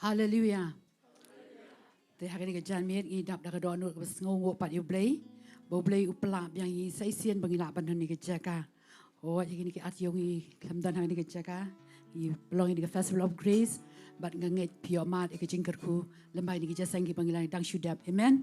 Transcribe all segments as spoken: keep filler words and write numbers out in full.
Haleluia. Te ha kane ka janmiet ngi dap da ka dohnud kaba sngewnguh pat ïa U Blei. Ba U Blei u pynlah biang ïa ngi sa shisien ba ngi lah ban don ha kane ka jaka. Hooid, ha kine ki ar taïew ngi khlem don ha kane ka jaka. Ngi pynlong ïa kane ka Festival of Grace. Bad nga ngeit phi ïohmad ïa ka jingkyrkhu lem bad kine ki jingïaseng kiba ngi la dang shu dep. Amen.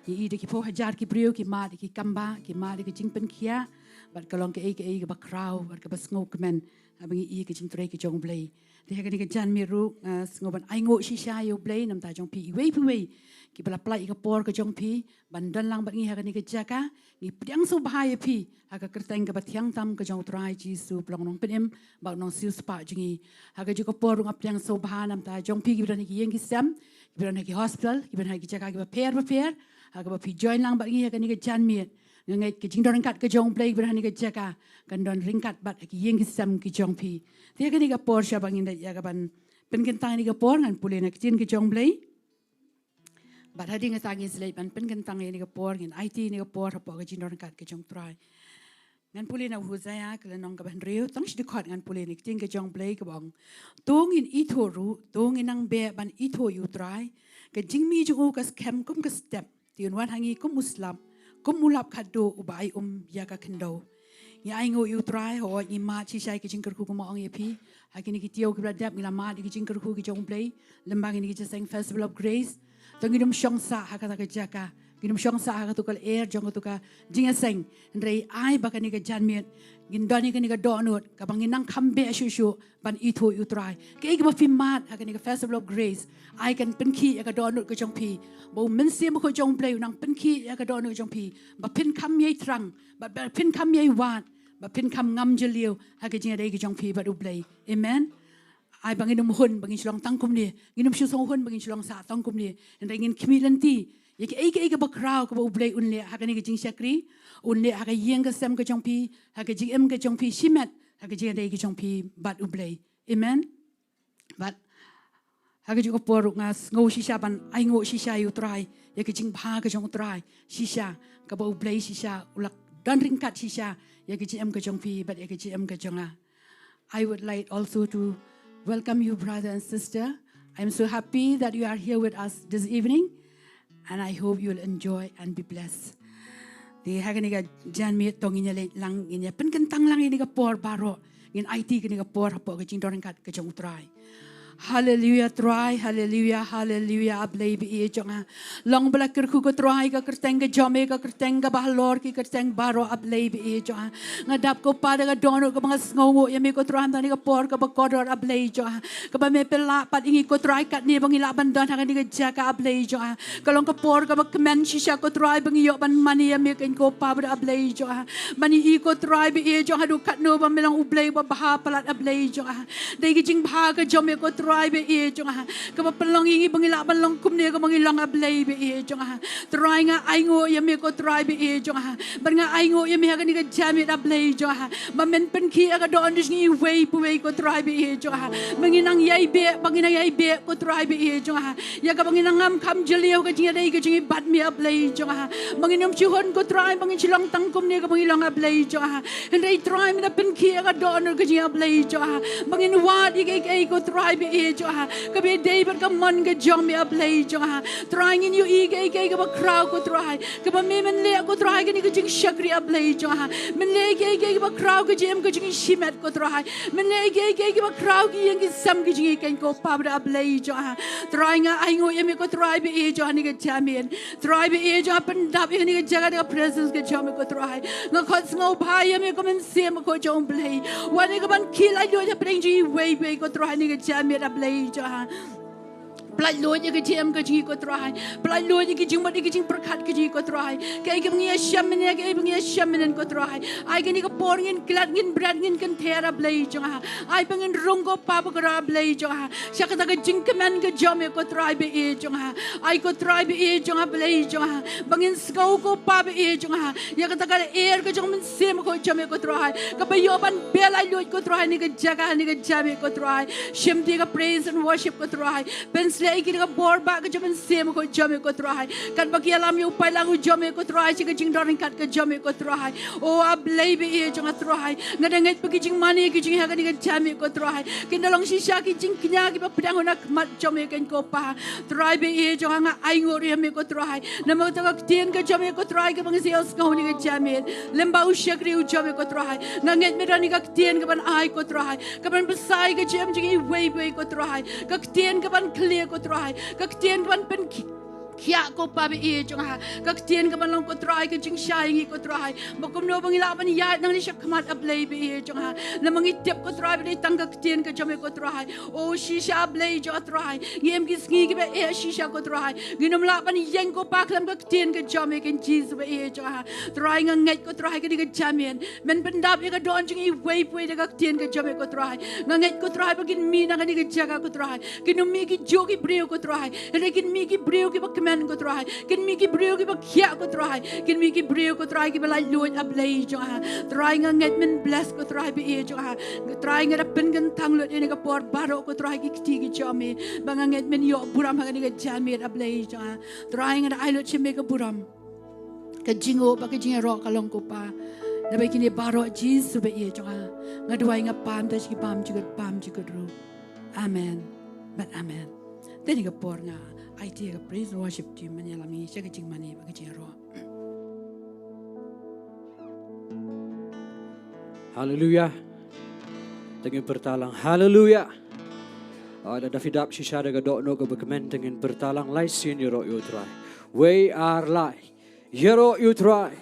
Ngi i da ki phew hajar ki briew ki mad ïa ki kambah, ki mad ïa ka jingpynkhiah. Bad ka long kaei kaei kaba khraw bad kaba sngewkmen. Haba ngi i ïa ka jingtrei ka jong U Blei. Te ha kane ka janmiet ruh nga sngew ban ainguh shisha ïa U Blei namar jong phi iwei pa iwei kiba la pynlait ïa ka por ka jong phi ban don lang bad ngi ha kane ka jaka. Ngi pdiang sngewbha ïa phi ha ka kyrteng kaba thiang tam ka jong U Trai Jisu, ba long U Nongpynim bad U Nongsiewspah jong ngi. Ha kajuh ka por ruh nga pdiang sngewbha namar jong phi kiba don ha ki ïing ki sem, kiba don ha ki hospital, kiba don ha ki jaka kiba pher bapher, ha kaba phi join lang bad ngi ha kane ka janmiet. Nga ngeit ka jingdon ryngkat ka jong U Blei kiba don ha kane ka jaka kan don ryngkat bad ha ki ïing ki sem ki jong phi. Te ha kane ka por sha ba ngin leit ïa kaban pynkyntang ïa kane ka por, ngan pule na ka ktien ka jong U Blei. Bad hadien kata ngin sa leit ban pynkyntang ïa kane ka por, ngin aiti ïa kane ka por hapoh ka jingdon ryngkat ka jong U Trai. Ngan pule na u Hosea ka lynnong kaba hynriew, tang shi dkhot ngan pule na ka ktien ka jong U Blei kaba ong: To ngin ithuh ruh, to ngin nang beh ban ithuh ïa U Trai. Ka jingmih jong u ka skhem kum ka step, te un wan ha ngi kum u slap, kum u lap khatduh uba ai um ïa ka khyndew. Ngi ainguh ïa U Trai, hooid ngi mad shisha ïa ka jingkyrkhu kumba nga ong ïa phi. Ha kine ki taïew kiba la dep ngi la mad ïa ka jingkyrkhu ka jong U Blei lem bad kine ki jingïaseng Festival of Grace. To ngin ym shong sah ha kata ka jaka, ngin ym shong sah ha kato ka lyer jong kato ka jingïaseng. Hynrei ai ba kane ka janmiet ngin don ïa kane ka dohnud kaba ngin nang kham beh shuh shuh ban ithuh ïa U Trai. Kaei kaba phi mad ha kane ka Festival of Grace, ai kan pynkhih ïa ka dohnud ka jong phi. Ba U Mynsiem Bakhuid jong U Blei un nang pynkhih ïa ka dohnud ka jong phi, ba phin kham ïai thrang, ba, ba phin kham ïai wad, ba phin kham ngam jylliew ha ka jingïadei ka jong phi bad U Blei. Amen. Ai ba ngin ym hun ba ngin shu long tang kumne, ngin ym shu sngew hun ba ngin shu long sah tang kumne. Hynrei ngin khmih lynti ïa kaei kaei kaba khraw kaba U Blei un leh ha kane ka jingshakri, un leh ha ka ïing ka sem ka jong phi, ha ka jingim ka jong phi shimet, ha ka jingïadei ka jong phi bad U Blei. Amen. Bad ha kajuh ka por ruh nga sngew shisha ban ainguh shisha ïa U Trai, ïa ka jingbha ka jong U Trai shisha, kaba U Blei shisha u la don ryngkat shisha ïa ka jingim ka jong phi bad ïa ka jingim ka jong nga. I would like also to welcome you, brother and sister. I'm so happy that you are here with us this evening, and I hope you'll enjoy and be blessed. Te ha kane ka janmiet to ngin ïa leit lang, ngin ïa pynkyntang lang ïa kane ka por baroh, ngin aiti ïa kane ka por hapoh ka jingdon ryngkat ka jong U Trai. Haleluia Trai, haleluia, haleluia, A Blei ba ïeit jong nga. Long ba la kyrkhu ko Trai ka kyrteng ka jong me, ka kyrteng kaba halor ki kyrteng baroh, A Blei ba ïeit jong nga. Nga dap ko Pa da ka dohnud kaba nga sngewnguh ïa me ko Trai, mynta kane ka por kaba kordor, A Blei jong nga, kaba me pynlah pat ïa ngi ko Trai katne ba ngi lah ban don ha kane ka jaka, A Blei jong nga. Ka long ka por kaba kmen shisha ko Trai ba ngi ïoh ban mane ïa me, keiñ ko Pa ba da, A Blei jong nga. Mane ïa ko Trai ba ïeit jong nga, haduh katno ba me long U Blei uba bha palat, A Blei jong nga. Dei ka jingbha ka jong me ko Trai ba ïeit jong nga, kaba pynlong ïa ngi ba ngi lah ban long kumne kaba ngi long, A Blei ba ïeit jong nga. Trai nga ainguh ïa me ko Trai ba ïeit jong nga. Bad nga ainguh ïa me ha kane ka janmiet, A Blei jong nga, ba men pynkhih ïa ka dohnud jong ngi iwei pa iwei ko Trai ba ïeit jong nga. Ba ngin nang ïai beh, ba ngin nang ïai beh ko Trai ba ïeit jong nga, ïa kaba ngin nang ngam kham jylliew ka jingïadei ka jong ngi bad me, A Blei jong nga. Ba ngin ym shu hun ko Trai ba ngin shu long tang kumne kaba ngi long, A Blei jong nga. Hynrei Trai me da pynkhih ïa ka dohnud ka jong ngi, A Blei jong nga, ba ngin wad ïa kaei kaei ko Trai ba ïeit jong nga, kaba dei bad ka mon ka jong me, A Blei jong nga. Trai ngin ïohi kaei kaei kaba khraw ko Trai, kaba me men leh ko Trai kane ka jingshakri, A Blei jong nga. Men leh kaei kaei kaba khraw ka jingim ka jong ngi shimet ko Trai. Men leh kaei kaei kaba khraw ki ïing ki sem ki jong ngi, keiñ ko Pa ba da, A Blei jong nga. Trai nga ainguh ïa me ko Trai ba ïeit jong nga ha kane ka janmiet. Trai ba ïeit jong nga pyndap ïa kane ka jaka da ka presence ka jong me ko Trai. Nga khot sngewbha ïa me ko Mynsiem Bakhuid jong U Blei. Wan ïa ka ban khih laitluid hapdeng jong ngi iwei pa iwei ko Trai ha kane ka janmiet, A Blei jong nga. Pyllait luid ïa ka jingim ka jong ngi ko Trai. Pyllait luid ïa ki jingmut ïa ki jingpyrkhat ka jong ngi ko Trai. Kaei kaba ngi ïashem mynne, kaei ba ngi ïashem mynne ko Trai. Ai kane ka por ngin klet, ngin bret, ngin kynther, A Blei jong nga. Ai ba ngin rung ko Pa bakordor, A Blei jong nga, sha kata ka jingkmen ka jong me ko Trai ba ïeit jong nga. Ai ko Trai ba ïeit jong nga, Blei jong nga, ba ngin sngew ko Pa ba ïeit jong nga ïa kata ka lyer ka jong u Mynsiem Bakhuid jong me ko Trai, kaba ïoh ban beh laitluid ko Trai ha kane ka jaka, ha kane ka janmiet ko Trai. Shim ïa ka praise and worship ko Trai. Pyn leh ïa ki da ka bor ba ka jong u Mynsiem Bakhuid jong me ko Trai. Katba ki ïalam ïa u paidlang u jong me ko Trai, sha ka jingdon ryngkat ka jong me ko Trai. O A Blei ba ïeit jong nga Trai, nga da ngeit ba ki jingmane ki jong ngi ha kane ka janmiet ko Trai, kin da long shisha ki jingkñia kiba pdiang ha khmat jong me ko Pa. Trai ba ïeit jong nga, nga ainguh ïa me ko Trai. Namar kata ka ktien ka jong me ko Trai kaba ngi sa ïohsngew ha kane ka janmiet, lem bad u shakri u jong me ko Trai. Nga ngeit me don ïa ka ktien kaban ai ko Trai, kaban basai ka jingim jong ngi iwei pa iwei ko Trai. Ka ktien kaban khlieh ko Trai, ka ktien kaban pynkhiah ko Pa ba ïeit jong nga. Ka ktien kaban long ko Trai ka jingshai ïa ngi ko Trai, ba kumno ba ngin lah ban ïaid nangne sha khmat A Blei ba ïeit jong nga. Namar ngi tip ko Trai ba dei tang ka ktien ka jong me ko Trai. O shisha A Blei jong nga Trai, ngi im ki sngi kiba eh shisha ko Trai, ngin ym lah ban ïeng ko Pa khlem ka ktien ka jong me ko Jisu ba ïeit jong nga. Trai nga ngeit ko Trai kane ka janmiet men pyndap ïa ka dohnud jong ngi iwei pa iwei da ka ktien ka jong me ko Trai. Nga ngeit ko Trai ba kin mih na kane ka jaka ko Trai, kin ym mih ki juh ki briew ko Trai, hynrei kin mih ki briew kiba kmen ko Trai, kin mih ki briew kiba khiah ko Trai, kin mih ki briew ko Trai kiba laitluid A Blei jong nga. Trai nga ngeit men bless ko Trai ba ïeit jong nga. Trai nga da pynkyntang lut ïa kane ka por baroh ko Trai ki kti ki jong me, ba nga ngeit men ïoh burom ha kane ka janmiet A Blei jong nga. Trai nga da ai lut sha me ka burom, ka jingnguh bad ka jingïaroh ka long ko Pa. Naba ïa kine baroh Jisu ba ïeit jong nga, nga duwai nga pam, te sha ki bymjukut bymjukut ruh. Amen bad amen. Te ha kane ka por nga aiti ïa ka praise and worship team ban ïalam ïa ngi sha ka jingmane bad ka jingïaroh. Haleluya. Te ngin pyrta lang haleluya. Ah, lada phi dap shisha da ka dohnud kaba kmen, te ngin pyrta lang lai sien, ïaroh ïa u Trai. Wei ar lai. Ïaroh ïa u Trai,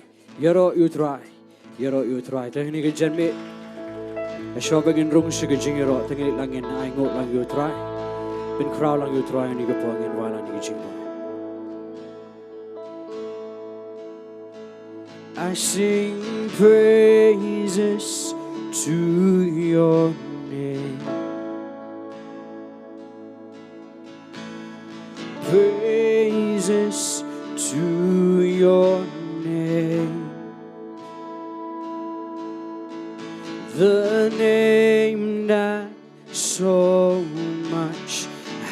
ïaroh ïa u Trai, ïaroh ïa u Trai. Te ha kane ka janmiet, shuwa ba ngin rung sha ka jingïaroh, te ngin leit lang, ngin ainguh lang ïa u Trai, pynkhraw lang ïa u Trai ha kane ka por, ngin wan ha kane ka jingpang. I sing praises to your name. Praises to your name. The name that so much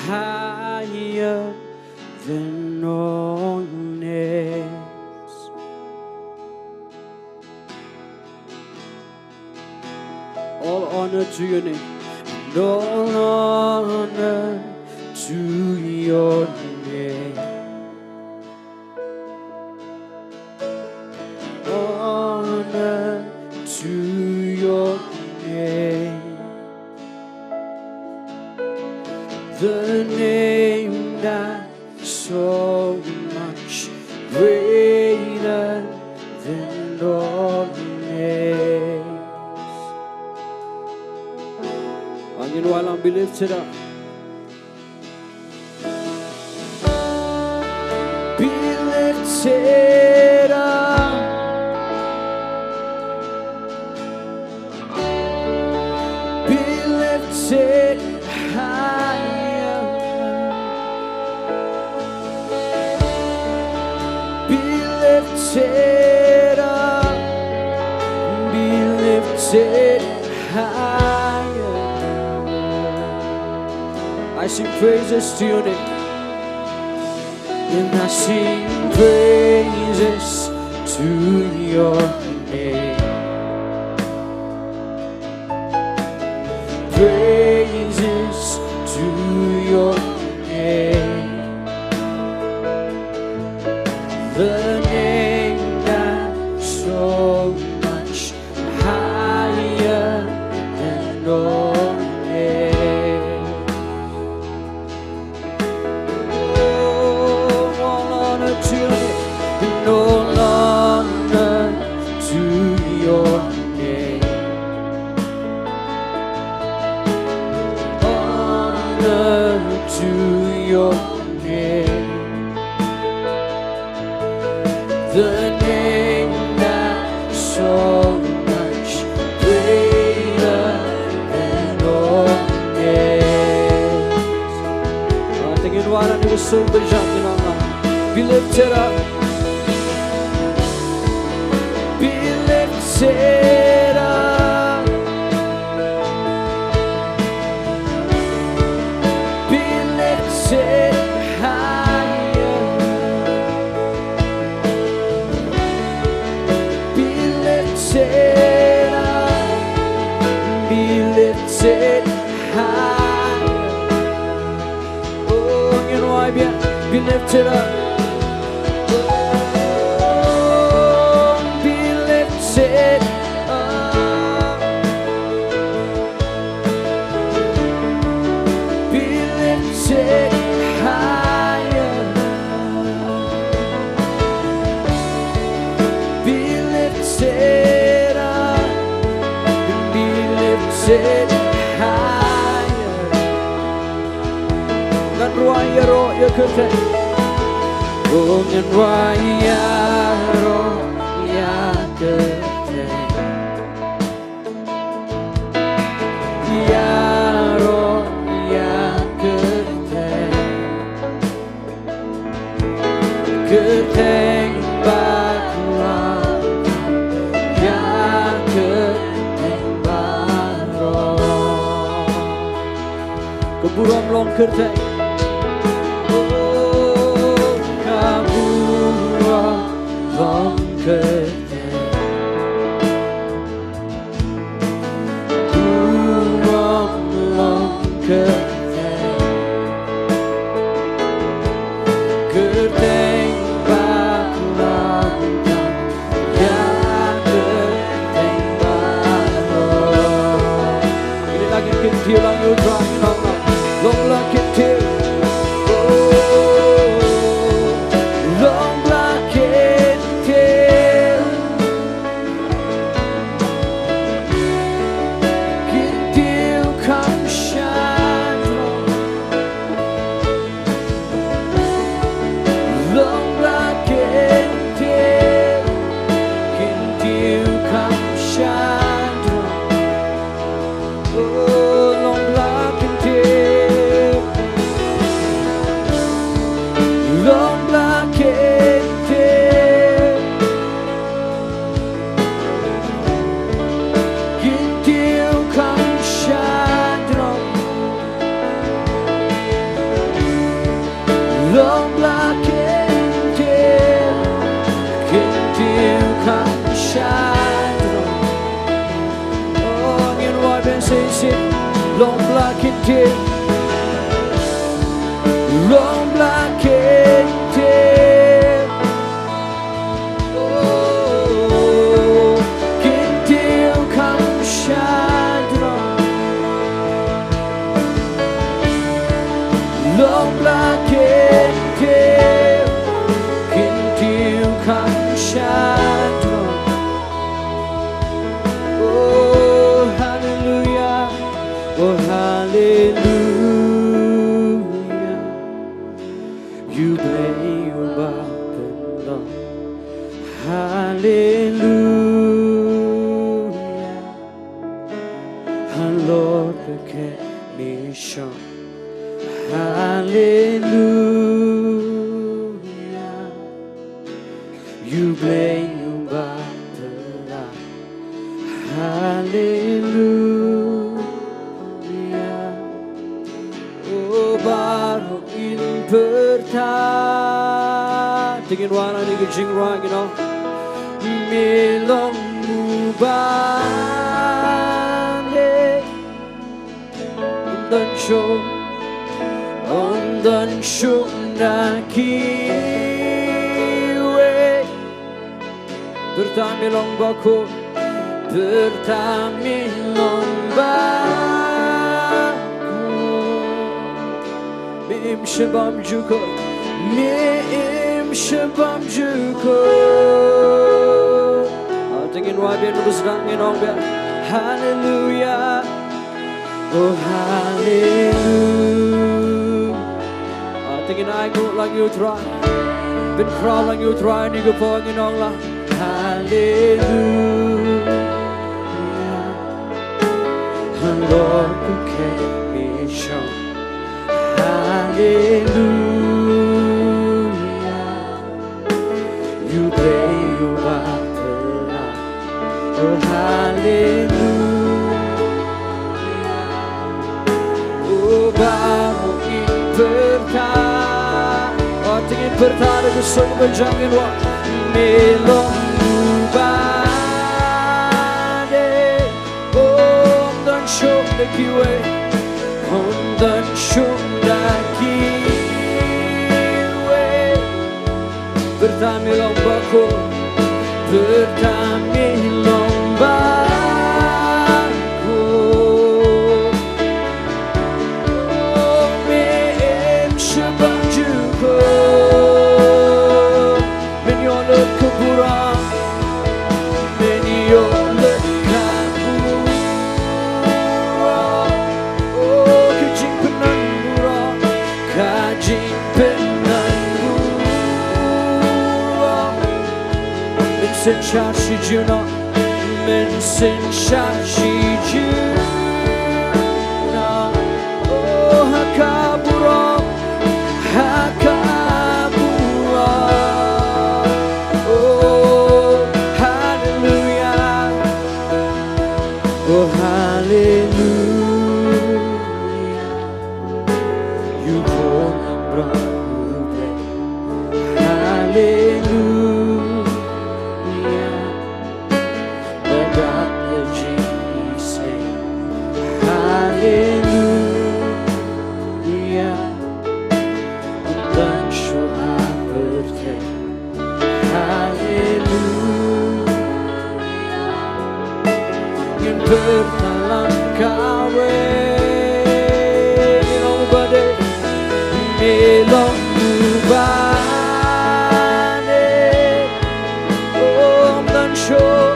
higher than all names. All honor to your name. And all honor to your name. Honor to your name. The name that so much greater than all names. Ngin wan lang, be lifted up. Be lifted up. Be lifted higher. Be lifted up. Be lifted higher. I sing praises to your name. And I sing praises to your name. Praises to your name. The name that so much higher than all names. Oh, all honor to your name, and all honor to your name. Honor to your name. The name that so much greater than all names. Ah, te ngin wan ha kane ka sur ba jam, ngin ong, ah, be lifted up. Be lifted up. Be lifted Be lifted up. Oh, be lifted up. Be lifted higher. Be lifted up. Be lifted higher. Ngan rwai ïaroh ïa kyrteng. Oh, ngan rwai ïaroh ïa kyrteng. Ïaroh ïa kyrteng. Kyrteng bakla. Ïa kyrteng baroh. Ka burom long kyrteng. Oh, ka burom long kyrteng. Burom long kyrteng. Kyrteng bakla. Ïa kyrteng baroh. Kine la kin kyntiew lang ïa U Trai, ngi ong, long la kyntiew. Oh, long la kyntiew. Kyntiew kham shai. Long la kyntiew, kyntiew kham shai. Oh, long la kyntiew, long la kyntiew. Kyntiew kham shai. Long la kyntiew, kyntiew kham shai. Oh, ngin wad ban shisien. Long la kyntiew, long la kyntiew. Oh, kyntiew kham shai. Long la kyntiew, kyntiew kham shai. Oh, hallelujah. Oh, hallelujah. U Blei uba pynlong. Haleluya. Halor ka khet mih shong. Haleluya. U Blei uba pynlong. Haleluya. Oh, baroh ngin pyrta. Te ngin wan ha kane ka jingrwai, ngin ong: Me long uba dei. Ym don shuh, ym don shuh na kiwei. Pyrta me long bakhuid, pyrta me long bakhuid. Me im sha bymjukut, me im sha bymjukut. Ah, te ngin wad biang, ngin ong biang: Haleluya. Oh, haleluya. Ah, te ngin ai nguh lang ïa U Trai. Pynkhraw lang ïa U Trai ha kane ka por, ngin ong lang: Haleluya. Halor ka khet mih shong. Haleluya. U Blei uba pynlong. Oh, haleluya. Oh, baroh ngin pyrta. Oh, te ngin pyrta da ka sur ba jam, ngin ong: Me long uba dei. Ym don shuh na kiwei. Ym don shuh na kiwei. Pyrta me long bakhuid, pyrta me long bakhuid. Oh, me im sha bynta jong ka. Men ïoh lut ka burom, men ïoh lut ka burom. Oh, ka jingpyndonkam burom, ka jingpyndonkam burom. Men synshar shi junom, men synshar shi junom. Oh, ha ka burom, ha ka burom. Oh, hallelujah. Oh, hallelujah. Ïa u khun Abraham u Blei. Hallelujah. Ba dap da jingïaseng. Hallelujah. Ym don shuh ha pyrthei. Hallelujah. Ngin pyrta lang kawei. Me long uba dei, me long uba dei. Ym don shuh,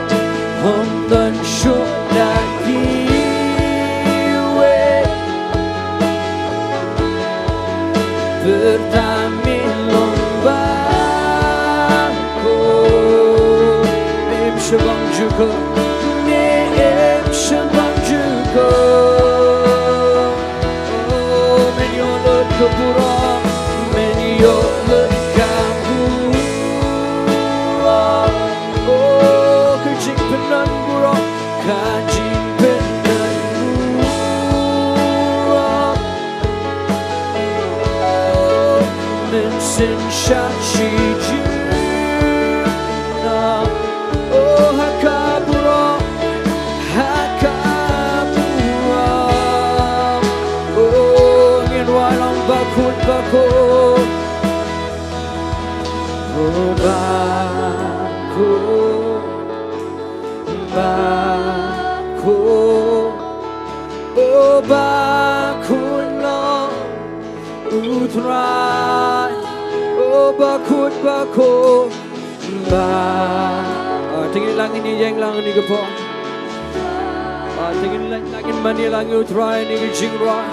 ym don shuh da kiwei. Pyrta me long bakhuid. Me im sha bynta jong ka. Me im sha bynta jong ka. Oh, men ïoh lut ka burom, men ïoh lut ka burom. Oh, ka jingpyndonkam burom, ka jingpyndonkam burom. Men synshar shi junom. Oh, ha ka burom, ha ka burom. Oh, ngin wai lang bakhuid, bakhuid. Oh, bakhuid, bakhuid. Oh, bakhuid long U Trai. Oh, bakhuid, bakhuid, ba. Ah, te ngin ïalang, ngin ïeng lang ha kane ka por. Ah, te ngin ïalang, ngin mane lang ïa U Trai ha kane ka jingrwai.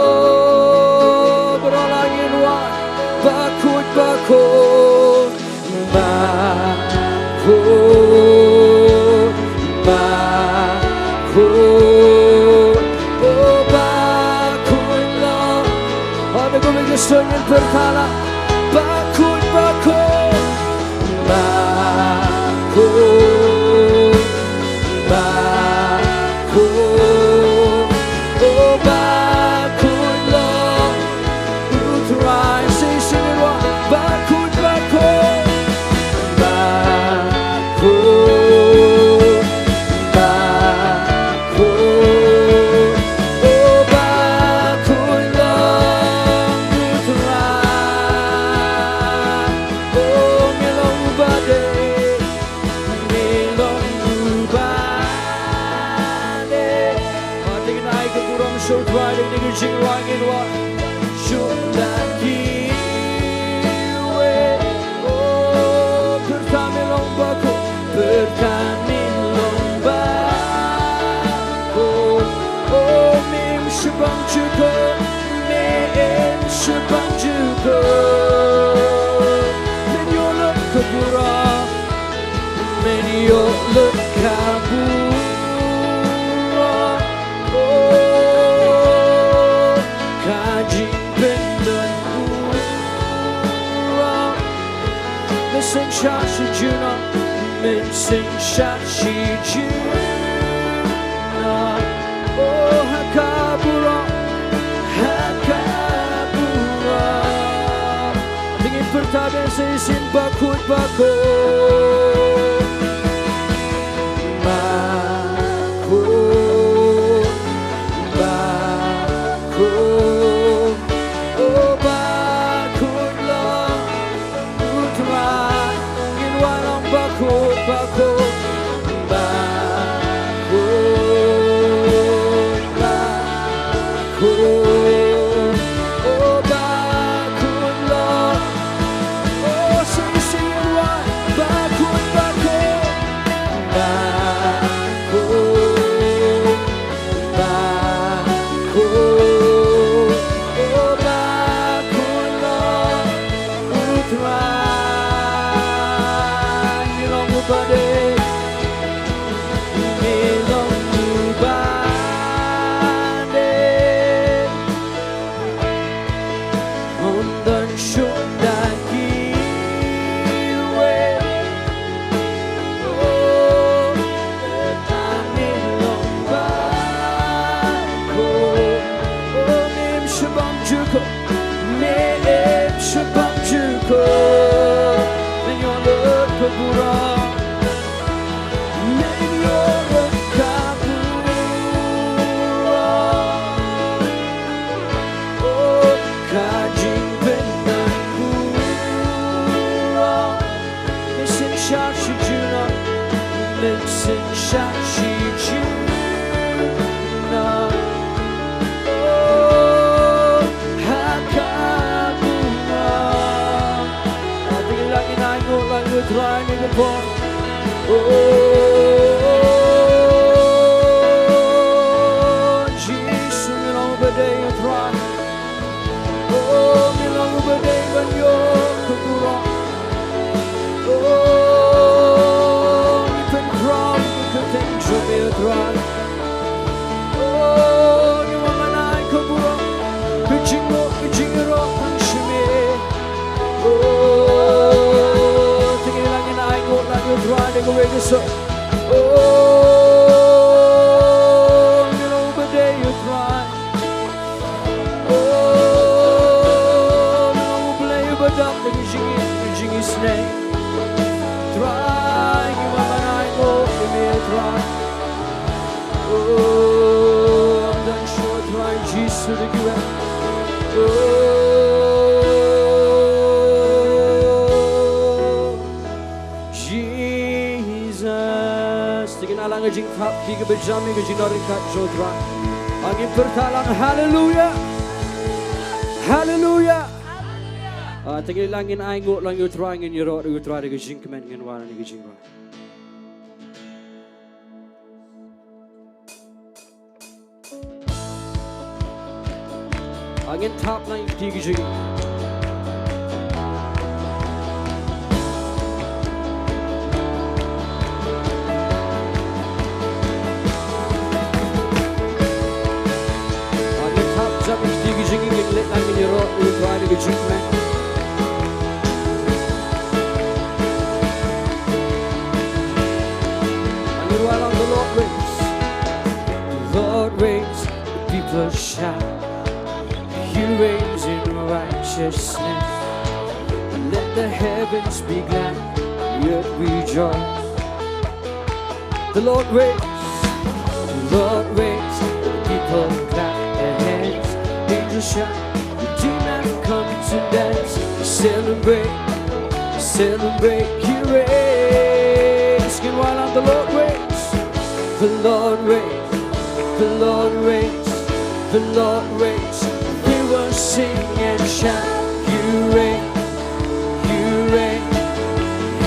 Oh, baroh lang ngin wai. Bakhuid, bakhuid. Bakhuid, bakhuid, oh bakhuid Lord. Haba kumne ngin pyrta lang. Bakhuid, bakhuid, bakhuid, bakhuid, oh bakhuid Lord. U Trai, shisien ruh, bakhuid, bakhuid, bakhuid, bakhuid, oh bakhuid Lord, U Trai. Oh, me long uba dei, me long uba dei. Haba ngin ai ka burom sha U Trai da kane ka jingrwai ngin wad shuh da kiwei. Oh, pyrta me long bakhuid, pyrta me long bakhuid. Oh, me im shaphang jong ka, me im shaphang jong ka. Men ïoh lut ka burom, men ïoh lut ka burom. Oh, ka jingpyndonkam burom. Men synshar shi junom, men synshar shi junom. Oh, ha ka burom, ha ka burom. Te ngin pyrta bad shisien bakhuid, bakhuid, bakhuid, bakhuid, oh bakhuid Lord. Don shun da kiwei. Oh, ta me long ba ko. Oh, mem shabam juko. Mem shabam juko. Men ïoh lut ko burom. Men ïoh lut ka burom. Oh, ka jingpynbeit burom. Mynsiem shah shi junom. Mynsiem shah shi junom. Oh, ha ka burom. Ati lang in ai ngok lang U Trai ne ka pon. Oh, Jisu, ngi long ba dei U Trai. Oh, ngi long ba dei ban ïoh ka burom. Oh, ngi pynkhraw ïa ka kyrteng jong me, U Trai. Oh, ngi wan ban ai ka burom, ka jingmut, ka jingïaroh tang sha me. Oh, te ngi lah ngin ai ngok lah ïa U Trai da kawei ka sur. Oh, ngi long ba dei U Trai. Oh, ngi long U Blei uba dap da ka jingïeit, ka jingisynei. Trai, ngi wan ban ai ngok ïa me, Trai. Oh, don shuh Trai Jisu da kiwei. Oh, Jesus. Te ngin ai lang ka jingthap kti kaba jam ïa ka jingdon ryngkat jong U Trai. Ngin pyrta lang, Haleluya. Haleluya. Ah, te ngin lah ngin ai ngok lang ïa U Trai, ngin ïaroh ïa U Trai da ka jingkmen, ngin wan ïa ka jingrwai. Ngin thap lang ïa kti ki jong ngi. Ngin thap jam ïa kti ki jong ngi, ngin leit lang ngin ïaroh ïa U Trai da ka jingkmen. Ngin rwai lang, The Lord reigns. The Lord reigns, the people shout. He reigns in righteousness. Let the heavens be glad, the earth rejoice. The Lord reigns, the Lord reigns, the people clap their hands. Angels shout, redeemed have come to dance. Celebrate, celebrate, He reigns. Ngin rwai lang, The Lord reigns, the Lord reigns. The Lord reigns, the Lord reigns. We will sing and shout, You reign, you reign,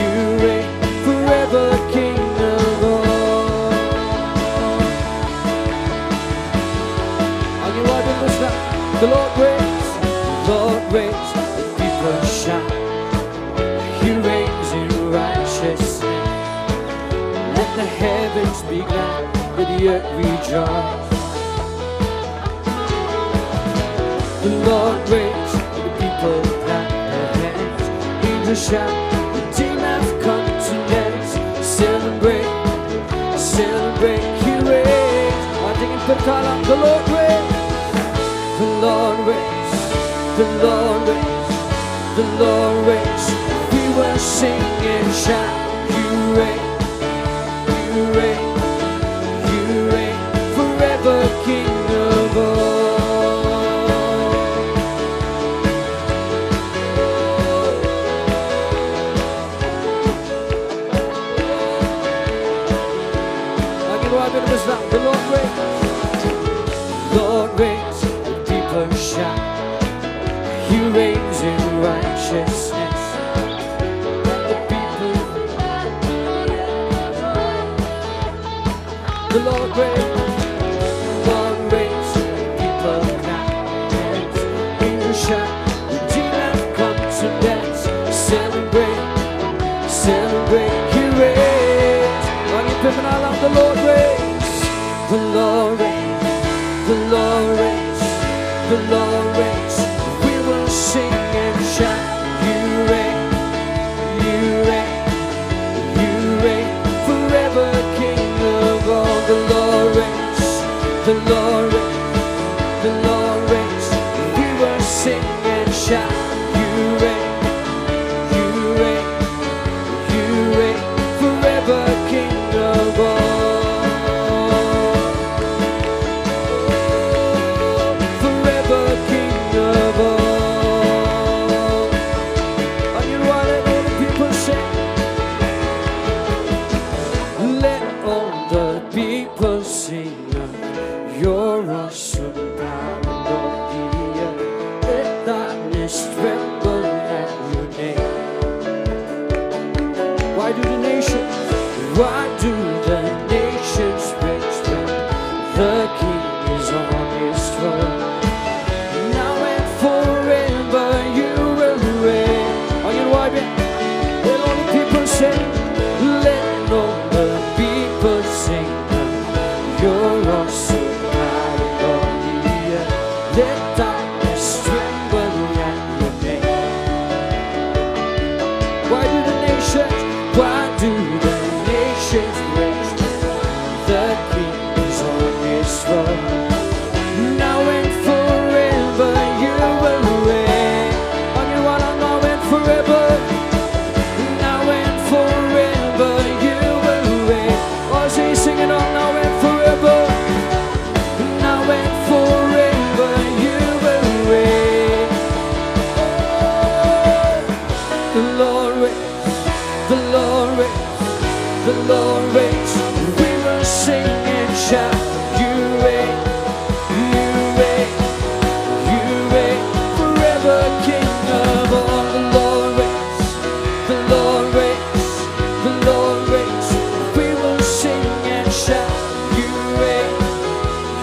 you reign forever, King of all. Are you ready for that? The Lord reigns, the Lord reigns, the people shout. He reigns in righteousness. Let the heavens be glad, let the earth rejoice. The Lord reigns, let the people clap their hands. Angels shout, redeemed have come to dance. Celebrate, celebrate, He reigns. Ngin pyrta lang, The Lord reigns, the Lord reigns, the Lord reigns. The Lord reigns, we will sing and shout, You reign, you reign, you reign forever, King of all. Ngin rwai bit bha, The Lord reigns. Lord reigns, the people shout. He reigns in righteousness. Let the people, the Lord reigns. Lord reigns, the people clap hands. Angels shout, redeemed have come to dance. Celebrate, celebrate, He reigns. Ngin pynbna lang, The Lord reigns, the Lord reigns, the Lord reigns, the Lord reigns. We will sing shout, you reign, you reign, you reign, forever King of all, forever King of all. And you want it, all the people say, let all the people sing of your awesome power, Lord, the earth. Let darkness tremble at your name. Why do the nations, why do the nations rage when the King is on his throne? Now and forever you will reign. Are you right? Let all the people say, let all the people sing your awesome power, Lord, the earth. Let darkness tremble at your name. Why do the nations, why do the nations rage? The King is on his throne. Now and forever you will reign. On your one, now and forever. Now and forever you will reign. Ozzy, sing it on, now and forever. Now and forever you will reign. Oh, the Lord reigns, the Lord reigns, the Lord reigns. We will sing and shout, you reign, you reign, you reign, forever King of all. The Lord reigns, the Lord reigns, the Lord reigns. We will sing and shout, you reign,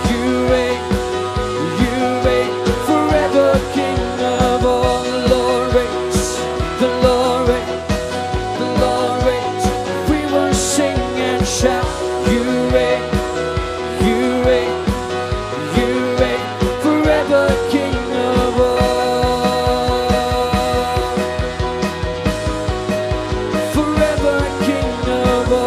you reign, you reign, forever King of all. The Lord reigns, the Lord reigns, the Lord reigns. We will sing and shout, you reign, you reign, you reign, forever King of all. Forever King of all.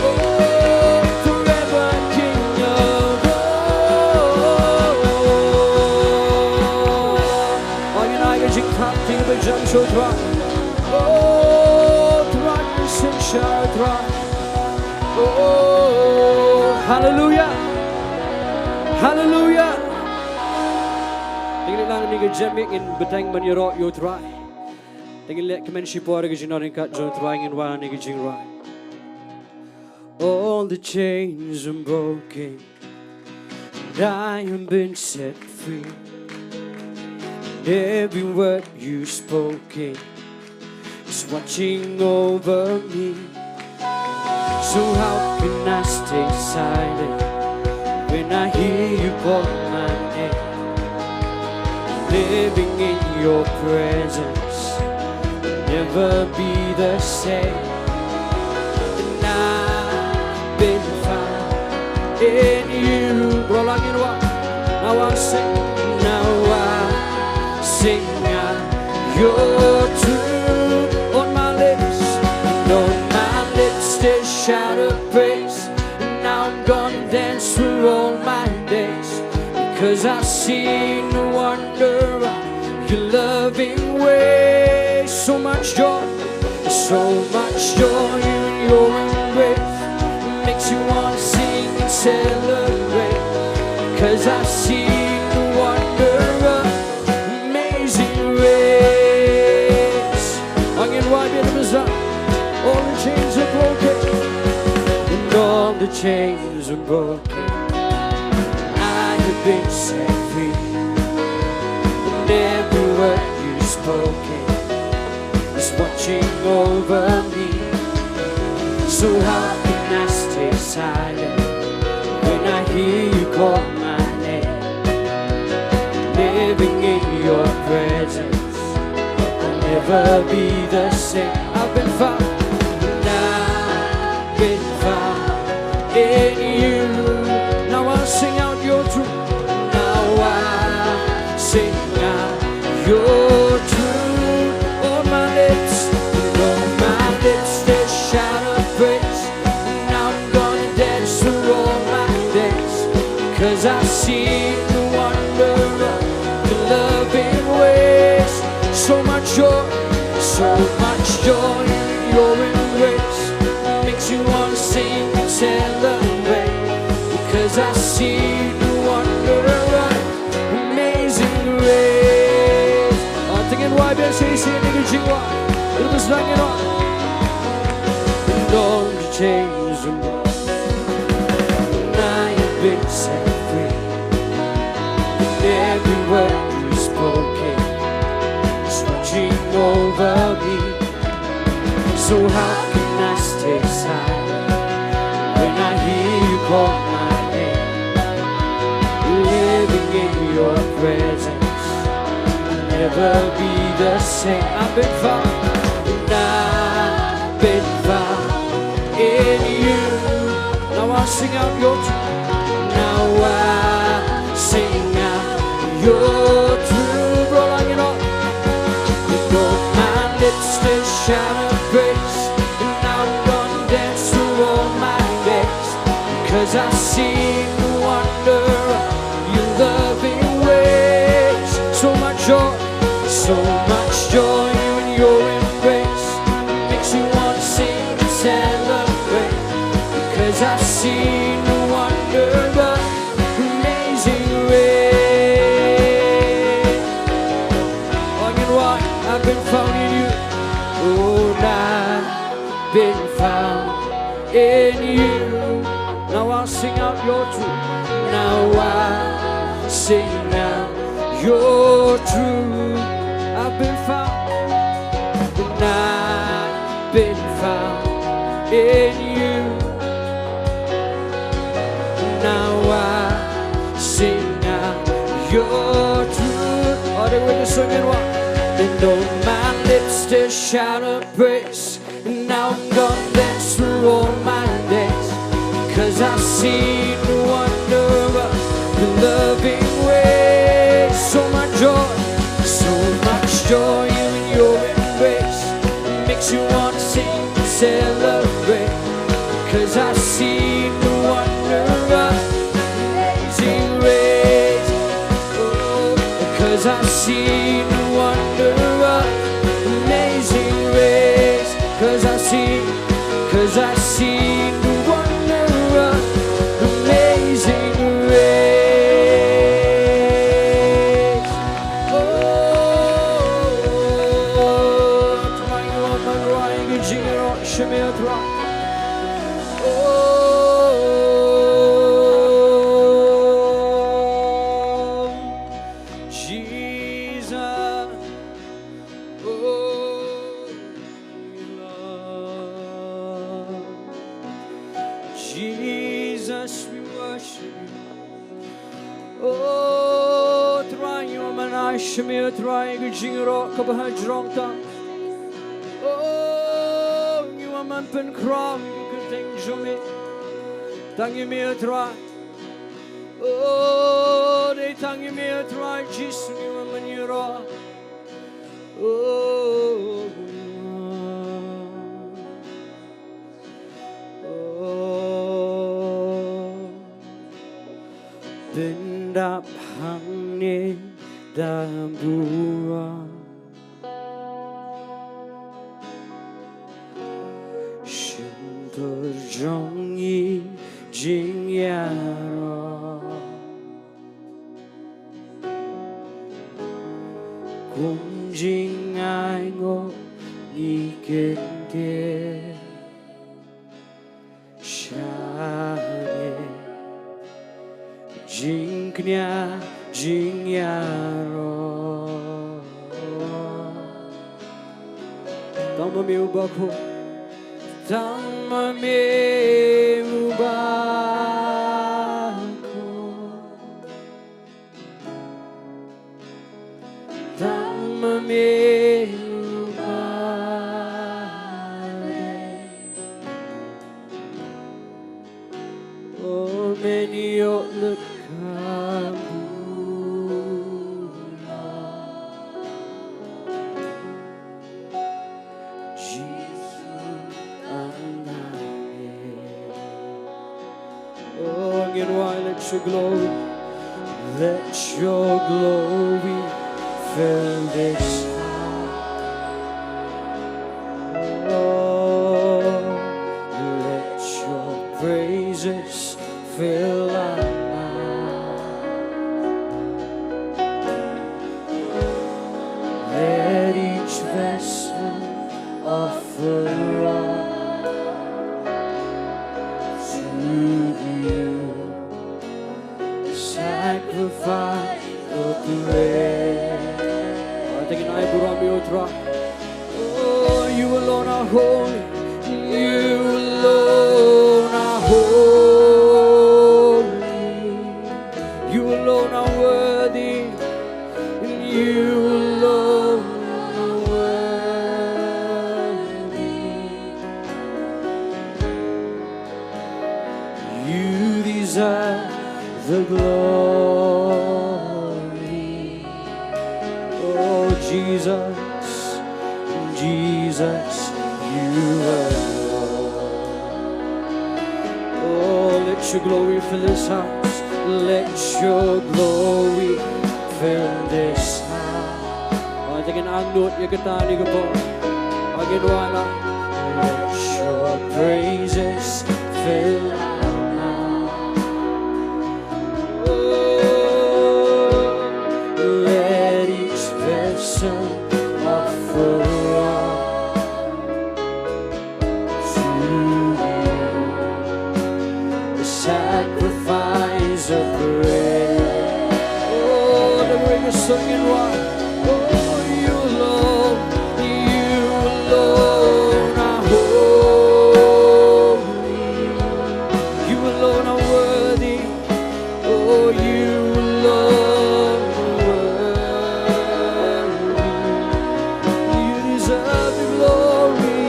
Oh, forever King of all. Ong ïa nga ka jingthrang, jingpynjah sha U Trai. Oh, Trai, synshar Trai. Oh, hallelujah. Hallelujah. Te ngin ïa lang kane ka jingmih, ngin bteng ban ïaroh ïa U Trai. Te ngin leh kmen shipor ïa ka jingïaroh ryngkat jong U Trai, ngin wan ïa ka jingrwai. All the chains are broken, and I have been set free. And every word you've spoken is watching over me. So how can I stay silent when I hear you call my name? Living in your presence will never be the same. And I've been found in you. Bro, lang in wa. Now I sing, now I sing out your truth on my lips, and on my lips still shout of praise. And now I'm gonna dance for all my days, because I've seen the wonder of your loving ways. So much joy, so much joy in your embrace. Makes you wanna sing and celebrate, 'cause I've seen the wonder of Amazing Grace. Ong ïa nga, wai biang, all the chains are broken, and all the chains are broken. I have been set free, and every word you've spoken is watching over me. So how can I stay silent when I hear you call my name? Living in your presence, I'll never be the same. I've been found, and I've been found in you. Now I'll sing out your truth. Now I sing out your truth on my lips, and on my lips there's shout of praise. Now I'm gonna dance for all my days, 'cause I've seen the wonder So much joy in your embrace makes you want to sing and celebrate because I see the wonder of amazing grace. Oh, tingin wai biang sisi ni ku jiwa. Terus langin oh. Don't change the world. I've been set free. And every word you spoken is watching over me. So how can I stay silent when I hear you call my name? Living in your presence will never be the same. I've been found, I've been found in you. Now I sing out your truth. Now I sing out your truth. Roll on, you know. You know my lips to shout a praise. And I'm gonna dance through all my days. Cause I've seen the wonder of your loving ways. So much joy, so much joy in your embrace. Makes you want to sing and celebrate. Because I've seen the wonder of amazing grace. I've been found in you. Oh, I've been found in you. Now I'll sing out your truth. Now I'll sing out your truth. I've been found. I've been found in you. Now I sing out your truth. All the way to sing it one. And on my lips to shout a praise. And now I'm gonna dance through all my days. Cause I've seen the wonder of your loving ways. So much joy, so much joy in your embrace. Makes you want to sing and celebrate. Cause I've seen the wonder of amazing grace. Oh, cause I've seen the wonder of amazing grace. Cause I've seen, cause I've seen the wonder of amazing grace. Oh, Trai, you are my right, you are my right. Oh, Jesus. Oh, Lord. Jesus, we worship you. Oh, Trai, ngi wan ban ai sha me, Trai, ka jingrwai kaba ha jrong tam. Oh, ngi wan ban pynkhraw ïa ka kyrteng jong me. Tang ïa me, Trai. Oh, dei tang ïa me, Trai Jisu, ngi wan ban ïaroh. Oh, oh, pyndap hangne da burom. Shyntur jong ngi jingïaroh. Kum jingainguh ngi kyntiew. Shane jingkñia jingïaroh. Tang ma me u Bakhot. Tang ma me u Bakhot. Tang ma me u Bakhot. Oh, men ïoh lut ka burom. Jisu, tang ma me. Oh, ngin wai, let your glory, let your glory fill this house. Find a place. Aw, te ngin ai burom ïa u Trai. Oh, you alone are holy. You alone are holy. You alone are worthy. And you alone are worthy. You deserve the glory. Oh, Jesus, Jesus, you alone. Oh, let your glory fill this house. Let your glory fill this house. Aw, te ngin angnud ïa kata ha kane ka por. Aw, ngin wad lang. Let your praises fill our mouth. Oh, let each vessel offer up to you a sacrifice of praise. Oh, let me sing it right. Oh, you alone, you alone are holy. You alone are worthy. Oh, you alone are worthy. You deserve the glory.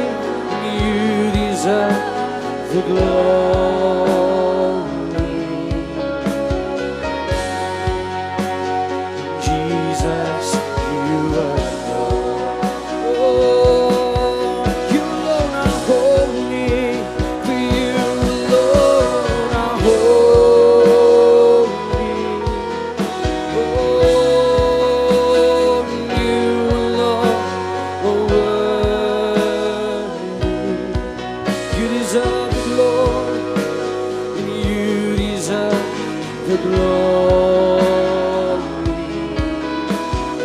You deserve the glory. Jesus, you alone. Oh, you alone are holy. You alone are holy. Oh, you alone are worthy. You deserve the glory, and you deserve the glory.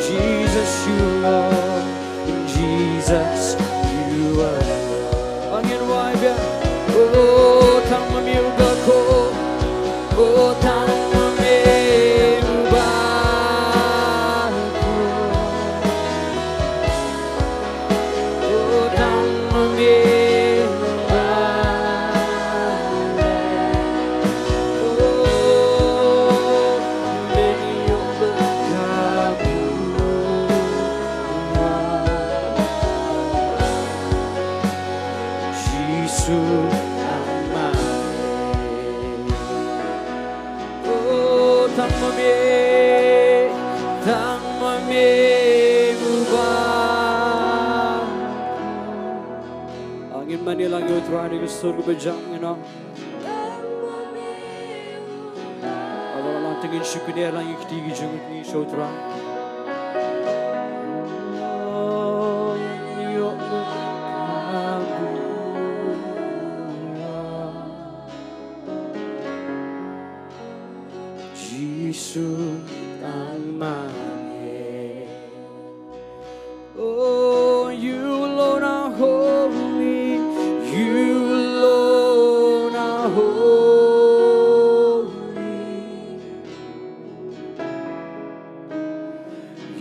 Jesus, you alone, Jesus, you alone. Angin wai bia, oh, tang ma miu ga ko, oh, tang ma miu ba ko. Jisu, tang ma me. Oh, tang ma me, tang ma me, u ba. Ah, ngin mane lang ïa u Trai ha ka sur kaba jam, you know. Haba la tang ngin shu kynnoh lang ïa ki kti ki jong ngi sha u Trai. Jisu, tang ma me. Oh, you alone are holy. You alone are holy.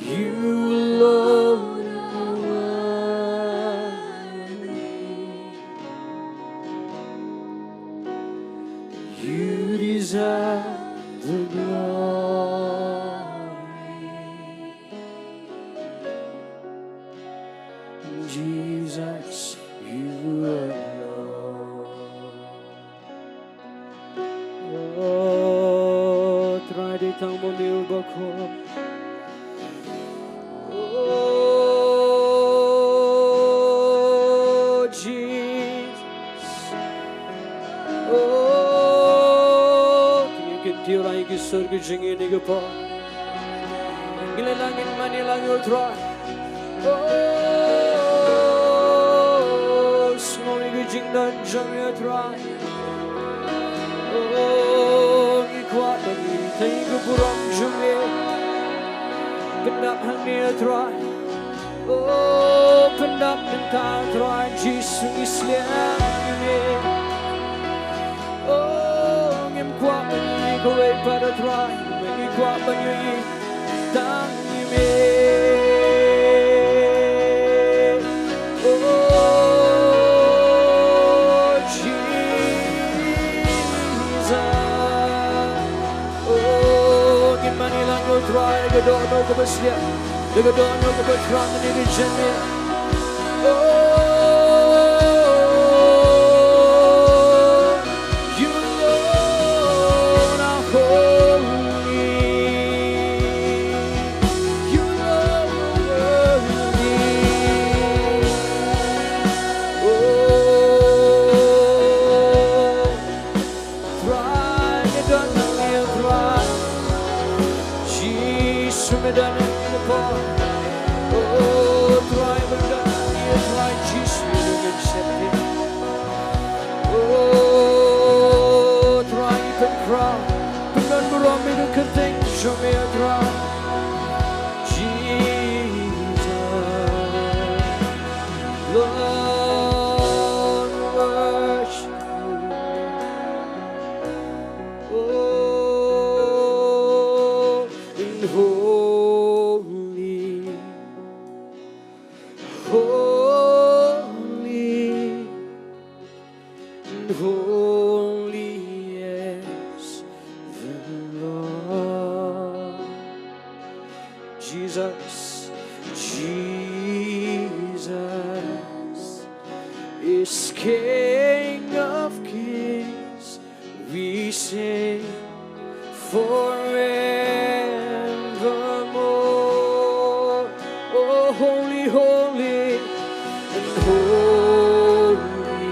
You alone are worthy. You deserve the glory. Jesus, you alone. Oh, Trai, dei tang ma me u ba khop. Oh, Jesus. Oh, ngin kyntiew lang ïa ki sur ki jong ngi ha kane ka por. Ngin leit lang, ngin mane lang ïa u Trai. Oh, sngew ïa ka jingdon jong ngi, Trai. Oh, ngi kwah ban ïa ka burom jong ngi. Pyndap hangne, Trai. Oh, pyndap mynta, Trai Jisu, ngi sliang ïa me. Oh, ngim kwah ban ïa kawei pat, Trai. Ngi Kwah ban ïohi tang ïa me. Oh, Jesus. Oh, ngin mane lang ïa u Trai da ka dohnud kaba sliang, da ka dohnud kaba thrang, ïa ka jingmut. Oh, you alone are holy. You alone are worthy. Oh, Trai, me don nangne, Trai. Jisu, me don nangne, Kpa. Oh, Trai, me don nangne, Trai Jisu, me don nangne. Oh, Trai, pynkhraw, pynbun burom ïa ka kyrteng jong me, Trai. Jesus, Lord, worship you. Oh, and holy, holy, and holy is the Lord. Jesus, Jesus is King of kings. We sing forevermore. Oh, holy, holy, and holy.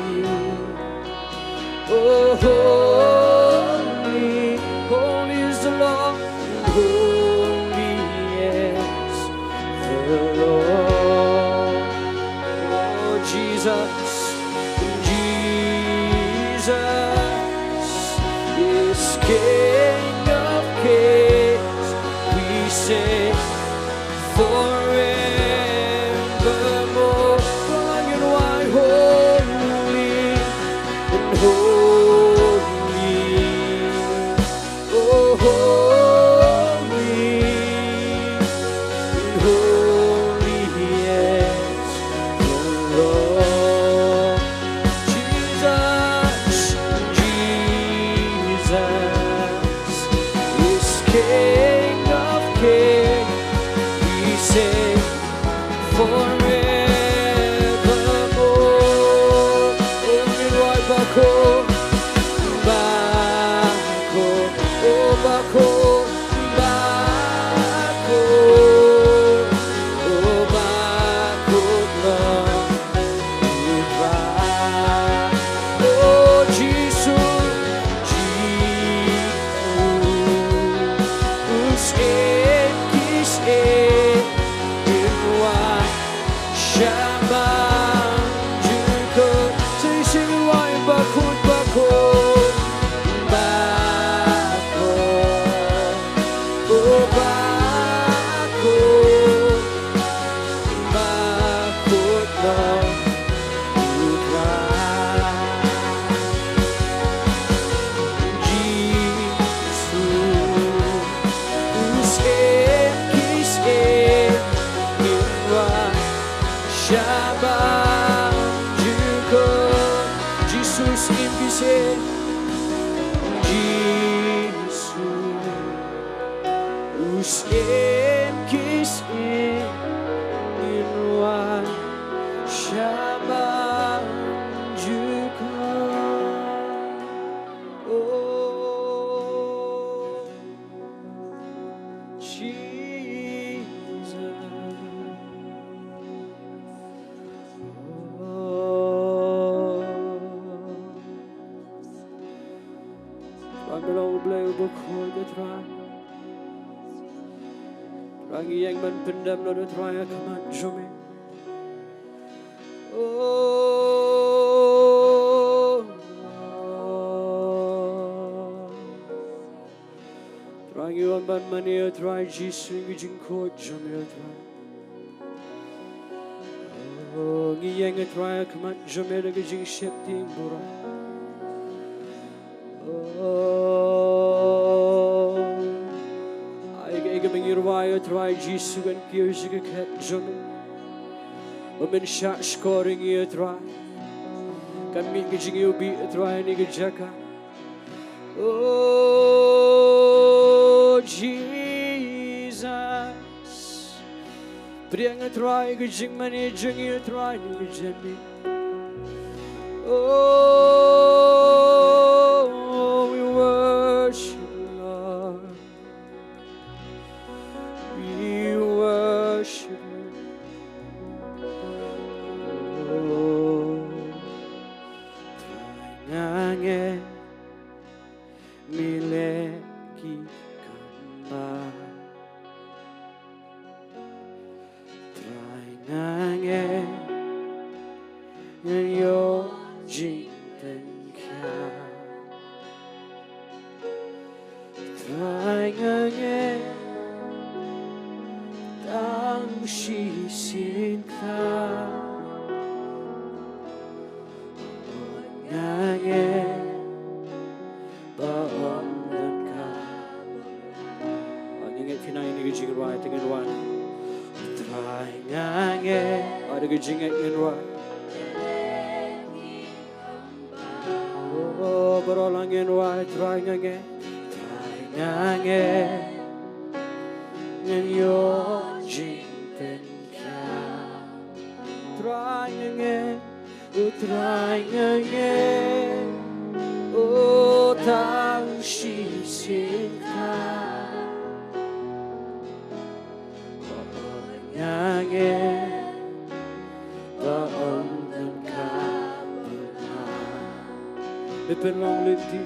Oh, holy, holy is the Lord, and holy is the Lord. Oh, Jesus, Jesus is King of kings. We sing forevermore. Holy, holy, holy. Oh, holy, holy is the Lord. Jesus, Jesus is King of kings. We sing forevermore. Oh, ngin wai bakhuid, bakhuid, oh, bakhuid, bakhuid, oh, bakhuid, Lord. Oh, Jisu, Jisu, u syiem ki syiem, ngin wai shabar jong ka. Sa shisien ngin wai bakhuid, bakhuid, bakhuid, oh, bakhuid, bakhuid, bakhuid. Jisu, u syiem ki syiem, ngin wai shabar jong ka. Jisu, syiem ki syiem, Jisu, u syiem ki syiem, ngin wai shabar jong ka. Oh, Jesus. Oh. Trai, me long U Blei uba khuid, Trai. Trai, ngi ïeng ban pyndem noh, Trai, ha khmat jong me. Oh. Trai, ngi wan ban mane, Trai Jisu, ïa ka jingkhuid jong me, Trai. Oh, ngi ïeng, Trai, ha khmat jong me da ka jingsheptieng burom. Oh, Ka mynta ngi rwai, O Trai Jisu, kan kiew sha ka khet jong me. Ba men shah shkor ïa ngi, O Trai. Kan mih ka jingïohi, O Trai, ha kane ka jaka. O Jesus. Pdiang, O Trai, ka jingmane jong ngi, O Trai, ha kane ka janmiet. Oh, we worship you, Lord. We worship you. Oh, Trai, nga ngeit me leh ki kambah. Trai, nga ngeit ngan ïoh jingpynkhia. Trai, nga ngeit tang shisien kha. Nga ngeit ba ym don kaba. Nga ngeit, pynban ïa kane ka jingrwai te ngin wan. Trai, nga ngeit. Ïa ka jingngeit ngin wan. Oh, baroh lang ngin wan. Trai, nga ngeit. Trai, nga ngeit ngan ïoh jingpynkhia. Trai, nga ngeit. O Trai, nga ngeit, o tang shisien kha. Nga ngeit ba ym don kaba bha. Me pynlong lynti.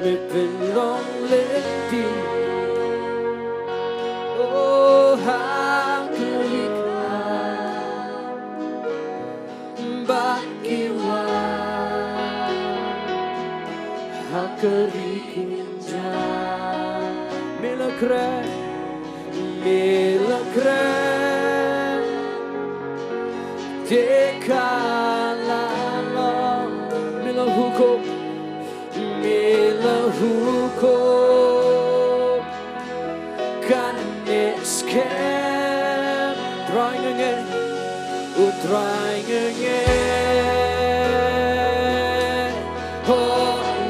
Me pynlong lynti. Oh, ha ka ri khlad bad ki wah, ha ka ri kynjah. Me la kren, me la kren. Te ka la long, me la hukum. Me la hukum kane skhem. Trai nga ngeit, o Trai nga ngeit, o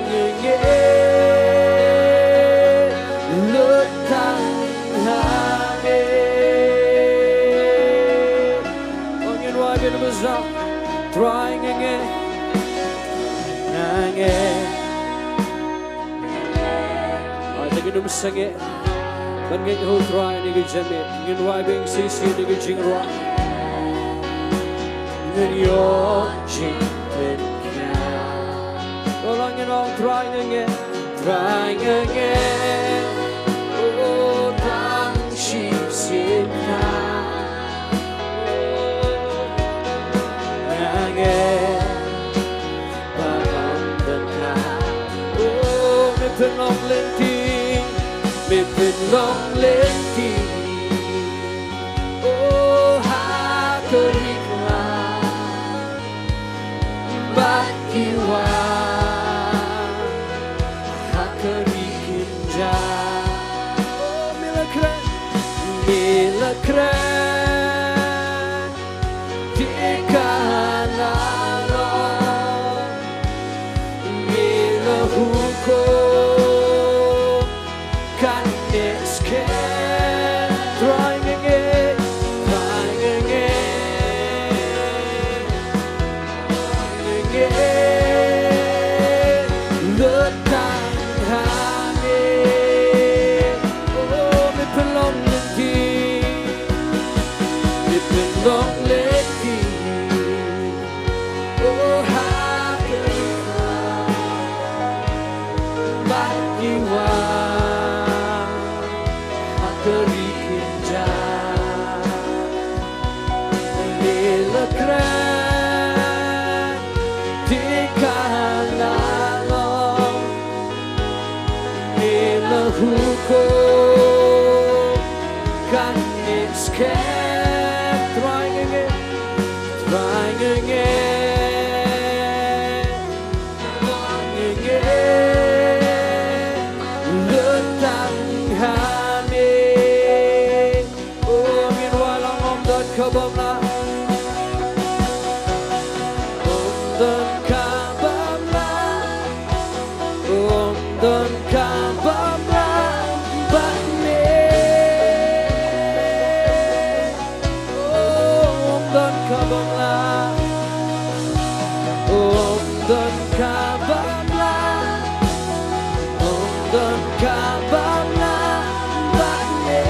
nga ngeit, lut tang ha me. O ngin wad ïa u ba sah, Trai nga ngeit. Nga ngeit. Ai, te ngin ym sangeh ban ngeit ha u Trai ha kane ka janmiet. Ngin wai biang shisien ha kane ka jingrwai. Ngin ïoh jingpynkhia. Ïoh lang ngin ong, Trai nga ngeit. Trai nga ngeit. O tang shisien kha. Nga ngeit ba ym don kaba. Oh, me pynlong lynti, me pynlong lynti. Oh, ha ka ri khlad bad ki wah, ha ka ri kynjah. Oh, me la kren, me la kren. Te ka la long, me la hukum kane skhem. Trai nga ngeit, Trai nga ngeit, nga ngeit, lut tang ha me. Oh, me pynlong lynti. Me pynlong lynti. Oh, ha ka ri khlad bad ki wah, ha ka ri kynjah. Me la kren, te ka la long. Me la hukum kane skhem. Trai nga ngeit, Trai nga ngeit, nga ngeit, lut tang ha me. Ka bym lah. Ym don ka bym lah. Ym don ka bym lah bad me. Ym don ka bym lah. Ym don ka bym lah. Ym don ka bym lah bad me.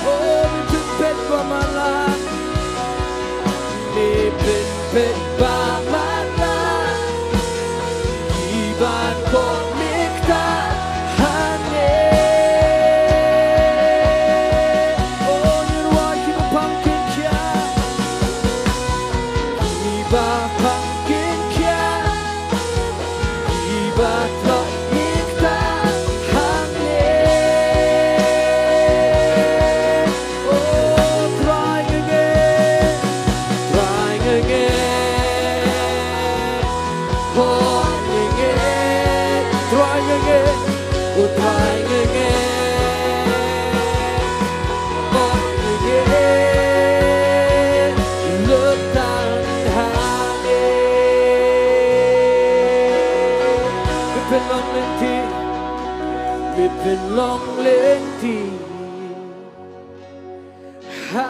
Oh, me pynpeit ba madan. Me pynpeit ba madan. Kiba kohnguh ktah hangne. Oh, ngin rwai kiba pang kin kiad. Kiba pang kin kiad. Kiba kohnguh ktah hangne. Oh, Trai nga ngeit. Trai nga ngeit. Oh, nga ngeit. Trai nga ngeit. Oh, Trai nga ngeit. Oh, nga ngeit. Lut tang hangne. Me pynlong lynti. Me pynlong lynti. Ha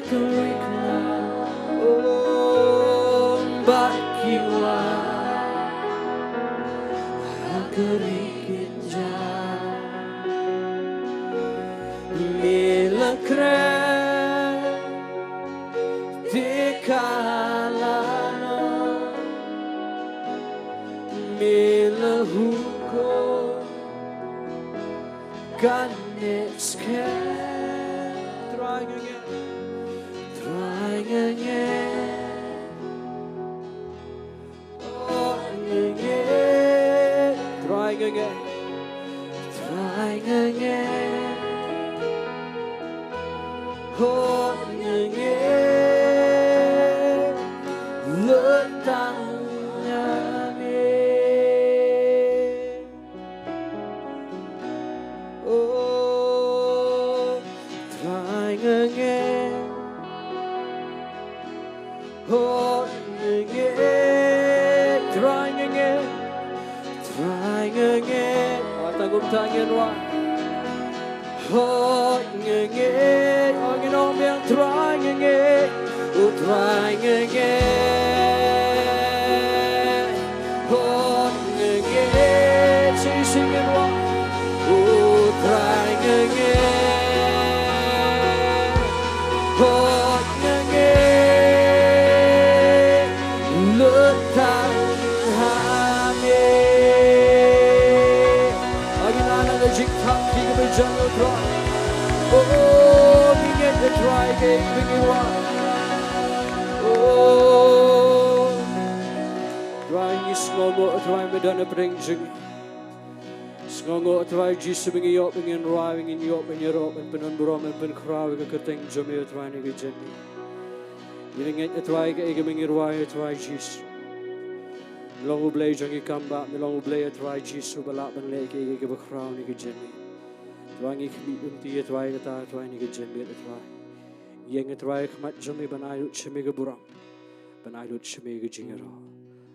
ka ri Kynrad, oh, bad ki wah. Ha ka ri Kynjah. Me la kren, te ka la long. Me la hukum, kan ne skhem. Trai nga ngeit. Trai nga ngeit. Oh, nga ngeit. Trai nga ngeit. Trai nga ngeit. Oh, nga ngeit. Lut tang ha me. Oh, Trai nga ngeit. Oh, nga ngeit. Trai nga ngeit. Trai nga ngeit. Wat tang kumta ngin rwai. Oh, nga ngeit. Oh, ngin ong biang. Trai nga ngeit. Oh, Trai nga ngeit. Hooid nga ngeit, sing, sing ngin ong. O Trai nga ngeit. Hooid nga ngeit. Lut tang ha me. Ngin anak da jingthap ïa kiba jan ïa u Trai. O ngi ngeit ïa u Trai, kaei ba ngin wan. O Trai, ngi sngewnguh Trai me don hapdeng jong ngi. Sngewnguh Trai Jisu ba ngi ïoh ba ngin rwai, ba ngin ïoh ban ïaroh, ban pynbor, ban pynkhraw ïa ka kyrteng jong me Trai ha kane ka jingim. Ngi ngeit Trai kaei kaba ngi rwai Trai Jisu. Me long U Blei jong ngi kam ba, me long U Blei Trai Jisu ba lah ban leh kaei kaei kaba khraw ha kane ka jingim. Trai ngi khmih lynti Trai kata Trai ha kane ka jingim Trai. Ïeng Trai ha khmat jong me ban ai lut sha me ka burom, ban ai lut sha me ka jingïaroh.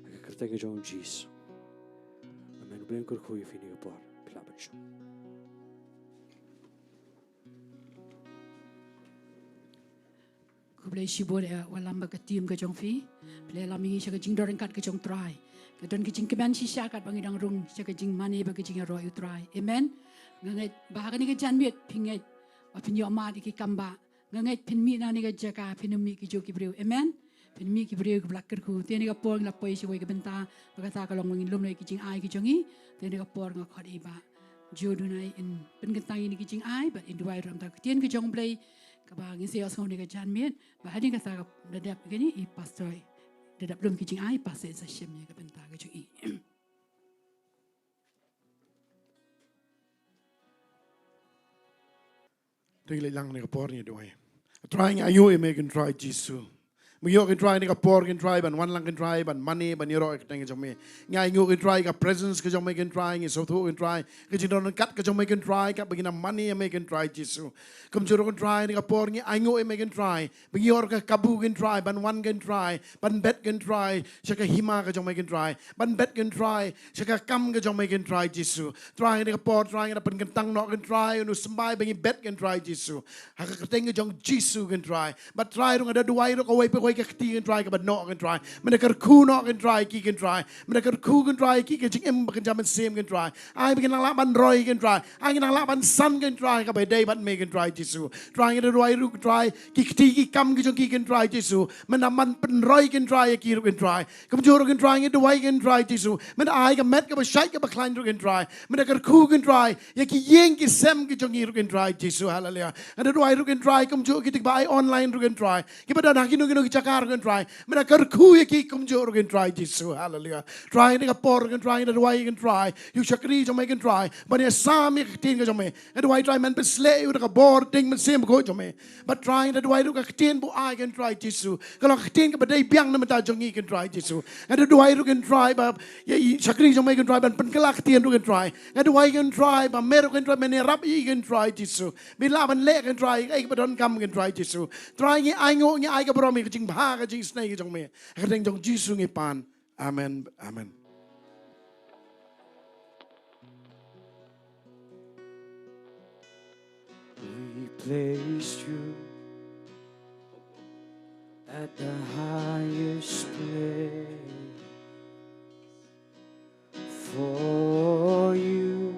Ha ka kyrteng jong U Jisu. Amen. U Blei un kyrkhu ïa phi ha kane ka por. Phi lah ban shong. Khublei shibun ïa u Alam bad ka team ka jong phi. Phi la ïalam ïa ngi sha ka jingdon ryngkat ka jong U Trai. Ka don ka jingkmen shisha katba ngi dang rung sha ka jingmane bad ka jingïaroh ïa U Trai. Amen. Nga ngeit ba ha kane ka janmiet phi ngeit ba phin ïoh mad ïa ki kam ba Nga ngeit phin mih na kane ka jaka, phin ym mih kijuh ki briew. Amen. Phin mih ki briew kiba la kyrkhu. Te kane ka por ngi la poi sha kawei ka bynta, ba kata ka long ba ngin lum noh ïa ki jingai ki jong ngi. Te kane ka por nga khot ïa i Bah Joe Dunai in pynkyntang ïa kine ki jingai, bad in duwai ruh na ka bynta ka ktien ka jong U Blei kaba ngin sa ïohsngew ha kane ka janmiet. Bad hadien kata ka da dep kane i pastor, da dep lum ki jingai, pastor in sa shim ïa ka bynta ka jong i. To ngin leit lang ha kane ka por, ngin duwai. Trai, ngi aïu ïa me ko Trai Jisu. Ngi ïoh, ko Trai, ha kane ka por, ko Trai, ban wan lang, ko Trai, ban mane, ban ïaroh ïa ka kyrteng ka jong me. Ngi ainguh, ko Trai, ka presence ka jong me, ko Trai, ngi sngewthuh, ko Trai, ka jingdon ryngkat ka jong me, ko Trai, kaba ngin ym mane ïa me, ko Trai Jisu. Kumjuh ruh, ko Trai, ha kane ka por ngi ainguh ïa me, ko Trai, ba ngi ïoh ka kabu, ko Trai, ban wan, ko Trai, ban bet, ko Trai, sha ka hima ka jong me, ko Trai, ban bet, ko Trai, sha ka kam ka jong me, ko Trai Jisu. Trai, ha kane ka por, Trai, ngi da pynkyntang noh, ko Trai, ïa une u symbai ba ngi bet, ko Trai Jisu, ha ka kyrteng ka jong Jisu, ko Trai. Bad Trai ruh, nga da duwai ruh kawei pa kawei ka kti, ko Trai, kaba noh, ko Trai, men da kyrkhu noh, ko Trai, ïa ki, ko Trai, men da kyrkhu, ko Trai, ïa ki, ka jingim ba kynja mynsiem, ko Trai. Ai ba kin nang lah ban roi, ko Trai. Ai kin nang lah ban san, ko Trai, kaba ïadei bad me, ko Trai Jisu. Trai, ngi da duwai ruh, ko Trai, ki kti ki kam ki jong ki, ko Trai Jisu, men da man pynroi, ko Trai, ïa ki ruh, ko Trai. Kumjuh ruh, ko Trai, ngi duwai, ko Trai Jisu, men da ai ka met kaba shait kaba khlaiñ ruh, ko Trai, men da kyrkhu, ko Trai, ïa ki ïing ki sem ki jong ngi ruh, ko Trai Jisu. Haleluya. Nga da duwai ruh, ko Trai, kumjuh kito kiba ai online ruh, ko Trai, kiba don ha kino kino ki jaka ruh, ko Trai, men da kyrkhu ïa ki kumjuh ruh, ko Trai Jisu. Haleluya. Trai, ha kane ka por, ko Trai, nga da duwai, ko Trai, ïa u shakri jong me, ko Trai, ban ïasam ïa ka ktien ka jong me. Nga da duwai, Trai, men pynshlur ïa u da ka bor ding mynsiem bakhuid jong me. Bad Trai, nga da duwai ruh ka ktien ba u ai, ko Trai Jisu, ka long ka ktien kaba dei biang na ka bynta jong ngi, ko Trai Jisu. Nga da duwai ruh, ko Trai, ba ïa i shakri jong me, ko Trai, ban pynkylla ka ktien ruh, ko Trai. Nga da duwai, ko Trai, ba me ruh, ko Trai, men ïarap ïa i, ko Trai Jisu, ba i lah ban leh, ko Trai, ïa kaei kaba donkam, ko Trai Jisu. Trai, ngi ainguh, ngi ai ka burom, ka jingbha, ka jingisynei ka jong me. Ha ka kyrteng jong Jisu ngi pan. Amen. Amen. We placed you at the highest place. For you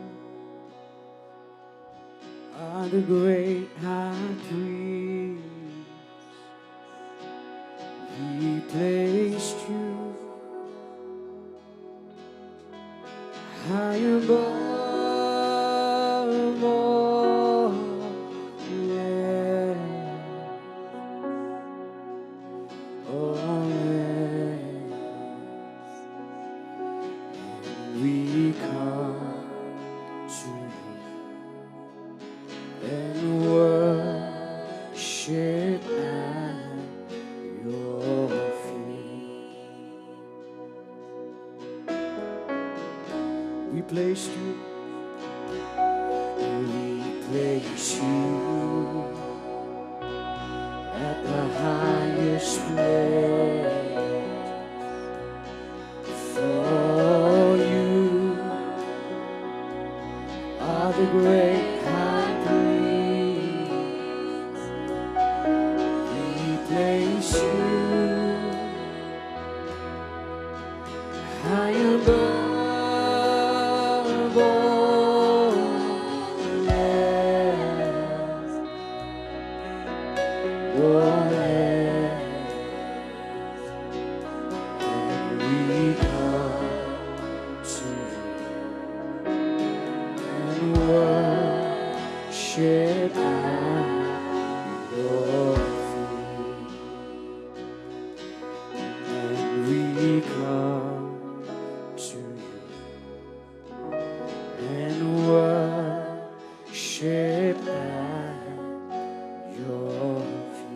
are the great high priest. We placed you high above all else, all else. We come to you and worship at your feet. We placed you, we placed you at the highest place. For you are the great high priest. We place you high above all else, all else. And we come to you and worship at your feet. And we come to you and worship at your feet.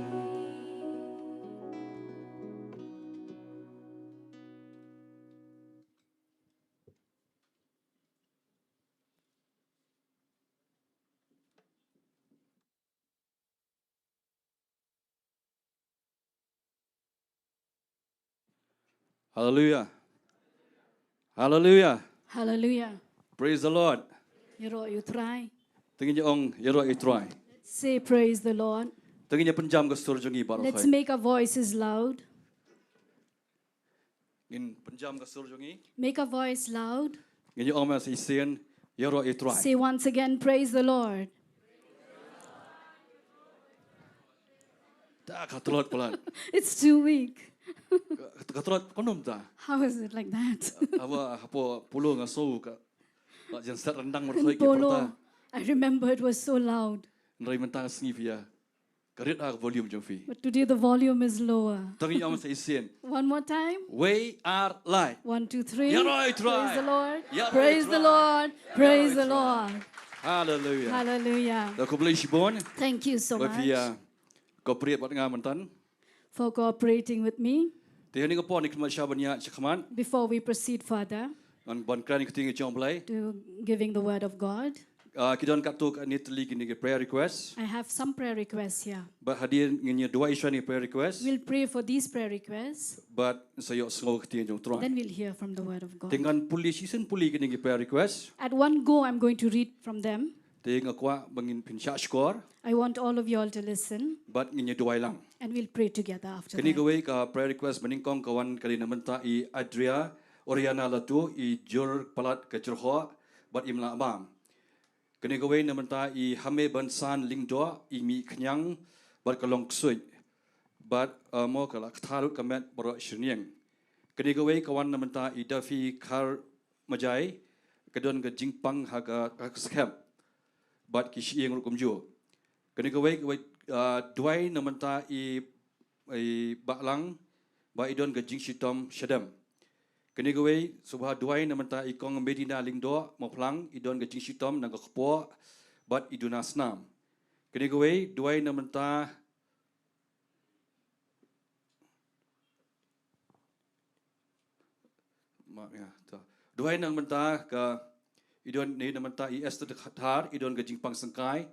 Hallelujah. Hallelujah. Hallelujah. Praise the Lord. Ïaroh ïa u Trai. Te ngin ong ïaroh ïa u Trai. Let's say praise the Lord. Te ngin ïa pynjam ka sur jong ngi baroh. Let's make our voices loud. Ngin pynjam ka sur jong ngi. Make a voice loud. Ngin ïa ong ma sa shisien, ïaroh ïa u Trai. Say once again, praise the Lord. Ta ka tlot palat. It's too weak. Ka, ka tlot kumno ta? How is it like that? Haba hapoh Polo nga sngew ka, ka jingstad ryndang markhoi ki pyrta. Polo, I remember it was so loud. Hynrei mynta nga sngew phi ïa ka rit ha ka volume jong phi. But today the volume is lower. Te ngin ong sa shisien. One more time. We are light. One, two, three. Ïaroh ïa u Trai. Praise the Lord. Ïaroh ïa u Trai. Praise the Lord. Praise the Lord. Hallelujah. Hallelujah. Te khublei shibun. Thank you so much. Ba phi ïa cooperate bad nga mynta. for cooperating with me. Te ha kane ka por ngin khmih sha ban ïaid shakhmat. Before we proceed further Ngan ban kren ïa ka ktien jong U Blei. To giving the word of God, Ah, ki don katto katne tylli kine ki prayer request. I have some prayer requests here. Bad hadien ngin ïa duwai shuwa ïa kine ki prayer request. We'll pray for these prayer requests. Bad sa ïohsngew ïa ka ktien jong U Trai. Then we'll hear from the word of God. Te ngan pule shisien pule kine ki prayer request. At one go, I'm going to read from them. Te nga kwah ba ngin pynshah shkor. I want all of you all to listen. Bad ngin ïa duwai lang. And we'll pray together after Kane that. Kawei ka prayer request ba nyngkong ka wan ka dei na bynta i Adria Oriana Latu, i jur palat ka Jyrhoh bad i Mlahbam. Kane kawei na bynta i Hame Bansan Lyngdoh, i Mih Khñiang bad ka Long Ksuid. Bad, uh, mo ka la kthar ka met baroh shyrniang. Kane kawei ka wan na bynta i Dafi Khar Majai, ka don ka jingpang ha ka, ha ka skhem. Bad ki shyieng ruh kumjuh. Kane kawei, kawei, uh, duwai na bynta i, i Bahlang, ba i don ka jingshitom shadem. Kane kawei, sngewbha duwai na bynta i Kong Medina Lyngdoh Mawphlang, i don ka jingshitom na ka kpoh bad i duna snam. Kane kawei, duwai na bynta Ma, ïa, to. Duwai na bynta ka, i don, ne na bynta i Esther Thar, i don ka jingpang syngkai.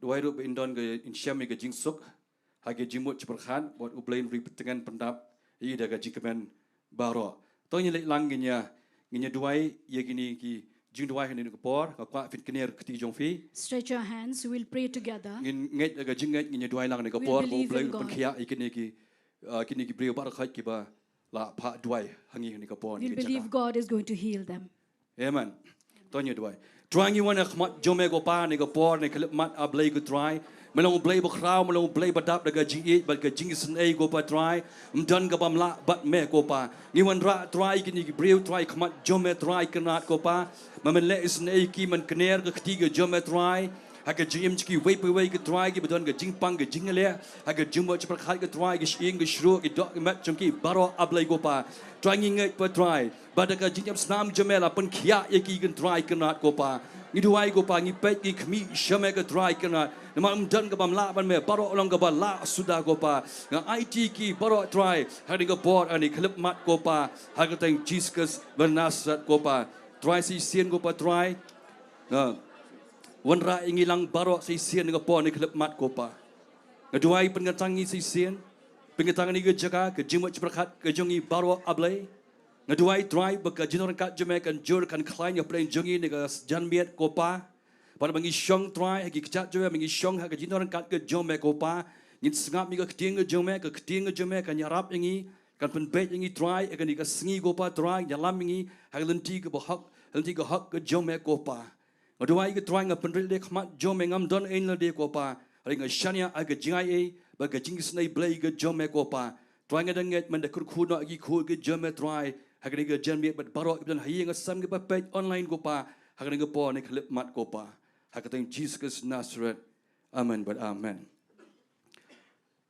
Duwai ruh ba in don ka, in shem ïa ka jingsuk ha ka jingmut jingpyrkhat, bad U Blei un ri pyntngen pyndap ïa i da ka jingkmen baroh. To ngin leit lang ngin ïa, ngin ïa duwai ïa kine ki jingduwai ha kane ka por. Nga kwah phin kner ka kti jong phi. Stretch your hands, we'll pray together. Ngin ngeit da ka jingngeit ngin ïa duwai lang ha kane ka por ba U Blei un pynkhiah ïa kine ki, uh, kine ki briew baroh khoit kiba la phah duwai ha ngi ha kane ka por. We'll believe God is going to heal them. Amen. To ngin ïa duwai. Trai, ngi wan ha khmat jong me ko Pa ha kane ka por, ha kane ka khyllipmat, A Blei ko Trai. Me long U Blei bakhraw, me long U Blei ba dap da ka jingïeit bad ka jingisynei ko Pa Trai. Ym don kaba ym lah bad me ko Pa. Ngi wanrah Trai kine ki briew Trai ha khmat jong me Trai Kynrad ko Pa. Me men leh isynei ïa ki, men kner ka kti ka jong me Trai. Ha ka jingim jong kiwei pa kiwei ko Trai, kiba don ka jingpang ka jingïaleh ha ka jingmut jingpyrkhat ko Trai, ki shyieng ki shyieng, ki doh ki met jong ki baroh A Blei ko Pa. Trai, ngi ngeit Pa Trai ba da ka jingïap snam jong me la pynkhiah ïa ki ko Trai Kynrad ko Pa. Ngi duwai ko Pa, ngi peit ngi khmih sha me ko Trai Kynrad. Namar ym don kaba ym lah bad me, baroh long kaba lah suda ko Pa. Nga aiti ki baroh Trai ha kane ka por, ha kane ka khyllipmat ko Pa, ha ka kyrteng Jisu Khrist ba Nasaret ko Pa. Trai, sa shisien ko Pa Trai, nga wanrah ïa ngi lang baroh sa shisien ha kane ka por, ha kane ka khyllipmat ko Pa. Nga duwai pynkyntang ïa ngi sa shisien, pynkyntang ïa kane ka jaka, ka jingmut jingpyrkhat ka jong ngi baroh A Blei. Nga duwai Trai ba ka jingdon ryngkat jong me kan jur kan khlaiñ hapdeng jong ngi ne ka janmiet ko Pa. Bad ba ngi shong Trai ha ki kjat jong me, ba ngi shong ha ka jingdon ryngkat ka jong me ko Pa, ngin sngap ïa ka ktien ka jong me, ka ktien ka jong me kan ïarap ïa ngi, kan pynbeit ïa ngi Trai ha kane ka sngi ko Pa Trai, ïalam ïa ngi ha ka lynti kaba hok, lynti ka hok ka jong me ko Pa. Nga duwai ko Trai, nga pynrit lade ha khmat jong me, ngam don ei ei lade ko Pa, hynrei nga shaniah ha ka jingaiei bad ka jingisynei Blei ka jong me ko Pa. Trai, nga da ngeit men da kyrkhu noh ïa ki khun ki jong me Trai ha kane ka janmiet bad baroh kiba don ha ïing ha sem kiba peit online ko Pa, ha kane ka por, ha kane ka khyllipmat ko Pa. Ha ka kyrteng Jisu Khrist Nasaret. Amen bad amen.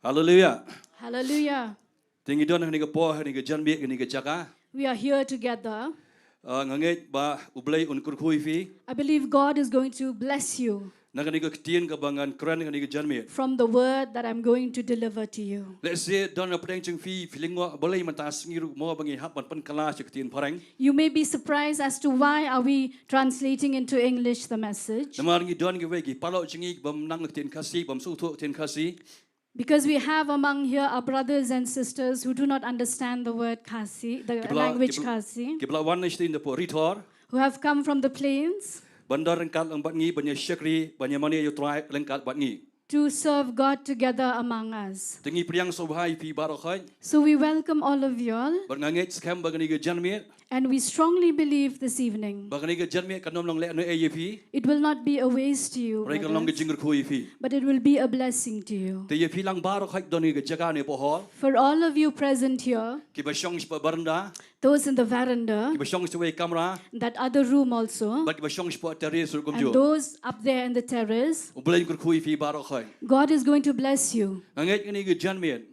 Haleluia. Hallelujah. Te ngi don ha kane ka por, ha kane ka janmiet, ha kane ka jaka. We are here together. Ah, nga ngeit ba U Blei un kyrkhu ïa phi. I believe God is going to bless you Na kane ka ktien kaba ngan kren ha kane ka janmiet. From the word that I'm going to deliver to you. Lehse don hapdeng jong phi phi lyngngoh balei mynta sngi ruh mo ba ngi hap ban pynkylla sha ka ktien phareng. You may be surprised as to why are we translating into English the message. Namar ngi don kiwei ki paralok jong ngi bym nang ktien Khasi, bym sngewthuh ktien Khasi. Because we have among here our brothers and sisters who do not understand the word Khasi, the Kiba la- language kiba- Khasi, Kiba la wan na shatei na pdeng ri thor. Who have come from the plains. Ban don ryngkat lang bad ngi, ban ïa shakri, ban ïa mane ïa U Trai ryngkat bad ngi. To serve God together among us. Te ngi pdiang sngewbha ïa phi baroh khoit. So we welcome all of you all. Bad nga ngeit skhem ba kane ka janmiet. And we strongly believe this evening. Ba kane ka janmiet kan ym long lehnohei ïa phi. It will not be a waste to you. Hynrei kan long ka Brothers, jingkyrkhu ïa phi. But it will be a blessing to you. Te ïa phi lang baroh khoit don ïa ka jaka ne pdeng hall. For all of you present here, Kiba shong shapoh veranda. Those in the veranda, Kiba shong shapoh kamra. That other room also, Bad kiba shong shapoh terrace ruh and kumjuh. Those up there in the terrace, U Blei un kyrkhu ïa phi baroh khoit. God is going to bless you. Nga ngeit kane ka janmiet.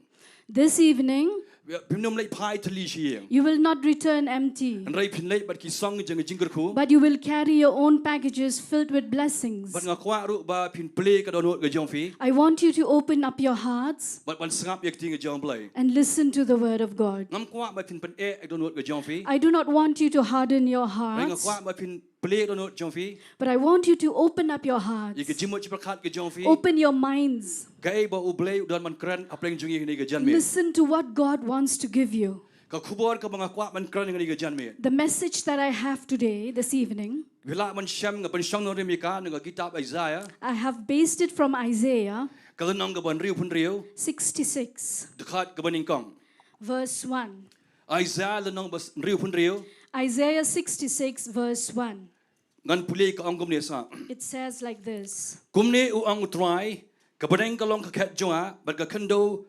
This evening, Phim nym leit phai tylli sha ïing. You will not return empty, Hynrei phin leit bad ki song jong ka jingkyrkhu. But you will carry your own packages filled with blessings. Bad nga kwah ruh ba phin plie ka dohnud ka jong phi. I want you to open up your hearts Bad ban sngap ïa ka ktien ka jong U Blei. And listen to the word of God. Ngam kwah ba phin pyneh ïa ka dohnud ka jong phi. I do not want you to harden your hearts. Hynrei nga kwah ba phin plie ïa ka dohnud jong phi. But I want you to open up your hearts. Ïa ka jingmut jingpyrkhat ka jong phi. Open your minds. Kaei ba U Blei u don ban kren hapdeng jong ngi ha kane ka janmiet. Listen to what God wants to give you. Ka khubor kaba nga kwah ban kren ha kane ka janmiet. The message that I have today, this evening, Phi lah ban shem, nga pynshong nongrim ïa ka na ka kitab Isaiah. I have based it from Isaiah Ka lynnong kaba hynriew phew hynriew. sixty-six, Dkhot kaba nyngkong. verse one. Isaiah lynnong ba hynriew phew hynriew. Isaiah sixty-six, verse one. Ngan pule ka ong kumne sa. It says like this. Kumne u ong U Trai, ka bneng ka long ka khet jong nga, bad ka khyndew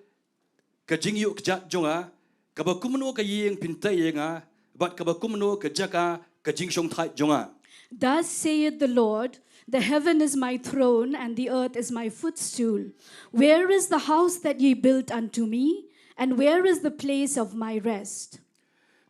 ka jingïuh kjat jong nga, kaba kumno ka ïing phin tei ïa nga, bad kaba kumno ka jaka ka jingshongthait jong nga. Thus saith the Lord, the heaven is my throne, and the earth is my footstool. Where is the house that ye built unto me? And where is the place of my rest?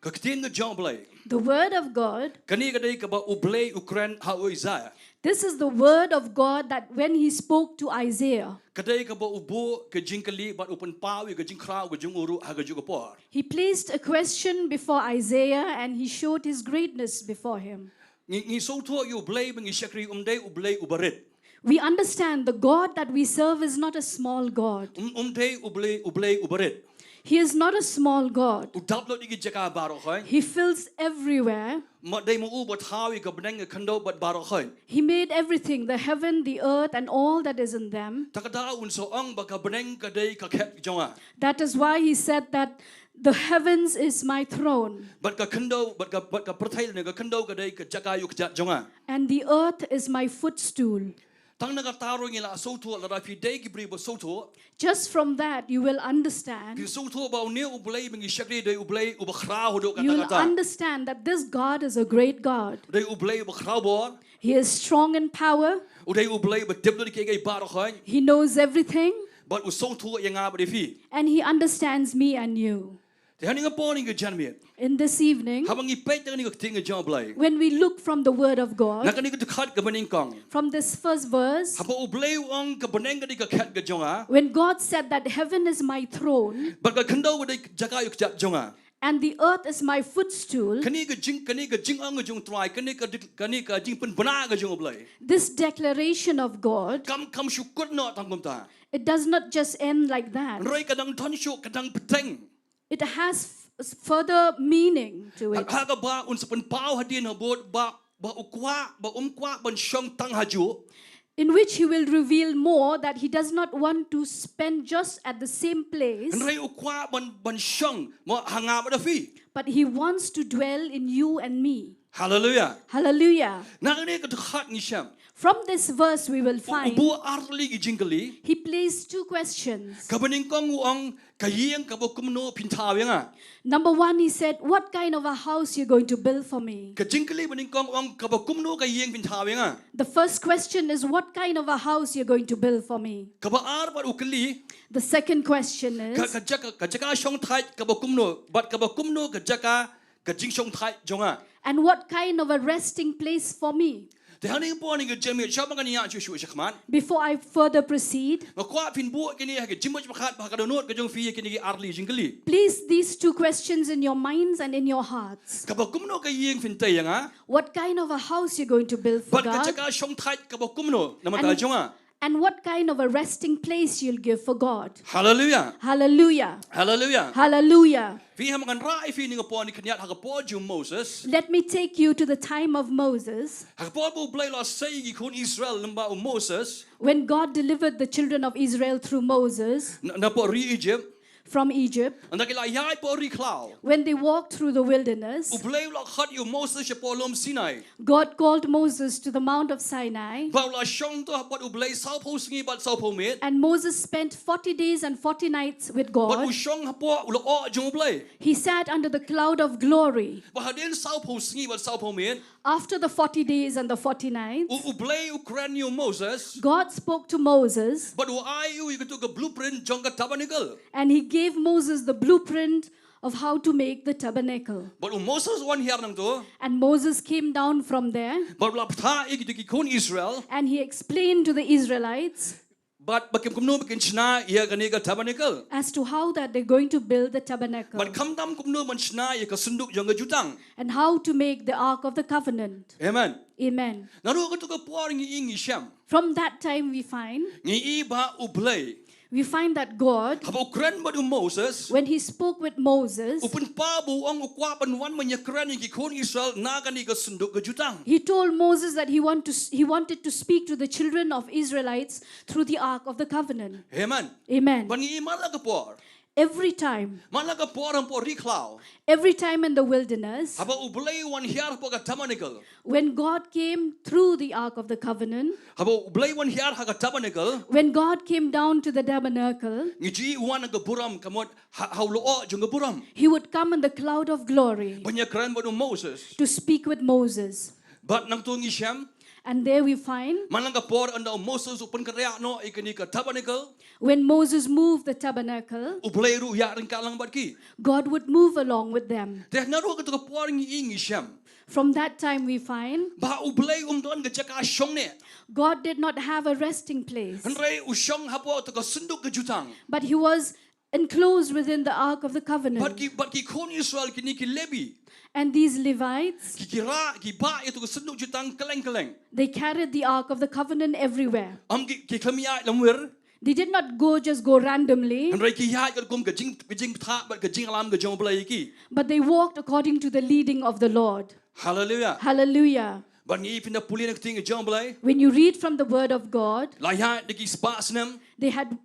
Ka ktien ka jong U Blei. The word of God. Kane ka dei kaba U Blei u kren ha u Isaiah. This is the word of God that when he spoke to Isaiah. Ka dei kaba u buh ka jingkylli bad u pynpaw ïa ka jingkhraw ka jong u ruh ha kajuh ka por. He placed a question before Isaiah and he showed his greatness before him. Ngi, ngi sngewthuh ïa U Blei ba ngi shakri um dei U Blei uba rit. We understand the God that we serve is not a small God. Um, um dei U Blei, U Blei uba rit. He is not a small God. U dap lut ïa ki jaka baroh hoi. He fills everywhere. Ma dei ma u ba thaw ïa ka bneng ka khyndew bad baroh hoi. He made everything, the heaven, the earth, and all that is in them. Ta ka daw un sa ong ba ka bneng ka dei ka khet jong nga. That is why he said that the heavens is my throne. Bad ka khyndew, bad ka, bad ka pyrthei ne ka khyndew ka dei ka jaka ïuh kjat jong nga. And the earth is my footstool. Tang na kata ruh ngi la sngewthuh, lada phi dei ki briew ba sngewthuh. Just from that you will understand. Phi sngewthuh ba une U Blei ba ngi shakri dei U Blei uba khraw haduh katta katta. You will understand that this God is a great God. Dei U Blei uba khraw bor. He is strong in power. U dei U Blei uba tip lut ïa kiei kiei baroh hoi. He knows everything. Bad u sngewthuh ïa nga bad ïa phi. And he understands me and you. Te hangne hapoh kane ka janmiet. In this evening, haba ngi peit na kane ka ktien ka jong U Blei, when we look from the Word of God, na kane ka dkhot kaba nyngkong, from this first verse, haba U Blei u ong ka bneng ka dei ka khet ka jong nga, when God said that heaven is my throne, bad ka khyndew ka dei ka jaka ïuh kjat jong nga, and the earth is my footstool, kane ka jing, kane ka jingong ka jong U Trai, kane ka, kane ka jingpynbna ka jong U Blei, this declaration of God, kam, kam shu kut noh tang kumta. It does not just end like that. Hynrei ka dang don shuh, ka dang bteng. It has f- further meaning to it. Ha kaba un sa pynpaw hadien habud ba, ba u kwah, ba um kwah ban shong tang hajuh. In which he will reveal more that he does not want to spend just at the same place, Hynrei u kwah ban, ban shong mo ha nga bad ha phi. But he wants to dwell in you and me. Hallelujah. Hallelujah. Na kane ka dkhot ngi shem. From this verse we will find. U buh ar tylli ki jingkylli. He placed two questions. Kaba nyngkong u ong ka ïing kaba kumno phin thaw ïa nga. Number one, he said, "What kind of a house you going to build for me?" Ka jingkylli ba nyngkong u ong kaba kumno ka ïing phin thaw ïa nga. The first question is, "What kind of a house you going to build for me?" Kaba ar pat u kylli. The second question is, ka, ka jaka, ka jaka shongthait kaba kumno, bad kaba kumno ka jaka ka jingshongthait jong nga. And what kind of a resting place for me? Te hangne hapoh kane ka janmiet, shuwa ba ngan ïaid shuh shuh shakhmat, before I further proceed, nga kwah phin buh kine ha ka jingmut jingpyrkhat bad ha ka dohnud ka jong phi ïa kine ki ar tylli ki jingkylli. Place these two questions in your minds and in your hearts. Kaba kumno ka ïing phin tei ïa nga. What kind of a house you going to build for God? Bad ka jaka shongthait kaba kumno namar ka jong nga. And what kind of a resting place you'll give for God. Hallelujah. Hallelujah. Hallelujah. Hallelujah. Phi, haba ngan rah ïa phi na ka por, na ka khyndiat ha ka por jong u Moses. Let me take you to the time of Moses. Ha ka por ba U Blei u la sei ïa ki khun Israel lyngba u Moses. When God delivered the children of Israel through Moses. Na, napoh ri Egypt. From Egypt. Ynda ki la ïaid hapoh ri khlaw. When they walked through the wilderness. U Blei u la khot ïa u Moses shapoh lum Sinai. God called Moses to the Mount of Sinai. Bad u la shong hapoh U Blei sawphew sngi bad sawphew miet. And Moses spent forty days and forty nights with God. Bad u shong hapoh u lyoh jong U Blei. He sat under the cloud of glory. Bad hadien sawphew sngi bad sawphew miet. After the forty days and the forty nights, U, U Blei u kren ïa u Moses. God spoke to Moses. Bad u ai ïa u ïa kato ka blueprint jong ka tabernacle. And he gave Moses the blueprint of how to make the tabernacle. Bad u Moses u wan hiar nangto. And Moses came down from there. Bad u la bthah ïa kito ki khun Israel. And he explained to the Israelites. Bad ba kin kumno ba kin shna ïa kane ka tabernacle. As to how that they're going to build the tabernacle. Bad khamtam kumno ban shna ïa ka synduk jong ka jutang. And how to make the ark of the covenant. Amen. Amen. Naduh kato ka por ngi i ngi shem. From that time we find. Ngi i ba U Blei. We find that God, haba u kren bad u Moses, when he spoke with Moses, u pynpaw ba u ong u kwah ban wan ban ïakren ïa ki khun Israel na kane ka synduk ka jutang. He told Moses that he want to he wanted to speak to the children of Israelites through the ark of the covenant. Amen. Amen. Ban ngi i man la ka por. Every time. Man la ka por hapoh ri khlaw. Every time in the wilderness. Haba U Blei u wan hiar hapoh ka tabernacle. When God came through the ark of the covenant. Haba U Blei u wan hiar ha ka tabernacle. When God came down to the tabernacle. Ngi ju i u wan ha ka burom ka mut ha, ha u lyoh jong ka burom. He would come in the cloud of glory. Ban ïakren bad u Moses. To speak with Moses. Bad nangto ngi shem. And there we find. Man la ka por ynda u Moses u pynkynriah noh ïa kane ka tabernacle. When Moses moved the tabernacle, U Blei ruh u ïaid ryngkat lang bad ki. God would move along with them. Te naduh kato ka por ngi i ngi shem. From that time we find ba U Blei um don ka jaka shong neh. God did not have a resting place. Hynrei u shong hapoh kato ka synduk ka jutang. But he was enclosed within the ark of the covenant. Bad ki, bad ki khun Israel kine ki Levi. And these Levites, ki, ki rah, ki bah ïa kato ka synduk jutang kylleng kylleng. They carried the ark of the covenant everywhere. Ym ki, ki khlem ïaid lymwir. They did not go just go randomly. Hynrei ki ïaid katkum ka jing, ka jingbthah bad ka jingïalam ka jong U Blei ïa ki. But they walked according to the leading of the Lord. Hallelujah. Hallelujah. Bad ngi phin da pule na ka ktien ka jong U Blei. When you read from the word of God, la ïaid da ki spah snem. They had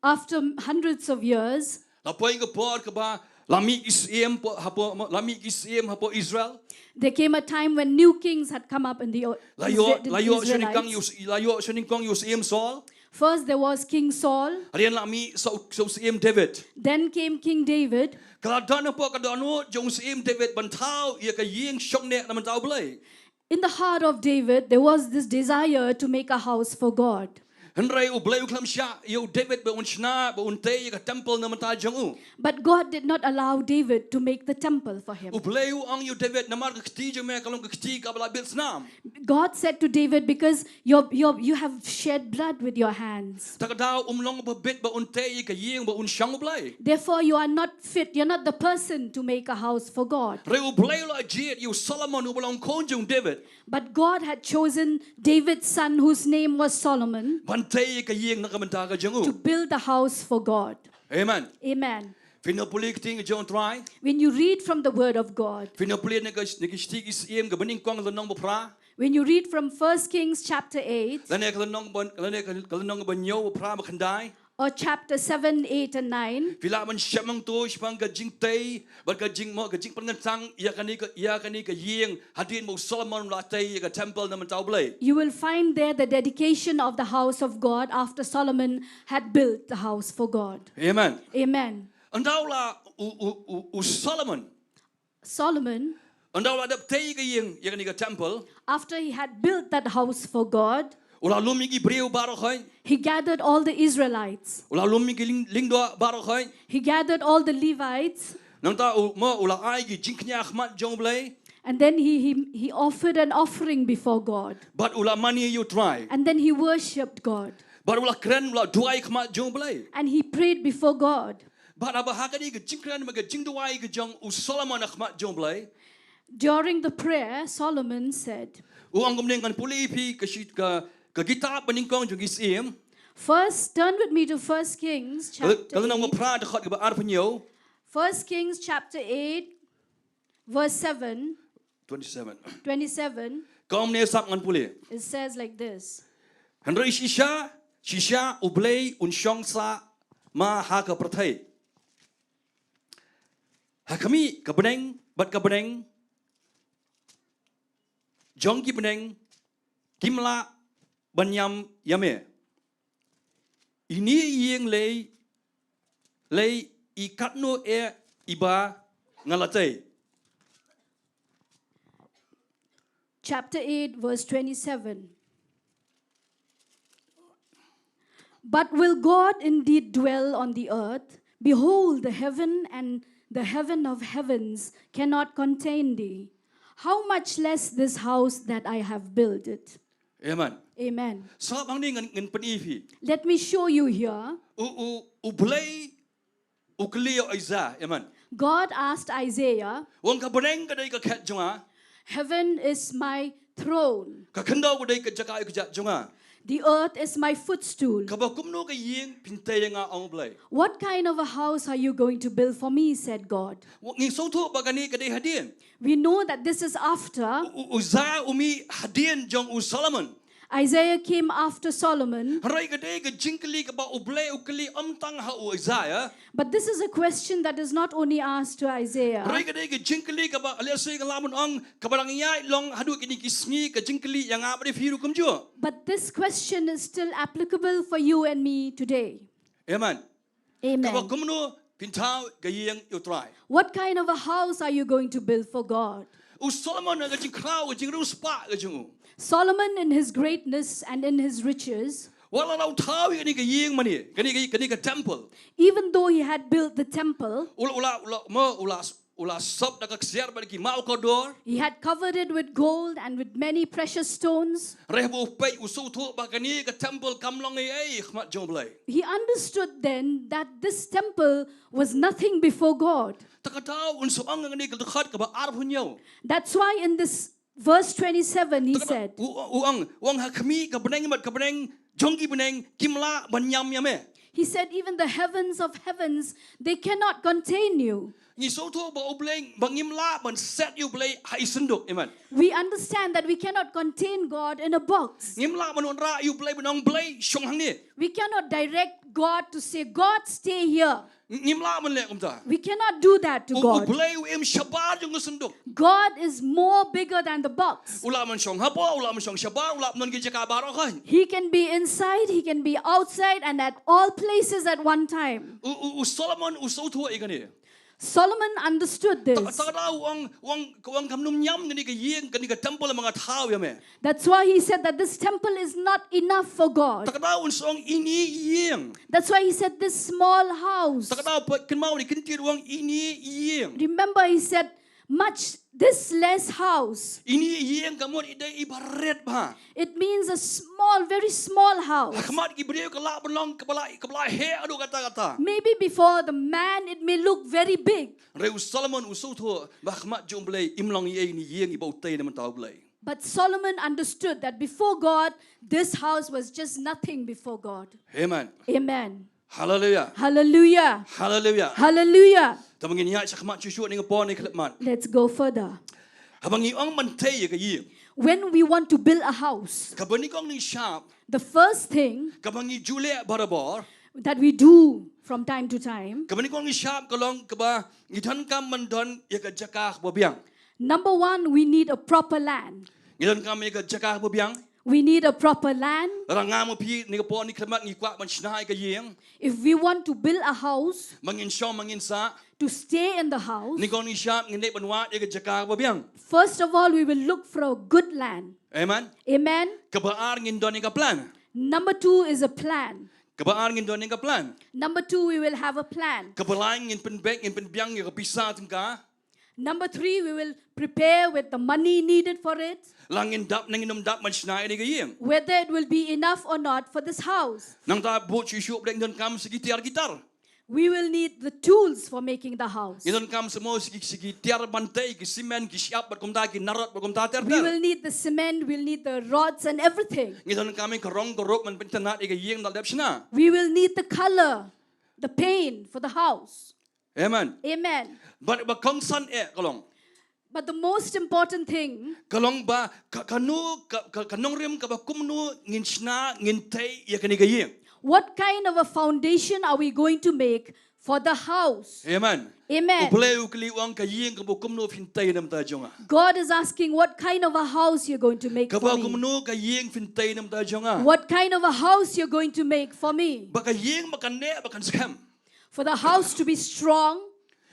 after hundreds of years, la poi ka por kaba la mih ki syiem hapoh, hapoh, la mih ki syiem hapoh Israel. There came a time when new kings had come up in the O- La ïoh, Isra- la ïoh sha nyngkong Israelites. ïa u, la ïoh sha nyngkong ïa u syiem Saul. First there was King Saul, Hadien la mih sa u, sa u syiem David. Then came King David. Ka la don hapoh ka dohnud jong u syiem David ban thaw ïa ka ïing shong neh na bynta U Blei. In the heart of David, there was this desire to make a house for God. Hynrei U Blei u khlem shah ïa u David ba un shna, ba un tei ïa ka temple na bynta jong u. But God did not allow David to make the temple for him. U Blei u ong ïa u David, namar ka kti jong me ka long ka kti kaba la bit snam. God said to David, because you're, you're, you have shed blood with your hands. Te ka daw um long ba bit ba un tei ïa ka ïing ba un shong U Blei. Therefore, you are not fit, you're not the person to make a house for God. Hynrei U Blei u la jied ïa u Solomon uba long khun jong u David. But God had chosen David's son, whose name was Solomon, ban tei ïa ka ïing na ka bynta ka jong u. To build the house for God. Amen. Amen. Phin ïa pule ka ktien ka jong u Trai. When you read from the word of God, phin ïa pule na ka, na ka shithi ki syiem kaba nyngkong ka lynnong ba phra. When you read from First Kings chapter eight, lane ka lynnong ba, lane ka, ka lynnong ba hynñiew, ba phra, ba khyndai. Or chapter seven, eight, and nine. Phi lah ban shem hangto shaphang ka jingtei bad ka jingmo, ka jingpynkyntang ïa kane ka, ïa kane ka ïing hadien ba u Solomon u la tei ïa ka temple na bynta U Blei. You will find there the dedication of the house of God after Solomon had built the house for God. Amen. Amen. Ynda u la u, u, u, u Solomon Solomon, ynda u la dep tei ïa ka ïing, ïa kane ka temple, after he had built that house for God, u la lum ïa ki briew baroh khoit. He gathered all the Israelites. U la lum ïa ki lyng, lyngdoh baroh khoit. He gathered all the Levites. Nangta u, mo, u la ai ki jingkñia ha khmat jong U Blei. And then he, he, he offered an offering before God. Bad u la mane ïa u Trai. And then he worshipped God. Bad u la kren, u la duwai ha khmat jong U Blei. And he prayed before God. Bad haba ha kane ka jingkren bad ka jingduwai ka jong u Solomon ha khmat jong U Blei. During the prayer, Solomon said, u ong kumne, ngan pule ïa phi ka shi-, ka, ka kitab ba nyngkong jong ki Syiem. First, turn with me to First Kings chapter eight. Ka lynnong ba phra, dkhot kaba arphew hynñiew. First Kings chapter eight, verse seven. Twenty-seven. Twenty-seven. Kumne sap, ngan pule. It says like this. Hynrei shisha, shisha U Blei un shong sah ma ha ka pyrthei, ha khmih ka bneng bad ka bneng jong ki bneng kim lah ban ïam ïa me. Ine i ïing lei, lei i katno eh iba nga la tei. chapter eight, verse twenty-seven. But will God indeed dwell on the earth? Behold, the heaven and the heaven of heavens cannot contain thee. How much less this house that I have built it? Amen. Amen. Sa bang ni ngan ngan pyni phi. Let me show you here. U u u Blei u kylli ïa u Isaiah. Amen. God asked Isaiah, Wang ka bneng ka dei ka khet jong nga. Heaven is my throne. Ka khyndew ka dei ka jaka ïa ka jaka jong nga. The earth is my footstool. Kaba kumno ka ïing phin tei ïa nga, ong u Blei. What kind of a house are you going to build for me? Said God. Wa- Ngi sngewthuh ba kane ka dei hadien. We know that this is after. U u Isaiah u mih hadien jong u Solomon. Isaiah came after Solomon. Hynrei ka dei ka jingkylli kaba u Blei u kylli ym tang ha u Isaiah. But this is a question that is not only asked to Isaiah. Hynrei ka dei ka jingkylli kaba lehse ka lah ban ong kaba dang ïaid long haduh kine ki sngi ka jingkylli ïa nga bad ïa phi ruh kumjuh. But this question is still applicable for you and me today. Amen. Amen. Kaba kumno phin thaw ka ïing ïa u Trai. What kind of a house are you going to build for God? U Solomon ha ka jingkhraw, ka jingriewspah ka jong u. Solomon in his greatness and in his riches. Wat la u thaw ïa kane ka ïing mane, kane ka, kane ka temple. Even though he had built the temple, U la, u la, u la, mo, u la, u la sop da ka ksiar bad ki maw kordor. He had covered it with gold and with many precious stones. Hynrei haba u peit u sngewthuh ba kane ka temple kam long ei ei ha khmat jong u Blei. He understood then that this temple was nothing before God. Te kata un sa ong ha kane ka dkhot kaba arphew hynñiew. That's why in this verse twenty-seven he Te kata said, u u ong, u ong ha khmih ka bneng bad ka bneng jong ki bneng kim lah ban ïam ïa me. He said, even the heavens of heavens, they cannot contain you. Ngi sngewthuh ba u Blei, ba ngim lah ban set ïa u Blei ha i synduk. Amen. We understand that we cannot contain God in a box. Ngim lah ban wanrah ïa u Blei ban ong, Blei, shong hangne. We cannot direct God to say, God, stay here. Ngim lah ban leh kumta. We cannot do that to U u God. Blei u im shabar jong ka synduk. God is more bigger than the box. U lah ban shong hapoh, u lah ban shong shabar, u lah ban don ki jaka baroh kawei. He can be inside, he can be outside, and at all places at one time. U u u Solomon u sngewthuh ïa kane. Solomon understood this. Ta ta da u ong, u ong, u ong kam nym ïam kane ka ïing, kane ka temple ba nga thaw ïa me. That's why he said that this temple is not enough for God. Ta ka daw un sa ong ine i ïing. That's why he said this small house. Ta ka daw pat kynmaw ne kin tied u ong ine i ïing. Remember, he said, much this less house. Ine i ïing ka mut i dei i barit bha. It means a small, very small house. Ha khmat ki briew ka lah ban long kaba la, kaba la heh haduh katta katta. Maybe before the man it may look very big. Hynrei u Solomon u sngewthuh ba ha khmat jong u Blei im long ei ei ine i ïing iba u tei na ka bynta u Blei. But Solomon understood that before God, this house was just nothing before God. Amen. Amen. Hallelujah. Hallelujah. Hallelujah. Hallelujah. Te ba ngin ïaid sha khmat shuh shuh, ngin ïa poi, ngin ïa khlem mat. Let's go further. Haba ngi ong ban tei ïa ka ïing. When we want to build a house, Kaba nyngkong nyngshap. The first thing Kaba ngi ju leh barabor. That we do from time to time. Kaba nyngkong nyngshap ka long kaba ngi donkam ban don ïa ka jaka kaba biang. Number one, we need a proper land. Ngi donkam ïa ka jaka kaba biang. We need a proper land. Lada nga ma phi, ngin ïa poi, ngin ïa khlem mat, ngi kwah ban shna ïa ka ïing. If we want to build a house, Ba ngin shong, ba ngin sah. To stay in the house, Nyngkong nyngshap ngin leit ban wad ïa ka jaka kaba biang. First of all, we will look for a good land. Amen. Amen. Kaba ar ngin don ïa ka plan. Number two is a plan. Kaba ar ngin don ïa ka plan. Number two, we will have a plan. Kaba lai ngin pynbeit, ngin pynbiang ïa ka pisa tyngka. Number three, we will prepare with the money needed for it. Lada ngin dap ne ngin ym dap ban shna ïa kane ka ïing. Whether it will be enough or not for this house. Nangta bad shuh shuh pat ngi donkam sa ki tiar ki tar. We will need the tools for making the house. Ngi donkam sa mo sa ki, sa ki tiar ban tei, ki cement, ki shyiap bad kumta, ki narot bad kumta ter ter. We will need the cement, we'll need the rods and everything. Ngi donkam ïa ka rong ka rup ban pyntnat ïa ka ïing ba la dep shna. We will need the color, the paint for the house. Amen. Amen. Bad ba kongsan eh ka long. But the most important thing, Ka long ba ka, kano ka, ka, ka nongrim kaba kumno ngin shna, ngin tei ïa kane ka ïing. What kind of a foundation are we going to make for the house? Amen. Amen. U Blei u kylli u ong ka ïing kaba kumno phin tei na ka bynta jong nga. God is asking what kind of a house you're going to make for me. Kaba kumno ka ïing phin tei na ka bynta jong nga. What kind of a house you're going to make for me. Ba ka ïing ba kan neh ba kan skhem. For the house to be strong.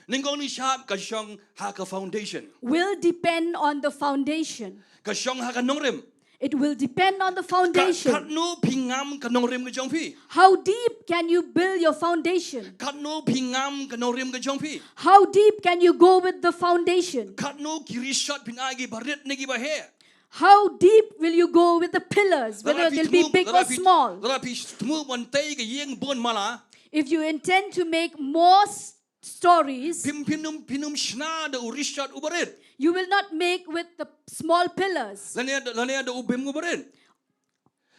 Nyngkong nyngshap ka shong ha ka foundation. Will depend on the foundation. Ka shong ha ka nongrim. It will depend on the Ka- foundation. Katno phi ngam ka nongrim ka jong phi. How deep can you build your foundation? Katno phi ngam ka nongrim ka jong phi. How deep can you go with the foundation? Katno ki rishot phin ai ki barit ne ki baheh. How deep will you go with the pillars, whether they'll be big or small? Lada phi thmu ban tei ka ïing bun mala. If you intend to make more s- stories, Phim phim num phim num shna da u rishot u barit. You will not make with the small pillars, Lane da lane da u bim u barit.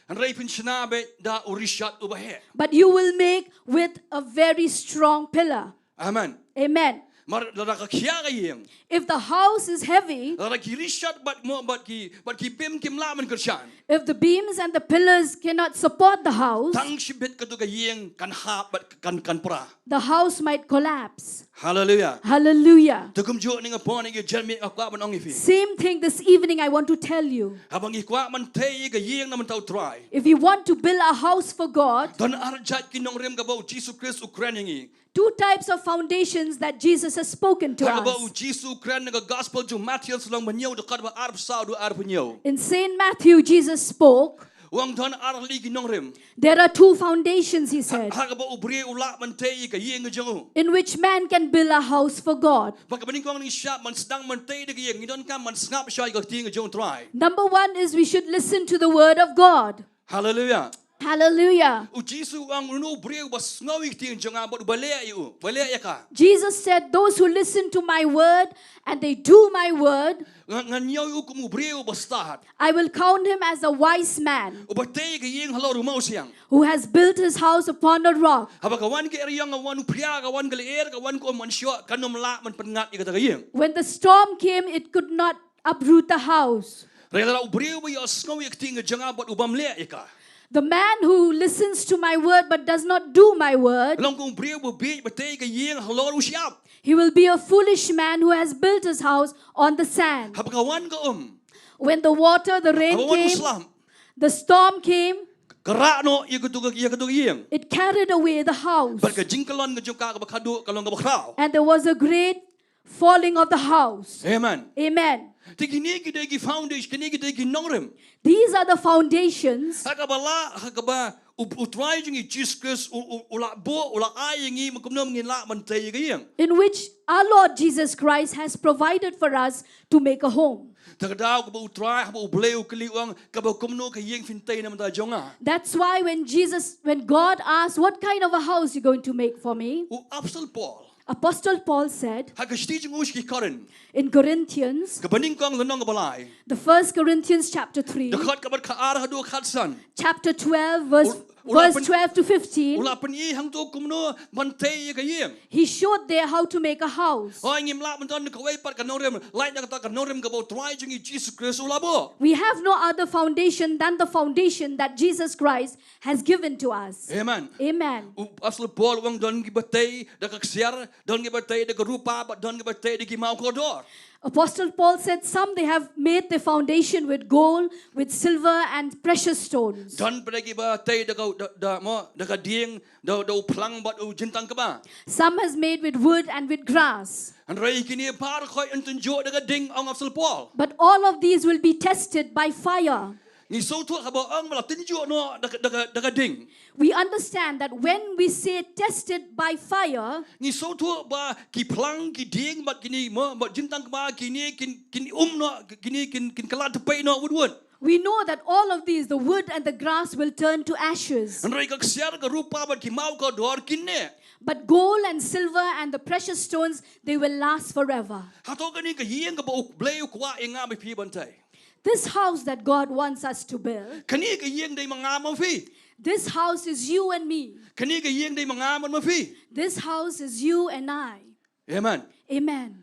Hynrei phin shna beit da u rishot u baheh. But you will make with a very strong pillar. Amen. Amen. Mar lada ka khia ka ïing. If the house is heavy, Lada ki rishot bad mo bad ki bad ki bim kim lah ban kyrshan. If the beams and the pillars cannot support the house, Tang shibit katu ka ïing kan hap bad kan kan pra. The house might collapse. Hallelujah. Hallelujah. Te kumjuh ngi nga pon ngi jan mi nga kwah ban ong ïa phi. Same thing this evening, I want to tell you. Haba ngi kwah ban tei ka ïing na bynta u Trai. If we want to build a house for God, Don ar jait ki nongrim kaba u Jisu Khrist u kren ïa ngi. Two types of foundations that Jesus has spoken to Kaba u us. Jisu u kren na ka gospel jong Matthew lynnong ba hynñiew dkhot ba arphew saw haduh arphew hynñiew. In Saint Matthew, Jesus spoke. U ong don ar tylli ki nongrim. There are two foundations, he said, Ha kaba u briew u lah ban tei ïa ka ïing ka jong u. In which man can build a house for God. Bad kaba nyngkong nyngshap ban sdang ban tei da ka ïing, ngi donkam ban sngap shai ka ktien ka jong u Trai. Number one is we should listen to the word of God. Hallelujah. Hallelujah. U Jisu u ong uno u briew ba sngew ïa ka ktien jong nga bad uba leh ïa u, ba leh ïa ka. Jesus said, "Those who listen to my word and they do my word, Nga nga ñiew ïa u kum u briew uba stad. I will count him as a wise man Uba tei ka ïing halor u mawsiang. who has built his house upon a rock." Haba ka wan ka eriong, ka wan u phria, ka wan ka lyer, ka wan ka um manshoh, kan ym lah ban pynngat ïa kata ka ïing. When the storm came, it could not uproot the house. Hynrei lada u briew uba ïohsngew ïa ka ktien ka jong nga bad u bym leh ïa ka. The man who listens to my word but does not do my word, Long kum u briew uba bieit ba tei ka ïing halor u shyiap. He will be a foolish man who has built his house on the sand. Haba ka wan ka um. When the water, the rain Haba wan u came, slap. The storm came, Ka rah noh ïa katu ka ïa katu ka ïing. It carried away the house. Bad ka jingkyllon ka jong ka kaba khadduh ka long kaba khraw. And there was a great falling of the house. Amen. Amen. Te kine ki dei ki foundation, kine ki dei ki nongrim. These are the foundations Ha kaba lah, ha kaba u, u Trai jong ngi Jisu Khrist u, u, u la buh, u la ai ïa ngi, ma kumno ngin lah ban tei ïa ka ïing. In which our Lord Jesus Christ has provided for us to make a home. Te ka daw kaba u Trai, haba u Blei u kylli u ong, kaba kumno ka ïing phin tei na bynta jong nga. That's why when Jesus, when God asked, "What kind of a house you going to make for me?" U Apostol Paul. Apostle Paul said Ha ka shithi jong u sha ki Korinth. In Corinthians, Kaba nyngkong lynnong kaba lai. The First Corinthians chapter three, Dkhot kaba khat ar haduh khat san. Chapter twelve, verse, U- u la verse pyn- twelve to fifteen, U la pyni hangto kumno ban tei ïa ka ïing. He showed there how to make a house. Hooid ngim lah ban don kawei pat ka nongrim, lait na kata ka nongrim kaba u Trai jong ngi Jisu Khrist u la buh. We have no other foundation than the foundation that Jesus Christ has given to us. Amen. Amen. U Apostol Paul u ong don kiba tei da ka ksiar, don kiba tei da ka rupa, bad don kiba tei da ki maw kordor. Apostle Paul said some they have made their foundation with gold, with silver, and precious stones. Don pat kiba tei da ka da, da mo da ka dieng, da, da u phlang bad u jingtang kba. Some has made with wood and with grass. Hynrei kine baroh khoit yn tynjuh da ka ding, ong Apostol Paul. But all of these will be tested by fire. Ngi sngewthuh haba ong ba la tynjuh noh da ka, da ka, da ka ding. We understand that when we say tested by fire, Ngi sngewthuh ba ki phlang, ki dieng bad kine mo bad jingtang kba kine kin, kin um noh, kine kin, kin kylla tympei noh wut wut. We know that all of these, the wood and the grass, will turn to ashes. Hynrei ka ksiar, ka rupa bad ki maw kordor kin neh. But gold and silver and the precious stones, they will last forever. Hato kane ka ïing kaba u Blei u kwah ïa nga bad phi ban tei? This house that God wants us to build, Kane ka ïing dei ma nga ma phi. This house is you and me. Kane ka ïing dei ma nga ma phi. This house is you and I. Amen. Amen.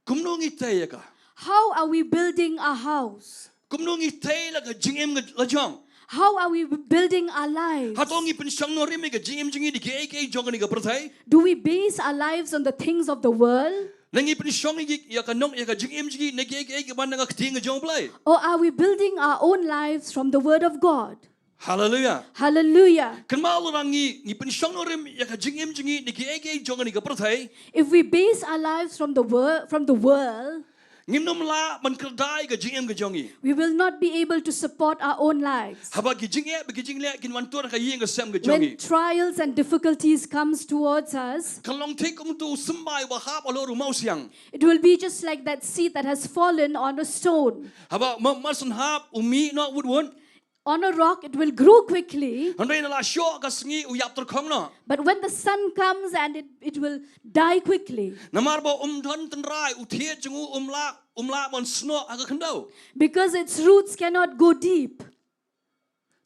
Kumno ngi tei ïa ka? How are we building our house? Kumno ngi tei la ka jingim la jong? How are we building our lives? Hato ngi pynshong nongrim ïa ka jingim jong ngi da kiei kiei jong kane ka pyrthei? Do we base our lives on the things of the world? Ne ngi pynshong ïa ka nong, ïa ka jingim jong ngi na kiei kiei kiba na ka ktien ka jong u Blei? Or are we building our own lives from the Word of God? Hallelujah. Hallelujah. Kynmaw lada ngi ngi pynshong nongrim ïa ka jingim jong ngi na kiei kiei jong kane ka pyrthei. If we base our lives from the world, from the world, Ngim nym lah ban kyrda ïa ka jingim ka jong ngi. We will not be able to support our own lives. Haba ki jingeh bad ki jingleh kin wan tur ha ka ïing ka sem ka jong ngi. When trials and difficulties comes towards us, Kan long thik kum uto u symbai uba hap halor u mawsiang. it will be just like that seed that has fallen on a stone. Haba mar mar shen hap u mih noh wut wut. On a rock, it will grow quickly, Hynrei na la shoh ka sngi u ïap tyrkhong noh. but when the sun comes and it, it will die quickly. Namar ba um don tynrai, u thied jong u um lah um lah ban snoh ha ka khyndew. Because its roots cannot go deep.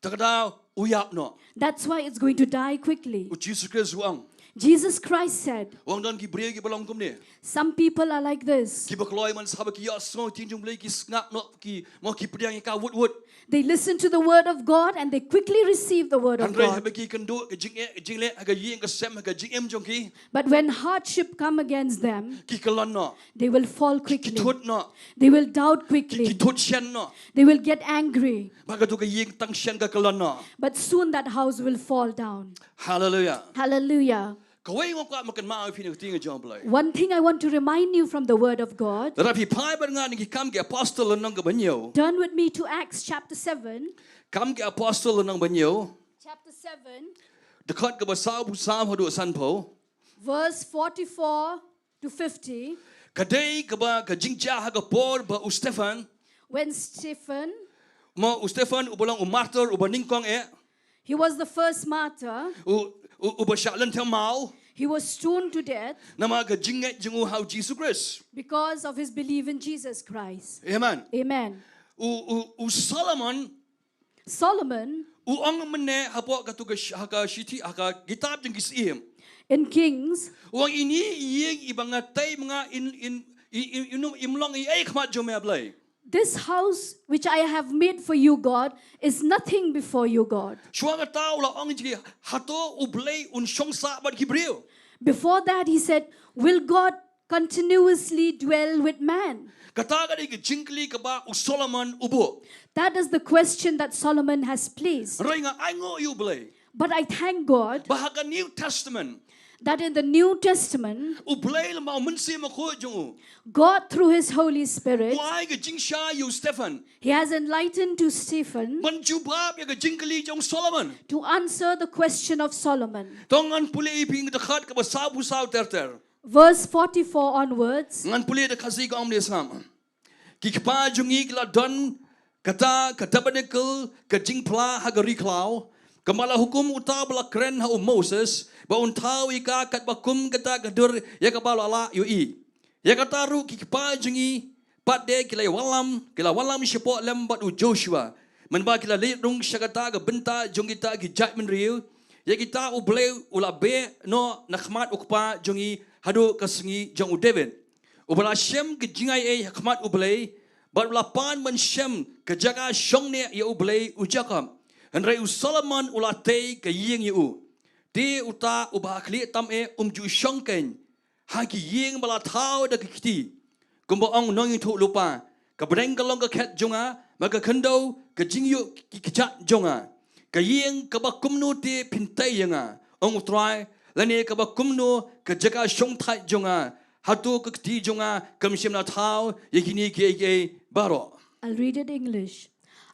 Te ka daw u ïap noh. That's why it's going to die quickly. U Jisu Khrist u ong. Jesus Christ said, U ong don ki briew kiba long kumne. Some people are like this. Kiba kloi man sha ba ki ïohsngew ktien jong U Blei ki sngap noh, ki mo ki pdiang ïa ka wut wut. They listen to the word of God and they quickly receive the word of Hynrei God. haba ki kynduh ka jingeh ka jingleh ha ka ïing ka sem ha ka jingim jong ki. But when hardship come against them, Ki kyllon noh. they will fall Ki quickly. Thutnoh. They will doubt Ki quickly. thut shen noh. They will get angry. Bad kato ka ïing tang shen ka kyllon noh. But soon that house will fall down. Hallelujah. Hallelujah. Kawei nga kwah ban kynmaw ïa phi na ka ktien ka jong U Blei. One thing I want to remind you from the word of God. Lada phi phai bad nga na ki Kam ki Apostol lynnong kaba hynñiew. Turn with me to Acts chapter seven. Kam ki Apostol lynnong ba hynñiew. Chapter seven, Dkhot kaba saw phew saw haduh san phew. Verse forty-four to fifty. Ka dei kaba ka jingjia ha ka por ba u Stephen. When Stephen, Mo u Stephen uba long u martyr uba nyngkong eh. he was the first martyr, U u uba shah lynthem maw. he was stoned to death Namar ka jingngeit jong u ha u Jisu Khrist. because of his belief in Jesus Christ. Amen. Amen. U u u Solomon Solomon, u ong mynne hapoh kato ka sh- ha ka shithi ha ka kitab jong ki Syiem. In Kings, U ong ine i ïing iba nga tei ma nga in in i i i nym im long ei ei ha khmat jong me Blei. this house which I have made for you, God, is nothing before you, God. Shuwa kata u la ong ïa ki, hato U Blei un shong sah bad ki briew. Before that, he said, Will God continuously dwell with man? Kata ka dei ka jingkylli kaba u Solomon u buh. That is the question that Solomon has placed. Hynrei nga ainguh ïa U Blei. But I thank God Ba ha ka New Testament. That in the New Testament, U Blei lyngba u Mynsiem Bakhuid jong u. God, through his Holy Spirit, U ai ka jingshai ïa u Stephen. he has enlightened to Stephen Ban jubab ïa ka jingkylli jong Solomon. To answer the question of Solomon. To ngan pule ïa phi na ka dkhot kaba saw phew saw ter ter. Verse forty-four onwards. Ngan pule da Khasi ka ong mynne sngap. Ki kpa jong ngi ki la don kata ka tabernacle ka jingphla ha ka ri khlaw. Kumba la hukum uta uba la kren ha u Moses, ba un thaw ïa ka katba kum kata ka dur ïa kaba la lah ïohi. Ïa kata ruh ki kpa jong ngi pat de ki la wallam, ki la wallam shapoh lem bad u Joshua. Mynba ki la leit rung sha kata ka bynta jong kita ki jaitbynriew, ïa kita U Blei u la beh noh na khmat u kpa jong ngi haduh ka sngi jong u David. Uba la shem ka jingai ei ha khmat U Blei, bad u la pan ban shem ka jaka shong neh ïa U Blei u Jakob. Hynrei u Solomon u la tei ka ïing ïa u. Te uta uba ha khlieh tam eh um ju shong keiñ ha ki ïing ba la thaw da ki kti. Kumba ong u nongïathuhlypa, ka bneng ka long ka khet jong nga, bad ka khyndew ka jingïuh ki kjat jong nga. Ka ïing kaba kumno te phin tei ïa nga, ong U Trai, lane kaba kumno ka jaka shongthait jong nga, hato ka kti jong nga kam shym la thaw ïa kine kiei kiei baroh. I'll read it English.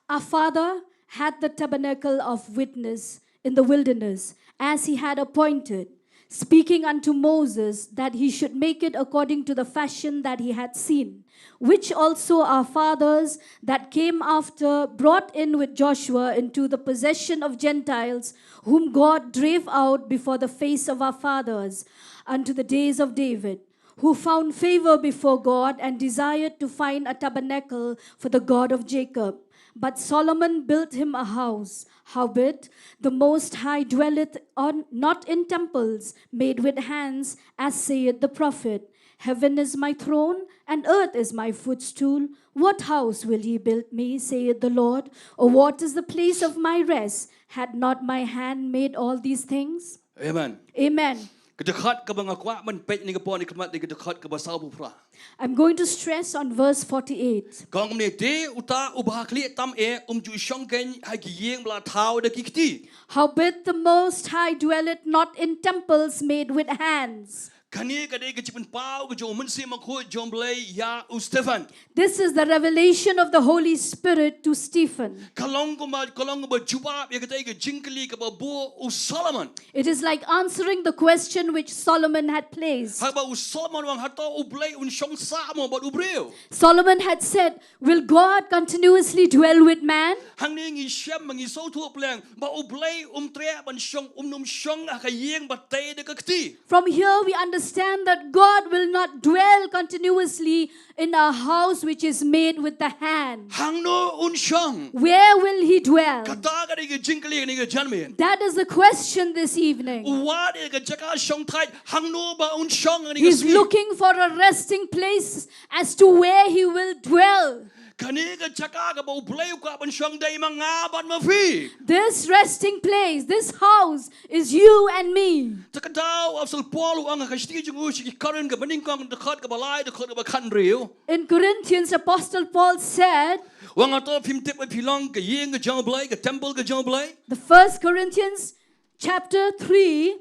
Our father had the tabernacle of witness in the wilderness, as he had appointed, speaking unto Moses that he should make it according to the fashion that he had seen, which also our fathers that came after brought in with Joshua into the possession of Gentiles, whom God drave out before the face of our fathers unto the days of David, who found favor before God and desired to find a tabernacle for the God of Jacob. But Solomon built him a house. Howbeit, the Most High dwelleth on, not in temples made with hands, as saith the prophet. Heaven is my throne, and earth is my footstool. What house will ye build me, saith the Lord? Or what is the place of my rest? Had not my hand made all these things? Amen. Amen. Dkhot kaba nga kwah ban peit ha kane ka por, ka dei ka dkhot kaba sawphew phra. I'm going to stress on verse forty-eight. Ka ong kumne: Te uta uba ha khlieh tam eh um ju shong keiñ ha ki ïing ba la thaw da ki kti. Howbeit the Most High dwelleth not in temples made with hands. Kane ka dei ka jingpynpaw ka jong u Mynsiem Bakhuid jong u Blei ïa u Stephen. This is the revelation of the Holy Spirit to Stephen. Ka long kumba, ka long kumba jubab ïa katei ka jingkylli kaba buh u Solomon. It is like answering the question which Solomon had placed. Haba u Solomon u ong, hato u Blei un shong sah mo bad u briew? Solomon had said, "Will God continuously dwell with man?" Hangne ngi shem, ngi sngewthuh pleng ba u Blei um treh ban shong, um nym shong ha ka ïing ba tei da ka kti. From here, we understand that God will not dwell continuously in a house which is made with the hand. Hangno un shong? Where will he dwell? Kata ka dei ka jingkylli kane ka janmiet. That is the question this evening. U wad ïa ka jaka shongthait hangno ba un shong kane ka sngi. He's looking for a resting place as to where he will dwell. Kane ka jaka kaba u Blei u kwah ban shong dei ma nga bad ma phi. This resting place, this house, is you and me. Te ka daw u Apostol Paul u ong ha ka shithi jong u sha ki Korinth kaba nyngkong, dkhot kaba lai, dkhot kaba khathynriew. In Corinthians, Apostle Paul said, U ong, hato phim tip ba phi long ka ïing ka jong u Blei, ka temple ka jong u Blei? The First Corinthians chapter three,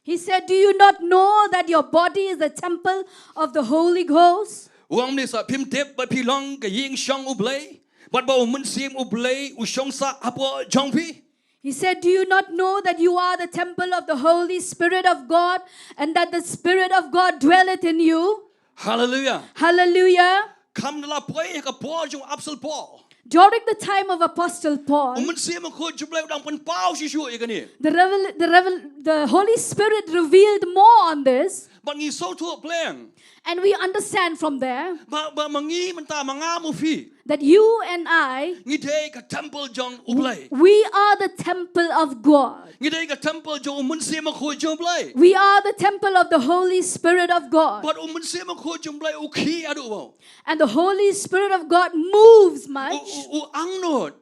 he said, "Do you not know that your body is the temple of the Holy Ghost?" U ong, ne sa phim tip ba phi long ka ïing shong u Blei, bad ba u Mynsiem u Blei u shong sah hapoh jong phi? He said, "Do you not know that you are the temple of the Holy Spirit of God, and that the Spirit of God dwelleth in you?" Hallelujah. Hallelujah. Kham da la poi ha ka por jong u Apostol Paul, During the time of Apostle u Paul, Mynsiem Bakhuid jong u Blei u dang pynpaw shisha ïa kane. the, revel- the, revel- the Holy Spirit revealed more on this, Bad ngi sngewthuh pleng, and we understand from there ba, ba ma ngi mynta, ma nga ma phi, that you and I, ngi dei ka temple jong u Blei. we are the temple of God. Ngi dei ka temple jong u Mynsiem Bakhuid jong u Blei. We are the temple of the Holy Spirit of God. Bad u Mynsiem Bakhuid jong u Blei u khih haduh ba, And the Holy Spirit of God moves u, much. u, u angnud.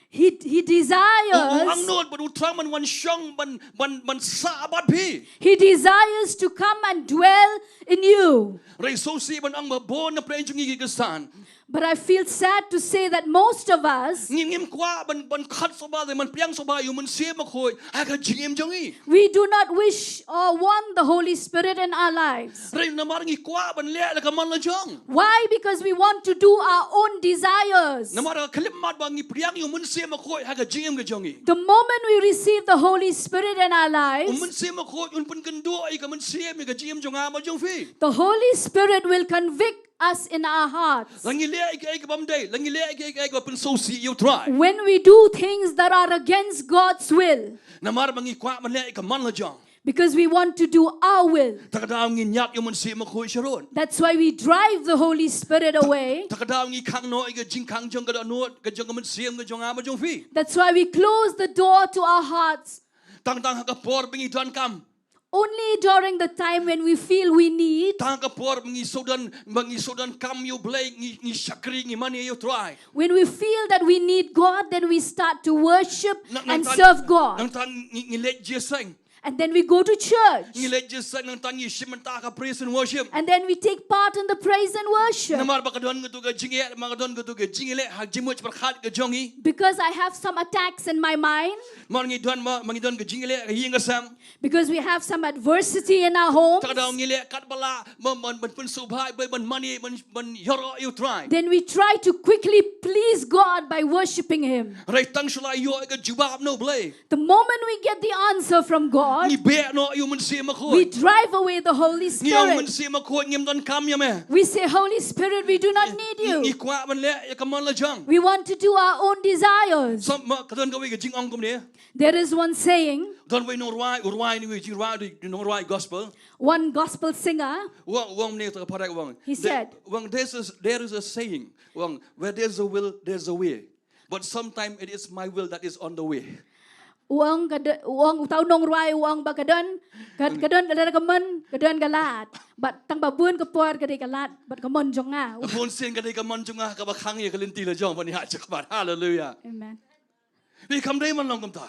He, he U, u desires, angnud bad u thrang ban wan shong, ban, ban, ban sah bad phi. He desires to come and dwell in you. Hynrei sngewsih ban ong ba bun na pdeng jong ngi ki Khristan, But I feel sad to say that most of us, ngim, ngim kwah ban, ban khot sngewbha, ban pdiang sngewbha ïa u Mynsiem Bakhuid ha ka jingim jong ngi. we do not wish or want the Holy Spirit in our lives. Hynrei namar ngi kwah ban leh la ka mon la jong. Why? Because we want to do our own desires. Namar ka khyllipmat ba ngi pdiang ïa u Mynsiem Bakhuid ha ka jingim ka jong ngi, The moment we receive the Holy Spirit in our u lives, Mynsiem Bakhuid un pynkynduh ïa ka mynsiem, ïa ka jingim jong nga bad jong phi. The Holy Spirit will convict us in our hearts. La ngi leh ïa kaei ka bym dei, la ngi leh ïa kaei ka bym pynsngewsih ïa u Trai. When we do things that are against God's will, Namar ba ngi kwah ban leh ïa ka mon la jong. Because we want to do our will. Ta ka daw ngi ñiad ïa u Mynsiem Bakhuid sharud. That's why we drive the Holy Spirit away. Ta ka daw ngi khang noh ïa ka jingkhang jong ka dohnud, ka jong ka mynsiem, ka jong nga bad jong phi. That's why we close the door to our hearts. Tang tang ha ka por ba ngi donkam. Only during the time when we feel we need, Tang ha ka por ba ngi sngewdon, ba ngi sngewdonkam ïa u Blei, ngi, ngi shakri, ngi mane ïa u Trai. When we feel that we need God, then we start to worship Nang, and nangta, serve God. Nangta ngi, ngi leit jingïaseng. And then we go to church. Ngi leit jingïaseng, nangta ngi shim bynta ka praise and worship. And then we take part in the praise and worship. Namar ba ka don katu ka jingeh, namar ka don katu ka jingeh ha jingmut jingpyrkhat ka jong ngi. Because I have some attacks in my mind. Namar ngi don, namar ngi don ka jingeh ha ka ïing ka sem. Because we have some adversity in our homes. Ta ka daw ngi leh katba lah ban, ban, ban pynsngewbha, ban, ban mane, ban, ban ïaroh ïa u Trai. Then we try to quickly please God by worshiping Him. Hynrei tang shu la ïoh ïa ka jubab na u Blei, The moment we get the answer from God, ngi beh noh ïa u Mynsiem we Bakhuid. Drive away the Holy Ngi ong, Spirit. Mynsiem Bakhuid, ngim donkam ïa me. We say, "Holy Spirit, we do not need Ngi, ngi you. Kwah ban leh ïa ka mon la jong. We want to do our own desires." Sa ma ka don kawei ka jingong kumne. There is one saying. Don kawei u nongrwai, u rwai, u nongrwai gospel. One gospel singer. U ong, u ong kumne, ta ka pharek u ong. He said. U ong, there's a, there is a saying. U ong, where there's a will, there's a way. But sometimes it is my will that is on the way. U ong ka de-, u ong uta u nongrwai u ong ba ka don, ka, ka don, ka don ka mon, ka don ka lad. Bad tang ba bun ka por ka dei ka lad bad ka mon jong nga. Bun sien ka dei ka mon jong nga kaba khang ïa ka lynti la jong ban ïaid shakhmat. Hallelujah. Amen. Ngi kam dei ban long kumta.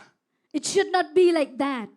It should not be like that.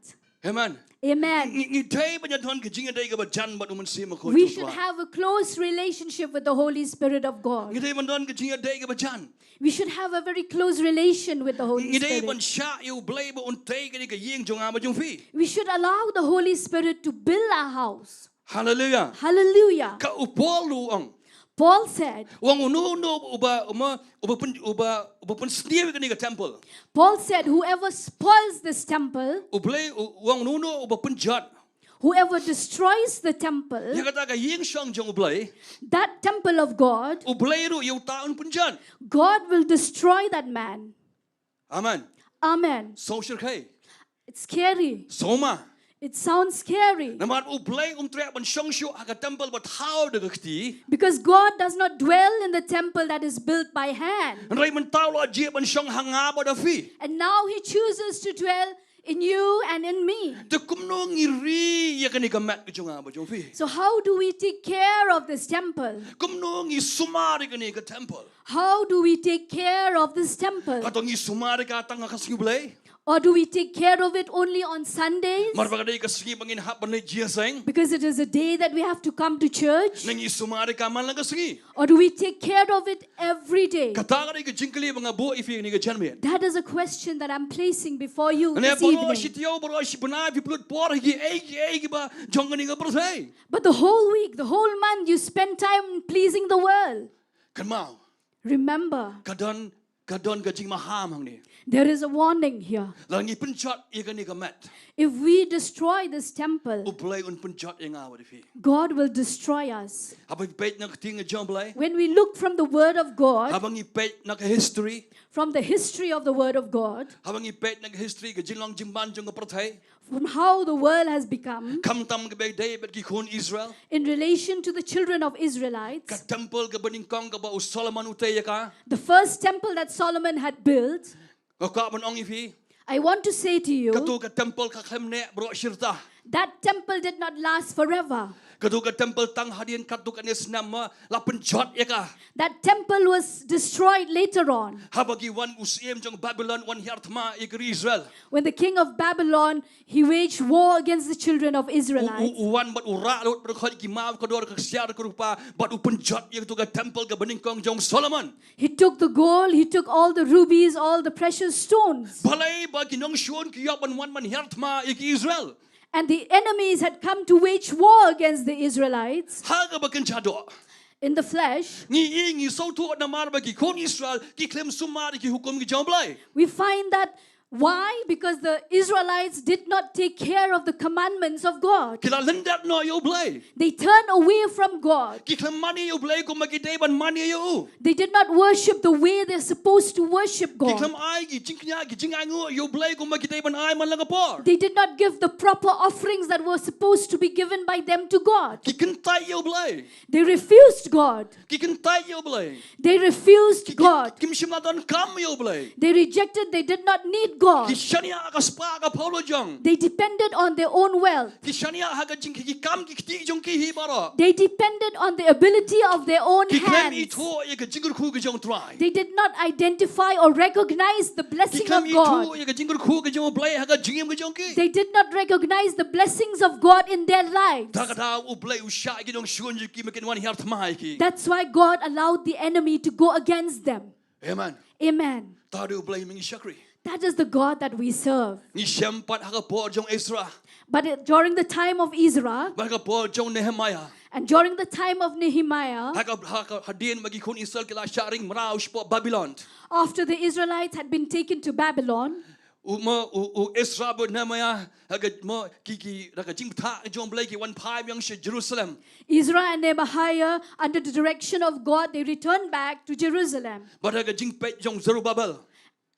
Amen. Amen. Ngi ngi dei ban ïa don ka jingïadei kaba jan bad u Mynsiem Bakhuid. We Jong should Kpa. Have a close relationship with the Holy Spirit of God. Ngi dei ban don ka jingïadei kaba jan. We should have a very close relation with the Holy Ngi dei ban Spirit. Shah ïa u Blei ba un tei kane ka ïing jong nga bad jong phi. We should allow the Holy Spirit to build our house. Hallelujah. Hallelujah. Ka u Paul u ong. Paul said, U ong uno uno uba uba uba pyn uba uba pynsniew ïa kane ka temple. Paul said, "Whoever spoils this temple, U Blei u u ong uno uno uba pynjot. Whoever destroys the temple, Ïa kata ka ïing shong jong u Blei. That temple of God, U Blei ruh ïa uta un pynjot. God will destroy that man." Amen. Amen. Sngewsih. It's scary. Sngewma. It sounds scary. Namar u Blei um treh ban shong shuh ha ka temple ba thaw da ka kti. Because God does not dwell in the temple that is built by hand. Hynrei mynta u la jia ban shong ha nga bad ha phi. And now he chooses to dwell in you and in me. Te kumno ngi ri ïa kane ka met ka jong nga bad jong phi. So how do we take care of this temple? Kumno ngi sumar ïa kane ka temple. How do we take care of this temple? Hato ngi sumar ïa ka tang ha ka sngi Blei. Or do we take care of it only on Sundays? Namar ba ka dei ka sngi ba ngin hap ban leit jingïaseng. Because it is a day that we have to come to church. Ne ngi sumar ïa ka man la ka sngi. Or do we take care of it every day? Kata ka dei ka jingkylli ba nga buh ïa phi kane ka janmiet. That is a question that I'm placing before you Ne this baroh evening. Shi taïew baroh shi bnai phi pynlut por ha kiei kiei kiba jong kane ka pyrthei. But the whole week, the whole month, you spend time pleasing the world. Kynmaw. Remember, Ka don ka don ka jingmaham hangne. There is a warning here. Lada ngi pynjot ïa kane ka met. If we destroy this temple, U Blei un pynjot ïa nga bad ïa phi. God will destroy us. Haba ngi peit na ka ktien jong u Blei. When we look from the Word of God, Haba ngi peit na ka history. From the history of the Word of God, Haba ngi peit na ka history ka jinglong jingman jong ka pyrthei. From how the world has become, Khamtam kaba ïadei bad ki khun Israel. In relation to the children of Israelites, Ka temple kaba nyngkong kaba u Solomon u tei ïa ka. The first temple that Solomon had built, Nga kwah ban ong ïa phi. I want to say to you, Kato ka temple kam neh baroh shi rta. That temple did not last forever. Kato ka temple tang hadien katto katne snem ma la pynjot ïa ka. That temple was destroyed later on. Haba ki wan u syiem jong Babylon wan hiar thma ïa ki ri Israel. When the king of Babylon, he waged war against the children of Israelites. U wan bad u rah lut bad u khot ki maw ka dor ka ksiar ka rupa bad u pynjot ïa kato ka temple kaba nyngkong jong Solomon. He took the gold, he took all the rubies, all the precious stones. Balei ba ki nongshun ki ïoh ban wan ban hiar thma ïa ki Israel. And the enemies had come to wage war against the Israelites. Ha kaba kynja doh. In the flesh. Ngi i ngi sngewthuh namar ba ki khun Israel ki khlem sumar ïa ki hukum ki jong u Blei. We find that why? Because the Israelites did not take care of the commandments of God. Ki la lyndet noh ïa u Blei. They turned away from God. Ki khlem mane ïa u Blei kumba ki dei ban mane ïa u. They did not worship the way they're supposed to worship God. Ki khlem ai ki jingkñia ki jingainguh ïa u Blei kumba ki dei ban ai man la ka por. They did not give the proper offerings that were supposed to be given by them to God. Ki kyntait ïa u Blei. They refused God. Ki kyntait ïa u Blei. They refused God. Kim shym la donkam ïa u Blei. They rejected, they did not need God. Ki shaniah ha ka spah ka phew lajong. They depended on their own wealth. Ki shaniah ha ka jing ki kam ki kti jong ki hi baroh. They depended on the ability of their own hands. Ki khlem ithuh ïa ka jingkyrkhu ka jong u Trai. They did not identify or recognize the blessing of God. Ki khlem ithuh ïa ka jingkyrkhu ka jong u Blei ha ka jingim ka jong ki. They did not recognize the blessings of God in their lives. Da kata u Blei u shah ïa ki nongshun jong ki ba kin wan hiar thma ïa ki. That's why God allowed the enemy to go against them. Amen. Amen. Kata u Blei ba ngi shakri. That is the God that we serve. Ngi shem pat ha ka por jong Ezra. But it, during the time of Ezra, bad ha ka por jong Nehemiah, and during the time of Nehemiah, ha ka, ha ka, hadien ba ki khun Israel ki la shah ring mraw shapoh Babylon. After the Israelites had been taken to Babylon, u ma u, u Ezra bad Nehemiah ha ka ma ki ki da ka jingbatai jong u Blei ki wan phai biang sha Jerusalem. Ezra and Nehemiah, under the direction of God, they returned back to Jerusalem. Bad ha ka jingpeit jong Zerubbabel.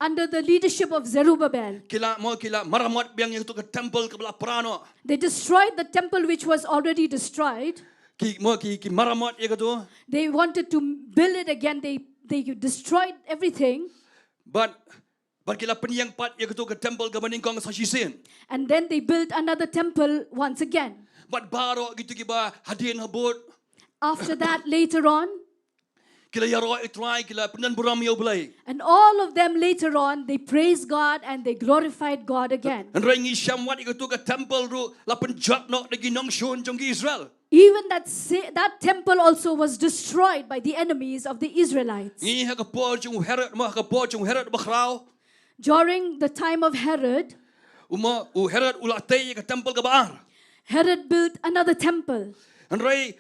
Under the leadership of Zerubbabel. Ki la ma ki la maramot biang ïa kato ka temple kaba la pra noh. They destroyed the temple which was already destroyed. Ki ma ki ki maramot ïa kato. They wanted to build it again. They they destroyed everything. Bad bad ki la pynïeng pat ïa kato ka temple kaba nyngkong sa shisien. And then they built another temple once again. Bad baroh kito kiba hadien habud. After that, later on, ki la ïaroh ïa U Trai, ki la pyndonburom ïa U Blei. And all of them later on, they praised God and they glorified God again. Hynrei ngi shem wat ïa kato ka temple ruh la pynjot noh da ki nongshun jong ki Israel. Even that, sa- that temple also was destroyed by the enemies of the Israelites. Ngi ha ka por jong u Herod, mo ha ka por jong u Herod bakhraw. During the time of Herod, U mo u Herod u la tei ïa ka temple kaba ar. Herod built another temple. Hynrei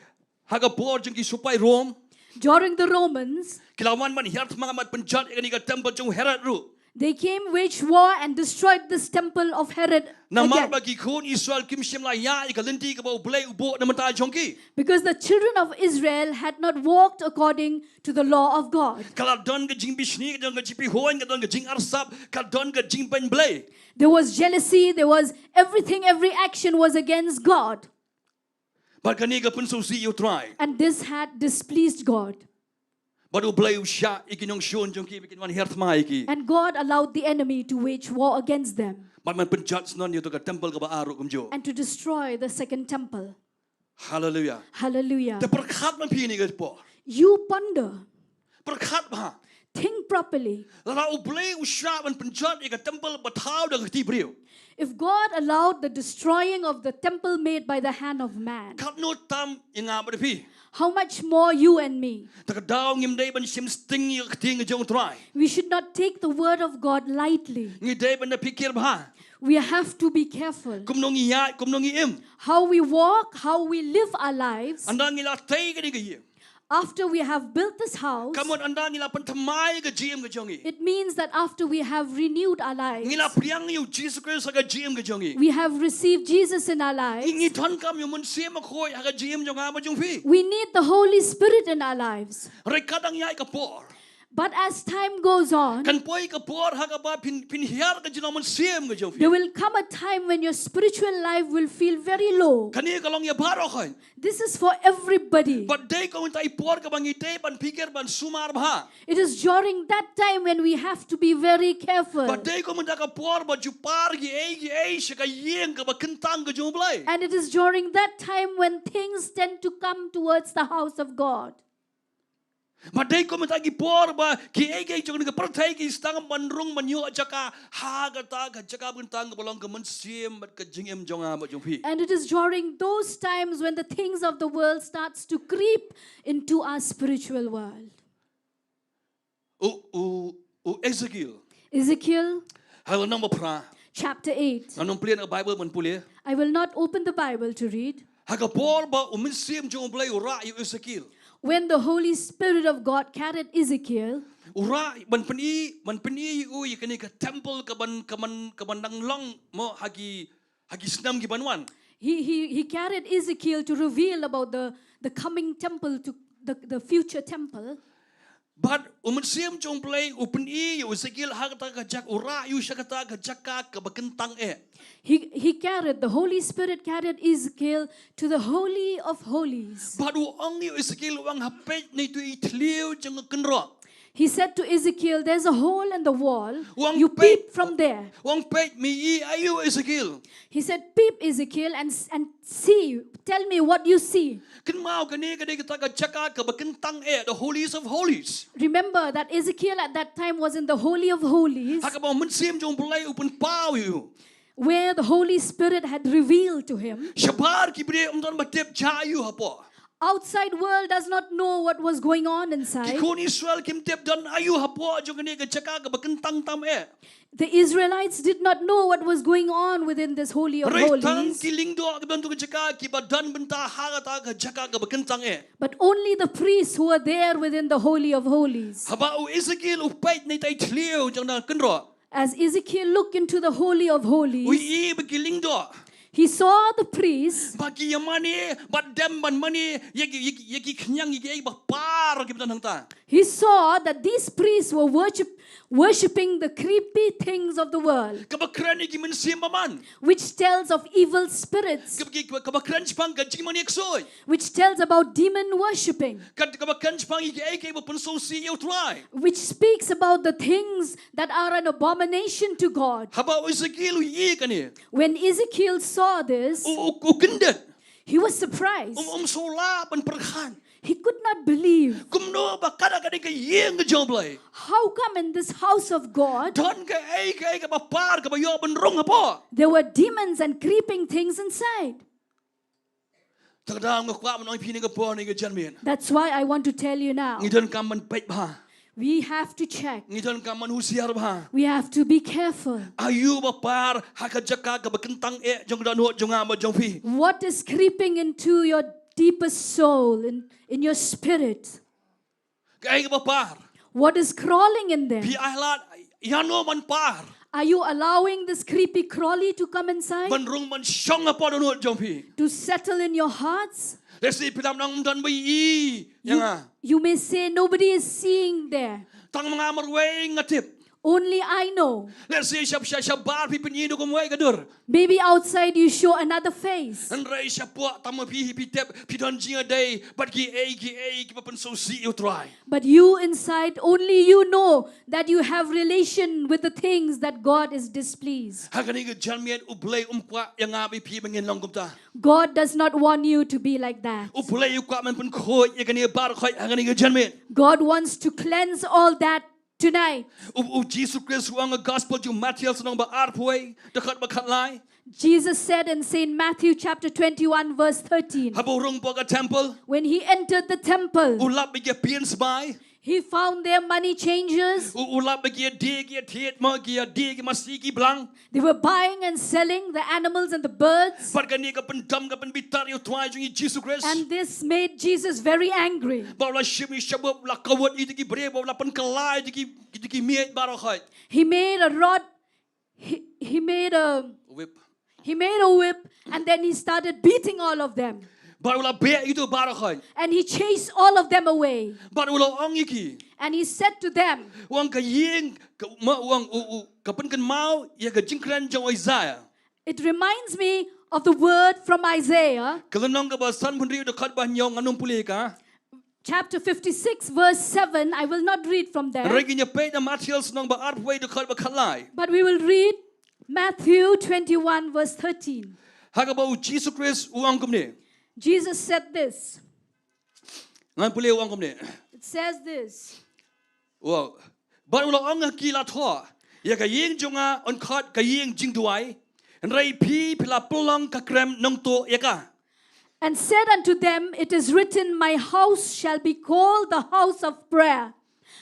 ha ka por jong ki sipai Rom, During the Romans, ki la wan ban hiar thma ban pynjot ïa kane ka temple jong u Herod ruh. they came, waged war, and destroyed this temple of Herod. Namar Again. ba ki khun Israel kim shym la ïaid ïa ka lynti kaba U Blei u buh na bynta jong ki. Because the children of Israel had not walked according to the law of God. Ka la don ka jingbishni, ka don ka jingpihuiñ, ka don ka jingarsap, ka don ka jingbeiñ Blei. There was jealousy, there was everything, every action was against God. Bad kane ka pynsngewsih ïa U Trai. And this had displeased God. Bad U Blei u shah ïa ki nongshun jong ki ba kin wan hiar thma ïa ki. And God allowed the enemy to wage war against them Bad ban pynjot shen ïa kato ka temple kaba ar ruh kumjuh. and to destroy the second temple. Hallelujah. Hallelujah. Te pyrkhat ma phi kane ka por. You ponder, Pyrkhat bha. think properly. Lada U Blei u shah ban pynjot ïa ka temple ba thaw da ka kti briew. If God allowed the destroying of the temple made by the hand of man, Katno tam ïa nga bad phi. How much more you and me? Te ka daw ngim dei ban shim sting ïa ka ktien jong U Trai. We should not take the word of God lightly. Ngi dei ban da phikir bha. We have to be careful. Kumno ngi ïaid, kumno ngi im. How we walk, how we live our lives. Ynda ngi la tei kane ka ïing. After we have built this house, Ka mut ynda ngi la pynthymmai ka jingim ka jong ngi. It means that after we have renewed our lives, Ngi la pdiang ïa U Jisu Khrist ha ka jingim ka jong ngi. We have received Jesus in our lives. Ngi, ngi donkam ïa U Mynsiem Bakhuid ha ka jingim jong nga bad jong phi. We need the Holy Spirit in our lives. Hynrei katba ïaid ka por. But as time goes on, Kan poi ka por ha kaba phin, phin hiar ka jinglong mynsiem ka jong phi. There will come a time when your spiritual life will feel very low. Kane ka long ïa baroh. This is for everybody. Bad dei kumta i por kaba ngi dei ban phikir, ban sumar bha. It is during that time when we have to be very careful. Bad dei kumta ka por ba ju par kiei kiei sha ka ïing kaba kyntang ka jong U Blei. And it is during that time when things tend to come towards the house of God. Bad dei kumta ki por ba kiei kiei jong kane ka pyrthei ki sdang ban rung ban ïoh jaka ha kata ka jaka ba kyntang kaba long ka mynsiem bad ka jingim jong nga bad jong phi. And it is during those times when the things of the world starts to creep into our spiritual world. U, u, u Ezekiel. Ezekiel Ha lynnong ba phra. Chapter eight. Ngan ym plie na ka Bible ban pule. I will not open the Bible to read. Ha ka por ba u Mynsiem jong U Blei u rah ïa u Ezekiel. When the Holy Spirit of God carried Ezekiel. U rah ban pyni, ban pyni ïa u ïa kane ka temple kaban, kaban, kaban dang long mo ha ki, ha ki snem kiban wan. He, he, he carried Ezekiel to reveal about the, the coming temple, to the, the future temple. Bad u Mynsiem jong U Blei u pyni ïa u Ezekiel ha kata ka jaka, u rah ïa u sha kata ka jaka kaba kyntang eh. He, he carried, the Holy Spirit carried Ezekiel to the Holy of Holies. Bad u ong ïa u Ezekiel u ong ha peit na itu i thliew jong ka kynroh. He said to Ezekiel, "There's a hole in the wall. You peep from there." U ong peit, me ïohi aïu Ezekiel. He said, "Peep, Ezekiel, and, and see, tell me what you see." Kynmaw kane ka dei kata ka jaka kaba kyntang eh, the holies of holies. Remember that Ezekiel at that time was in the Holy of Holies. Ha kaba u Mynsiem jong U Blei u pynpaw ïa u. Where the Holy Spirit had revealed to him. Shabar ki briew ym don ba tip jia aïu hapoh. Outside world does not know what was going on inside. Ki khun Israel kim tip don aïu hapoh jong kane ka jaka kaba kyntang tam eh. The Israelites did not know what was going on within this Holy of Holies. Hynrei tang ki lyngdoh kiba don ha kata ka jaka kiba don bynta ha kata ka jaka kaba kyntang eh. But only the priests who were there within the Holy of Holies. Haba u Ezekiel u peit na ita i thliew jong kata ka kynroh. As Ezekiel looked into the Holy of Holies, u ïohi ba ki lyngdoh. He saw the priests. Ba ki ïa mane, ba dem ban mane ïa ki, ïa ki, ïa ki khñiang, ïa kiei ba par kiba don hangta. He saw that these priests were worship, worshipping the creepy things of the world. Kaba kren ïa ki mynsiem bymman. Which tells of evil spirits. Kaba, kaba, kaba kren shaphang ka jingmane ksuid. Which tells about demon worshipping. Ka, kaba kren shaphang ïa kiei kiei ba pynsngewsih ïa U Trai. Which speaks about the things that are an abomination to God. Haba u Ezekiel u ïohi kane. When Ezekiel saw this, u, u, u kyndit. He was surprised. Um, um shu lah ban pyrkhat. He could not believe. Kumno ba kat ha kane ka ïing ka jong U Blei, How come in this house of God don kaei kaei kaba par kaba ïoh ban rung hapoh? there were demons and creeping things inside? Te kata nga kwah ban ong ïa phi ha kane ka por, ha kane ka janmiet, That's why I want to tell you now. ngi donkam ban peit bha. We have to check. Ngi donkam ban husiar bha. We have to be careful. Aïu ba par ha ka jaka kaba kyntang eh jong ka dohnud jong nga bad jong phi? What is creeping into your deepest soul, in, in your spirit? Kaei kaba par? What is crawling in there? Phi ai lad ïano ban par? Are you allowing this creepy crawly to come inside, Ban rung ban shong hapoh dohnud jong phi. To settle in your hearts? Lehse phi lah ban ong ym don ba ïohi ïa You, nga. You may say, "Nobody is seeing there." Tang ma nga marwei nga tip. Only I know. Lehse sha sha shabar phi pyni da kumwei ka dur. Maybe outside you show another face. Hynrei shapoh tang ma phi hi phi tip, phi don jingïadei bad kiei kiei kiba pynsngewsih ïa U Trai. But you inside, only you know that you have relation with the things that God is displeased. Ha kane ka janmiet U Blei um kwah ïa nga bad ïa phi ba ngin long kumta. God does not want you to be like that. U Blei u kwah ban pynkhuid ïa kane baroh khoit ha kane ka janmiet. God wants to cleanse all that tonight. U, U Jisu Khrist u ong ha ka gospel jong u Mathaios lynnong ba arphew wei, dkhot ba khatlai. Jesus said in Saint Matthew chapter twenty-one, verse thirteen, Haba u rung hapoh ka temple, when he entered the temple, u lap bad ki ïapien smai. He found there money changers. U, u lap bad ki ïadie ki ïathied, mo, ki ïadie ki masi ki blang. They were buying and selling the animals and the birds. Bad kane ka pyndam ka pynbitar ïa U Trai jong ngi Jisu Khrist. And this made Jesus very angry. Bad u la shim ïa ki shabup, u la kawut ïa ki briew, bad u la pynkylla ïa ki, ïa ki miej baroh khoit. He made a rod, he, he made a Whip. He made a whip and then he started beating all of them. Bad u la beh ïa kito baroh khoit. And he chased all of them away. Bad u la ong ïa ki. And he said to them, U ong ka ïing, ka, ma, u ong u, u, ka pynkynmaw ïa ka jingkren jong u Isaiah. It reminds me of the word from Isaiah, Ka lynnong kaba sanphew hynriew, dkhot ba hynñiew, ngan ym pule ïa ka. chapter fifty-six, verse seven. I will not read from there. Hynrei ngin ïa peit na Mathaios lynnong ba arphew wei, dkhot ba khatlai. But we will read Matthew twenty-one, verse thirteen. Ha kaba U Jisu Khrist u ong kumne. Jesus said this. Ngan pule, u ong kumne. It says this. Wow. Bad u la ong ha ki, la thoh, ïa ka ïing jong nga yn khot ka ïing jingduwai, hynrei phi, phi la pynlong ka krem nongtuh ïa ka. And said unto them, "It is written, 'My house shall be called the house of prayer,'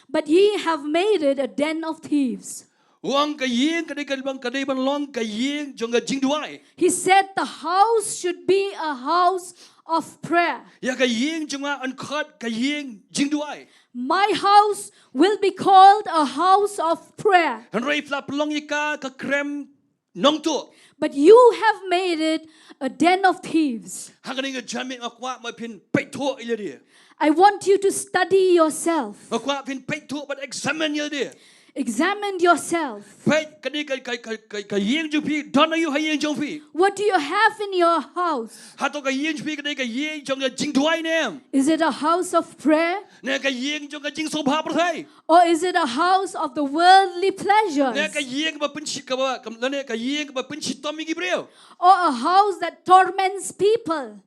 but ye have made it a den of thieves." U ong ka ïing ka dei ka long, ka dei ban long ka ïing jong ka jingduwai. He said the house should be a house of prayer. Ïa ka ïing jong nga yn khot ka ïing jingduwai. My house will be called a house of prayer. Hynrei phi la pynlong ïa ka ka krem nongtuh. But you have made it a den of thieves. Ha kane ka janmiet nga kwah ba phin peit thuh ïa lade. I want you to study yourself. Nga kwah phin peit thuh bad examine ïa lade. Examine yourself. Peit kane ka, ka, ka, ka, ka ïing jong phi, don aïu ha ïing jong phi. What do you have in your house? Hato ka ïing jong phi ka dei ka ïing jong ka jingduwai ne em? Is it a house of prayer? Ne ka ïing jong ka jingsngewbha pyrthei? Or is it a house of the worldly pleasures? Ne ka ïing kaba pynshi-, kaba, kam, ne ka ïing kaba pynshitom ïa ki briew? Or a house that torments people?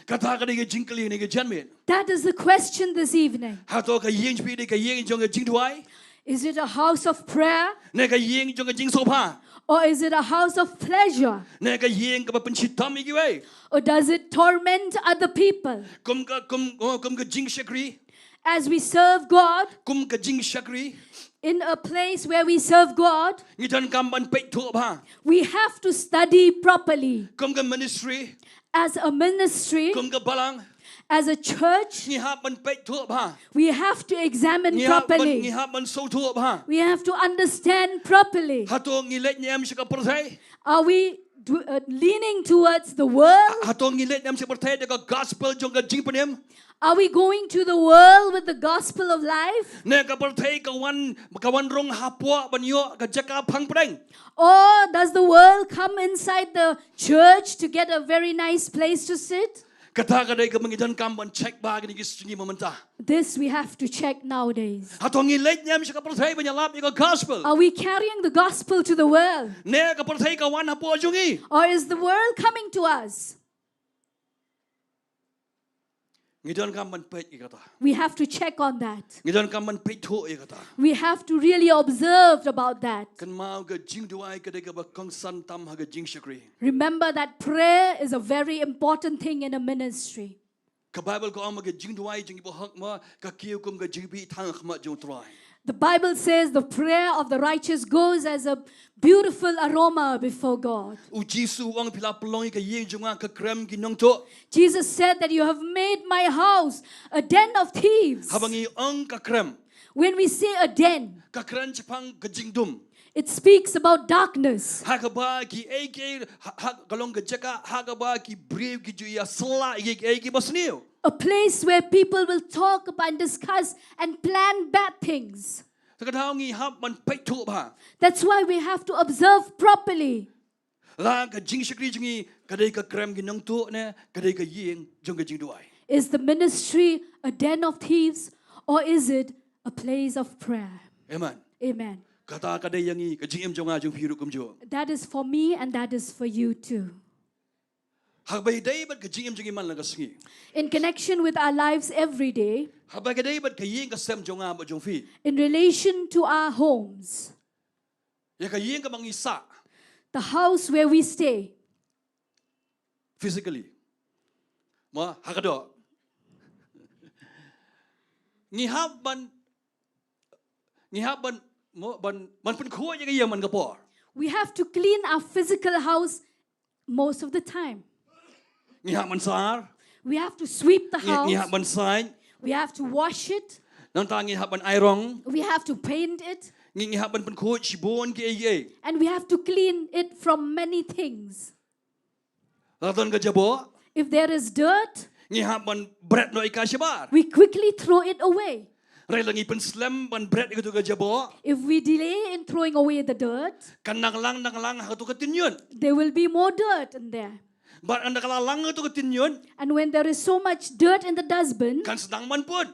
Kata ka dei ka jingkylli ha kane ka janmiet. That is the question this evening. Hato ka ïing jong phi ka dei ka ïing jong ka jingduwai? Is it a house of prayer? Ne ka ïing jong ka jingsngewbha? Or is it a house of pleasure? Ne ka ïing kaba pynshitom ïa kiwei? Or does it torment other people? Kum ka, kum, kum ka jingshakri. As we serve God, kum ka jingshakri, in a place where we serve God, ngi donkam ban peit thuh bha. We have to study properly. Kum ka ministry, as a ministry, kum ka balang, as a church, ngi hap ban peit thuh bha. We have to examine properly. Ngi hap ban, ngi hap ban sngewthuh bha. We have to understand properly. Hato ngi leit ne em sha ka pyrthei? Are we do, uh, leaning towards the world? Hato ngi leit ne em sha ka pyrthei da ka gospel jong ka jingpynim? Are we going to the world with the gospel of life? Ne ka pyrthei ka wan, ka wan rung hapoh ban ïoh ka jaka phang pdeng? Or does the world come inside the church to get a very nice place to sit? Kata ka dei kaba ngi donkam ban check bha ha kine ki sngi mynta. This we have to check nowadays. Hato ngi leit ne em sha ka pyrthei ban ïalap ïa ka gospel? Are we carrying the gospel to the world? Ne ka pyrthei ka wan hapoh jong ngi? Or is the world coming to us? Ngi donkam ban peit ïa kata. We have to check on that. Ngi donkam ban peit thuh ïa kata. We have to really observe about that. Kynmaw ka jingduwai ka dei kaba kongsan tam ha ka jingshakri. Remember that prayer is a very important thing in a ministry. Ka Baibl ka ong ba ka jingduwai jong ki bahok ma ka kiew kum ka jingbieit ha khmat jong U Trai. The Bible says the prayer of the righteous goes as a beautiful aroma before God. U Jisu u ong, phi la pynlong ïa ka ïing jong nga ka krem ki nongtuh. Jesus said that you have made my house a den of thieves. Haba ngi ong ka krem, When we say a den, ka kren shaphang ka jingdum. it speaks about darkness. Ha kaba kiei kiei, ha, ha ka long ka jaka ha kaba ki briew ki ju ïa sla ïa kiei kiei kiba sniew. A place where people will talk about and discuss and plan bad things. Te ka daw ngi hap ban peit thuh bha. That's why we have to observe properly. La ka jingshakri jong ngi ka dei ka krem ki nongtuh ne ka dei ka ïing jong ka jingduwai. Is the ministry a den of thieves, or is it a place of prayer? Amen. Amen. Kata ka dei ïa ngi, ka jingim jong nga jong phi ruh kumjuh. That is for me and that is for you too. Haba ïadei bad ka jingim jong ngi man la ka sngi. In connection with our lives every day, Haba ïadei bad ka ïing ka sem jong nga bad jong phi. In relation to our homes, Ïa ka ïing kaba ngi sah. The house where we stay. Physically. Ma, ha ka doh. Ngi hap ban, ngi hap ban, mo, ban, ban pynkhuid ïa ka ïing man ka por. We have to clean our physical house most of the time. Ngi hap ban sar. We have to sweep the Ngi, ngi hap house. Ban saiñ. We have to wash it. Nangta ngi hap ban airong. We have to paint it. Ngi, ngi hap ban pynkhuid shibun kiei kiei. And we have to clean it from many things. La don ka jaboh. If there is dirt, Ngi hap ban bret noh ïa ka shabar. We quickly throw it away. Hynrei la ngi pynslem ban bret ïa katu ka jaboh. If we delay in throwing away the dirt, Kan nang lang nang lang ha katu ka tynñiut. There will be more dirt in there. Bad ynda ka la lang ha katu ka tynñiut. And when there is so much dirt in the dustbin, Kan sdang ban put.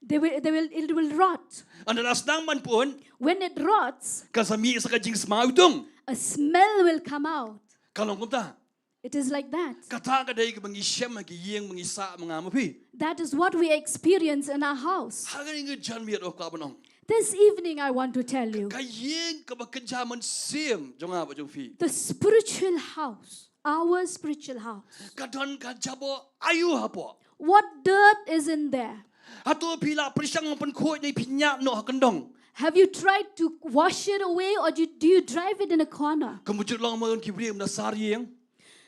They will, they will, it will rot. Ynda la sdang ban put. When it rots, Kan sa mih sa ka jingsma iwtung. A smell will come out. Ka long kumta. It is like that. Kata ka dei kaba ngi shem ha ki ïing ba ngi sah ma nga ma phi. That is what we experience in our house. Ha kane ka janmiet nga kwah ban ong. This evening, I want to tell you, Ka ïing kaba kynja mynsiem jong nga bad jong phi. The spiritual house, our spiritual house. Ka don ka jaboh aïu hapoh. What dirt is in there? Hato phi la pyrshang ban pynkhuid ne phi ñiad noh ha kyndong. Have you tried to wash it away, or do you, do you drive it in a corner? Ka mut ju long mo ki briew na sar ïing.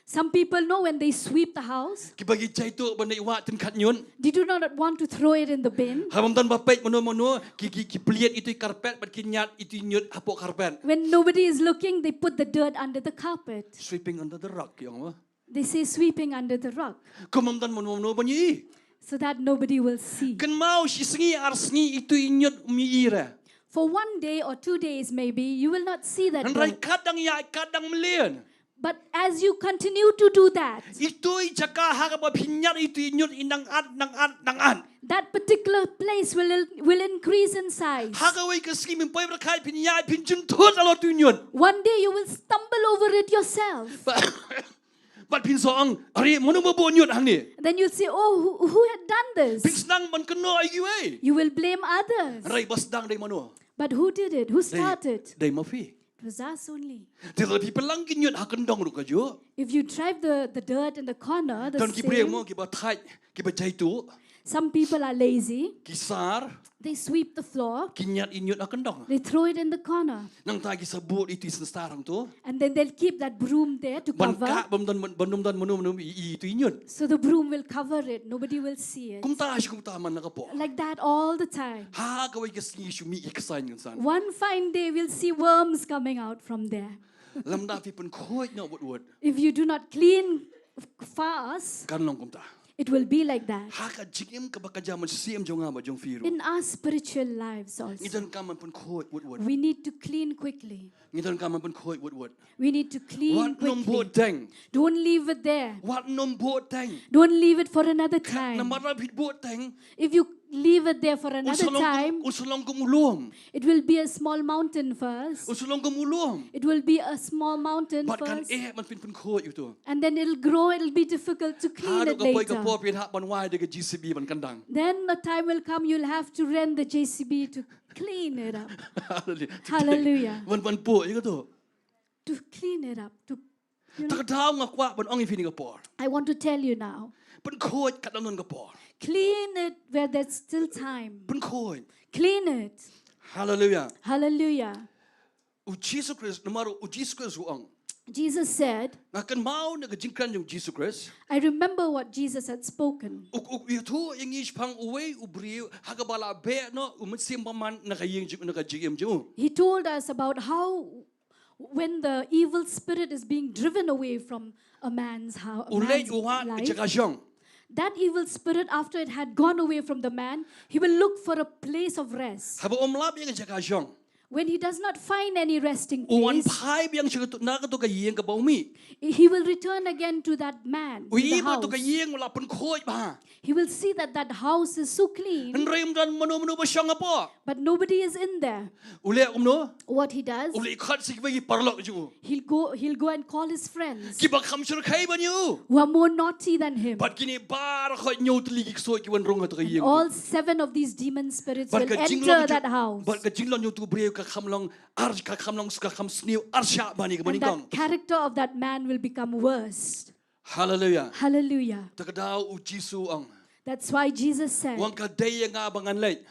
Some people know when they sweep the house. Kiba ki jaituh ban ïa wah tynrai khat ñiut. They do not want to throw it in the bin. Haba ym don ba peit mano mano ki ki ki plied itu i carpet bad ki ñiad itu i ñiut hapoh carpet. When nobody is looking, they put the dirt under the carpet. Sweeping under the rug ïong mo. They say sweeping under the rug. Kum ym don mano mano ban ïohi. So that nobody will see. Kynmaw shi sngi ar sngi itu i ñiut um ïohi re. For one day or two days maybe, you will not see that dirt. Hynrei katba dang ïa katba dang mlien. But as you continue to do that, Itu i jaka ha kaba phi ñiad itu i ñiut i nang at nang at nang at. That particular place will, will increase in size. Ha kawei ka sngi mynpoi bad khat phin ïaid phin jynthut halor itu i ñiut. One day you will stumble over it yourself. Bad phin sa ong, are mano ba buh ñiut hangne. Then you'll say, "Oh, who, who had done this?" Phin sdang ban kynnoh ïa kiwei. You will blame others. Hynrei ba sdang dei mano. But who did it? Who started? Dei ma phi. It was us only. Te lada phi pynlang ki ñiut ha kyndong ruh kajuh. If you drive the, the dirt in the corner, the Don ki briew mo same, kiba thait kiba jaituh. Some people are lazy. Ki sar. They sweep the floor. Ki ñiad i ñiut ha kyndong. They throw it in the corner. Nangta ki sa bud itu i synsar hangto. And then they'll keep that broom there to cover. Ban kah ba ym don ban ym don mano mano ïohi itu i ñiut. So the broom will cover it. Nobody will see it. Kumta shi kumta man la ka por. Like that all the time. Ha kawei ka sngi shu mih i ksain kynsan. One fine day, we'll see worms coming out from there. Lada phim pynkhuid noh wut wut. If you do not clean f- fast, Kan long kumta. It will be like that. Ha ka jingim kaba kynja mynsiem jong nga bad jong phi ruh. In our spiritual lives also, Ngi donkam ban pynkhuid wut wut. We need to clean quickly. Ngi donkam ban pynkhuid wut wut. We need to clean Wat nym quickly. Buh teng. Don't leave it there. Wat nym buh teng. Don't leave it for another time. Namar lada phi buh teng. If you leave it there for another time, u sa long kum u lum. It will be a small mountain first. U sa long kum u lum. It will be a small mountain Bad kan first. Eh, man pyn pynkhuid ïa uto. And then it'll grow, it'll be difficult to clean Haduh it ka poi ka later. Por phi hap ban wai da ka J C B ban kyndang. Then the time will come, you'll have to rent the J C B to clean it up. Hallelujah. Hallelujah. Ban ban poi ïa uto. To clean it up. To, you Ta know, ka daw nga kwah ban ong ïa phi kane ka por. I want to tell you now. Pynkhuid katno don ka por. Clean it where there's still time. Pynkhuid. Clean it. Hallelujah. Hallelujah. U Jisu Khrist, namar u Jisu Khrist u ong. Jesus said, Nga kynmaw na ka jingkren jong u Jisu Khrist. I remember what Jesus had spoken. U u u tu ïa ngi shaphang uwei u briew ha kaba la beh noh u mynsiem bymman na ka ïing jong na ka jingim jong u. He told us about how when the evil spirit is being driven away from a man's house, U leit u wad ka jaka shong. That evil spirit, after it had gone away from the man, he will look for a place of rest. Haba um lap ïa ka jaka shong. When he does not find any resting U wan place, phai biang sha katu na katu ka ïing kaba u mih. He will return again to that man, U to the i ba tu ka house. Ïing u la pynkhuid bha. He will see that that house is so clean, Hynrei um don mano mano ba shong hapoh. But nobody is in there. U leh kumno? What he does, U leh khot sha kiwei ki paralok jong u. He'll go, he'll go and call his friends Kiba kham shyrkhei ban ïa u. who are more naughty than him. Bad kine baroh khot hynñiew tylli ki ksuid ki wan rung ha tu ka ïing. All seven of these demon spirits Bad will ka enter jinglong that house. Bad ka jinglong jong tu briew ka kham long ar ka kham long ka kham sniew ar shah bani ka bani And that kong. Character of that man will become worse. Hallelujah. Hallelujah. Ta ka daw u Jisu u ong. That's why Jesus said, U ong ka dei ïa nga ba ngan leit.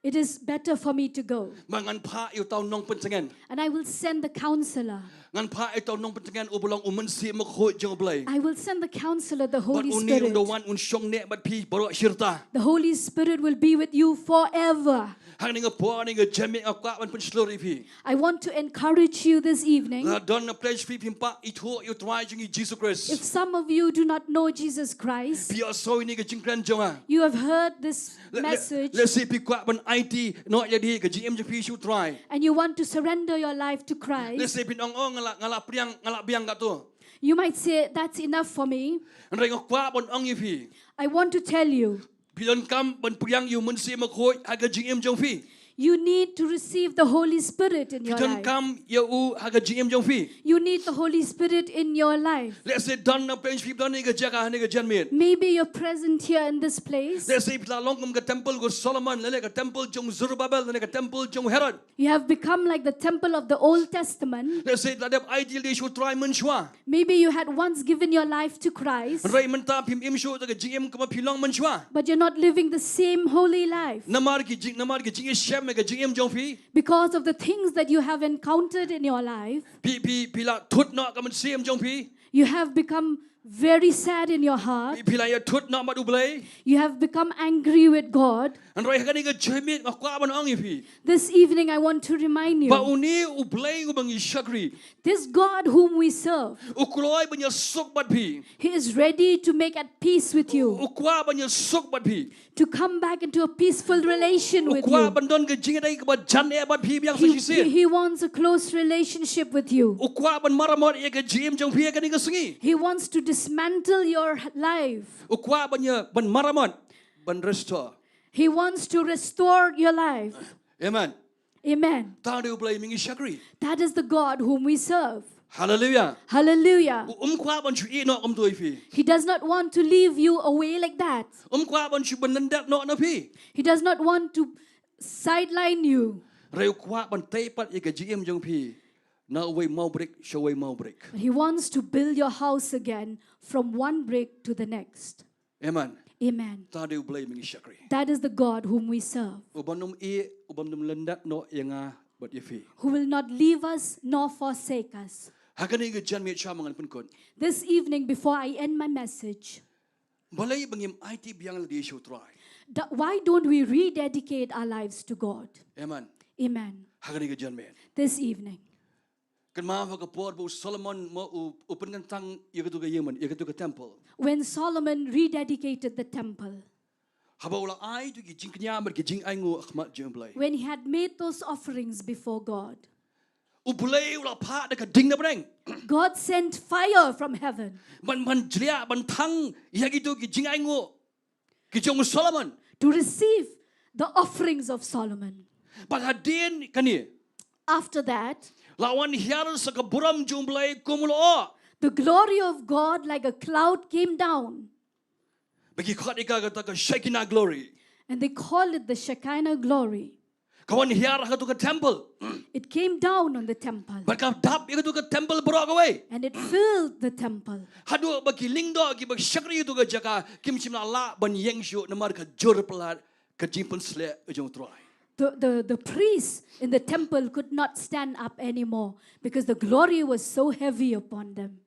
It is better for me to go. Ba ngan phah ïa uta u nongpyntngen. And I will send the counselor. Ngan phah ïa uta u nongpyntngen uba long u Mynsiem Bakhuid jong u Blei. I will send the counselor, the Bad Holy une un da Spirit. Wan un shong ne bad phi baroh shirta. The Holy Spirit will be with you forever. Hangne nga por ne nga jam nga kwah ban pynshlur ïa phi. I want to encourage you this evening. Lada don na pledge phi phim pat ithuh ïa u Trai jong ngi Jisu Khrist. If some of you do not know Jesus Christ, Phi ïohsngew ïa kane ka jingkren jong nga. You have heard this Le- le- message Lehse phi kwah ban aiti noh ïa ka jingim jong phi sha u Trai. And you want to surrender your life to Christ. Lehse phin ong, oh, nga la nga la pdiang nga la biang katto. You might say, that's enough for me. Hynrei nga kwah ban ong ïa phi. I want to tell you, Phi donkam ban pdiang ïa u Mynsiem Bakhuid ha ka jingim jong phi. You need to receive the Holy Spirit in Phi your life. Donkam ïa u ha ka jingim jong phi. You need the Holy Spirit in your life. Lehse don na pdeng phi don ha kane ka jaka ha kane ka janmiet. Maybe you're present here in this place. Lehse phi la long kum ka temple jong u Solomon, lane ka temple jong u Zerubbabel, lane ka temple jong u Herod. You have become like the temple of the Old Testament. Lehse phi la dep ai jingïeit sha u Trai mynshuwa. Maybe you had once given your life to Christ, Hynrei mynta phim im shuh da ka jingim kaba phi long mynshuwa. But you're not living the same holy life. Namar ki jing namar ki jingïashem ha ka jingim jong phi. Because of the things that you have encountered in your life, Phi phi phi la thut noh ka mynsiem jong phi. You have become very sad in your heart. Phi phi la ïathut noh bad u Blei. You have become angry with God. Hynrei ha kane ka janmiet nga kwah ban ong ïa phi. This evening, I want to remind you, Ba une u Blei uba ngi shakri. This God whom we serve, U kloi ban ïasuk bad phi. He is ready to make at peace with you, U kwah ban ïasuk bad phi. To come back into a peaceful relation U with kwah you. Ban don ka jingïadei kaba jan eh bad phi biang sa He, shisien. He wants a close relationship with you. U kwah ban maramot ïa ka jingim jong phi ha kane ka sngi. He wants to dismantle your life. U kwah ban ïa ban maramot, ban restore. He wants to restore your life. Amen. Amen. Tang de u Blei uba ngi shakri. That is the God whom we serve. Hallelujah. Hallelujah. U um kwah ban shu ïeh noh kumto ïa phi. He does not want to leave you away like that. Um kwah ban shu ban lyndet noh na phi. He does not want to sideline you. Hynrei u kwah ban tei pat ïa ka jingim jong phi. Na uwei mawbrik sha uwei mawbrik. But He wants to build your house again from one brick to the next. Amen. Amen. Tang de u Blei uba ngi shakri. That is the God whom we serve, U bym nym ïeh, u bym nym lyndet noh ïa nga bad ïa phi. Who will not leave us nor forsake us. Ha kane ka janmiet sha ma ngan pynkut. This evening, before I end my message, Balei ba ngim aiti biang lade sha u Trai. Th- why don't we rededicate our lives to God? Amen. Amen. Ha kane ka janmiet. This evening. Kynmaw ha ka por ba u Solomon mo u u pynkyntang ïa katu ka ïingmane, ïa katu ka temple. When Solomon rededicated the temple, Haba u la ai tu ki jingkñia bad ki jingainguh ha khmat jong u Blei. When he had made those offerings before God, U Blei u la phah da ka ding na pdeng. God sent fire from heaven. Ban ban jliah ban thang ïa kitu ki jingainguh ki jong u Solomon. To receive The offerings of Solomon. Bad hadien kane, After that, la wan hiar sa ka burom jong U Blei kum u lyoh. The glory of God like a cloud came down. Ba ki khot ïa ka kata ka Shekinah glory. And they called it the Shekinah glory. Ka wan hiar ha katu ka temple. It came down on the temple. Bad ka dap ïa katu ka temple baroh kawei. And it filled the temple. Haduh ba ki lyngdoh kiba shakri ïa katu ka jaka kim shym la lah ban ïeng shuh namar ka jur palat ka jingpynsleh jong U Trai. The, the, the priests in the temple could not stand up anymore because the glory was so heavy upon them.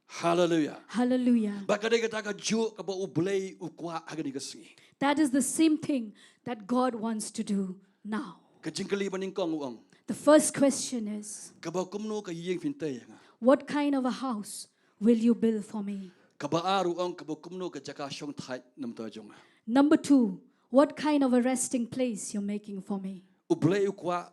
Hallelujah. Hallelujah. Bad ka dei kata ka juh kaba U Blei u kwah ha kane ka sngi. That is the same thing that God wants to do now. Ka jingkylli ba nyngkong u ong. The first question is, Kaba kumno ka ïing phin tei ïa nga. What kind of a house will you build for me? Kaba ar u ong kaba kumno ka jaka shong thait namar jong nga. Number two, what kind of a resting place you're making for me? U Blei u kwah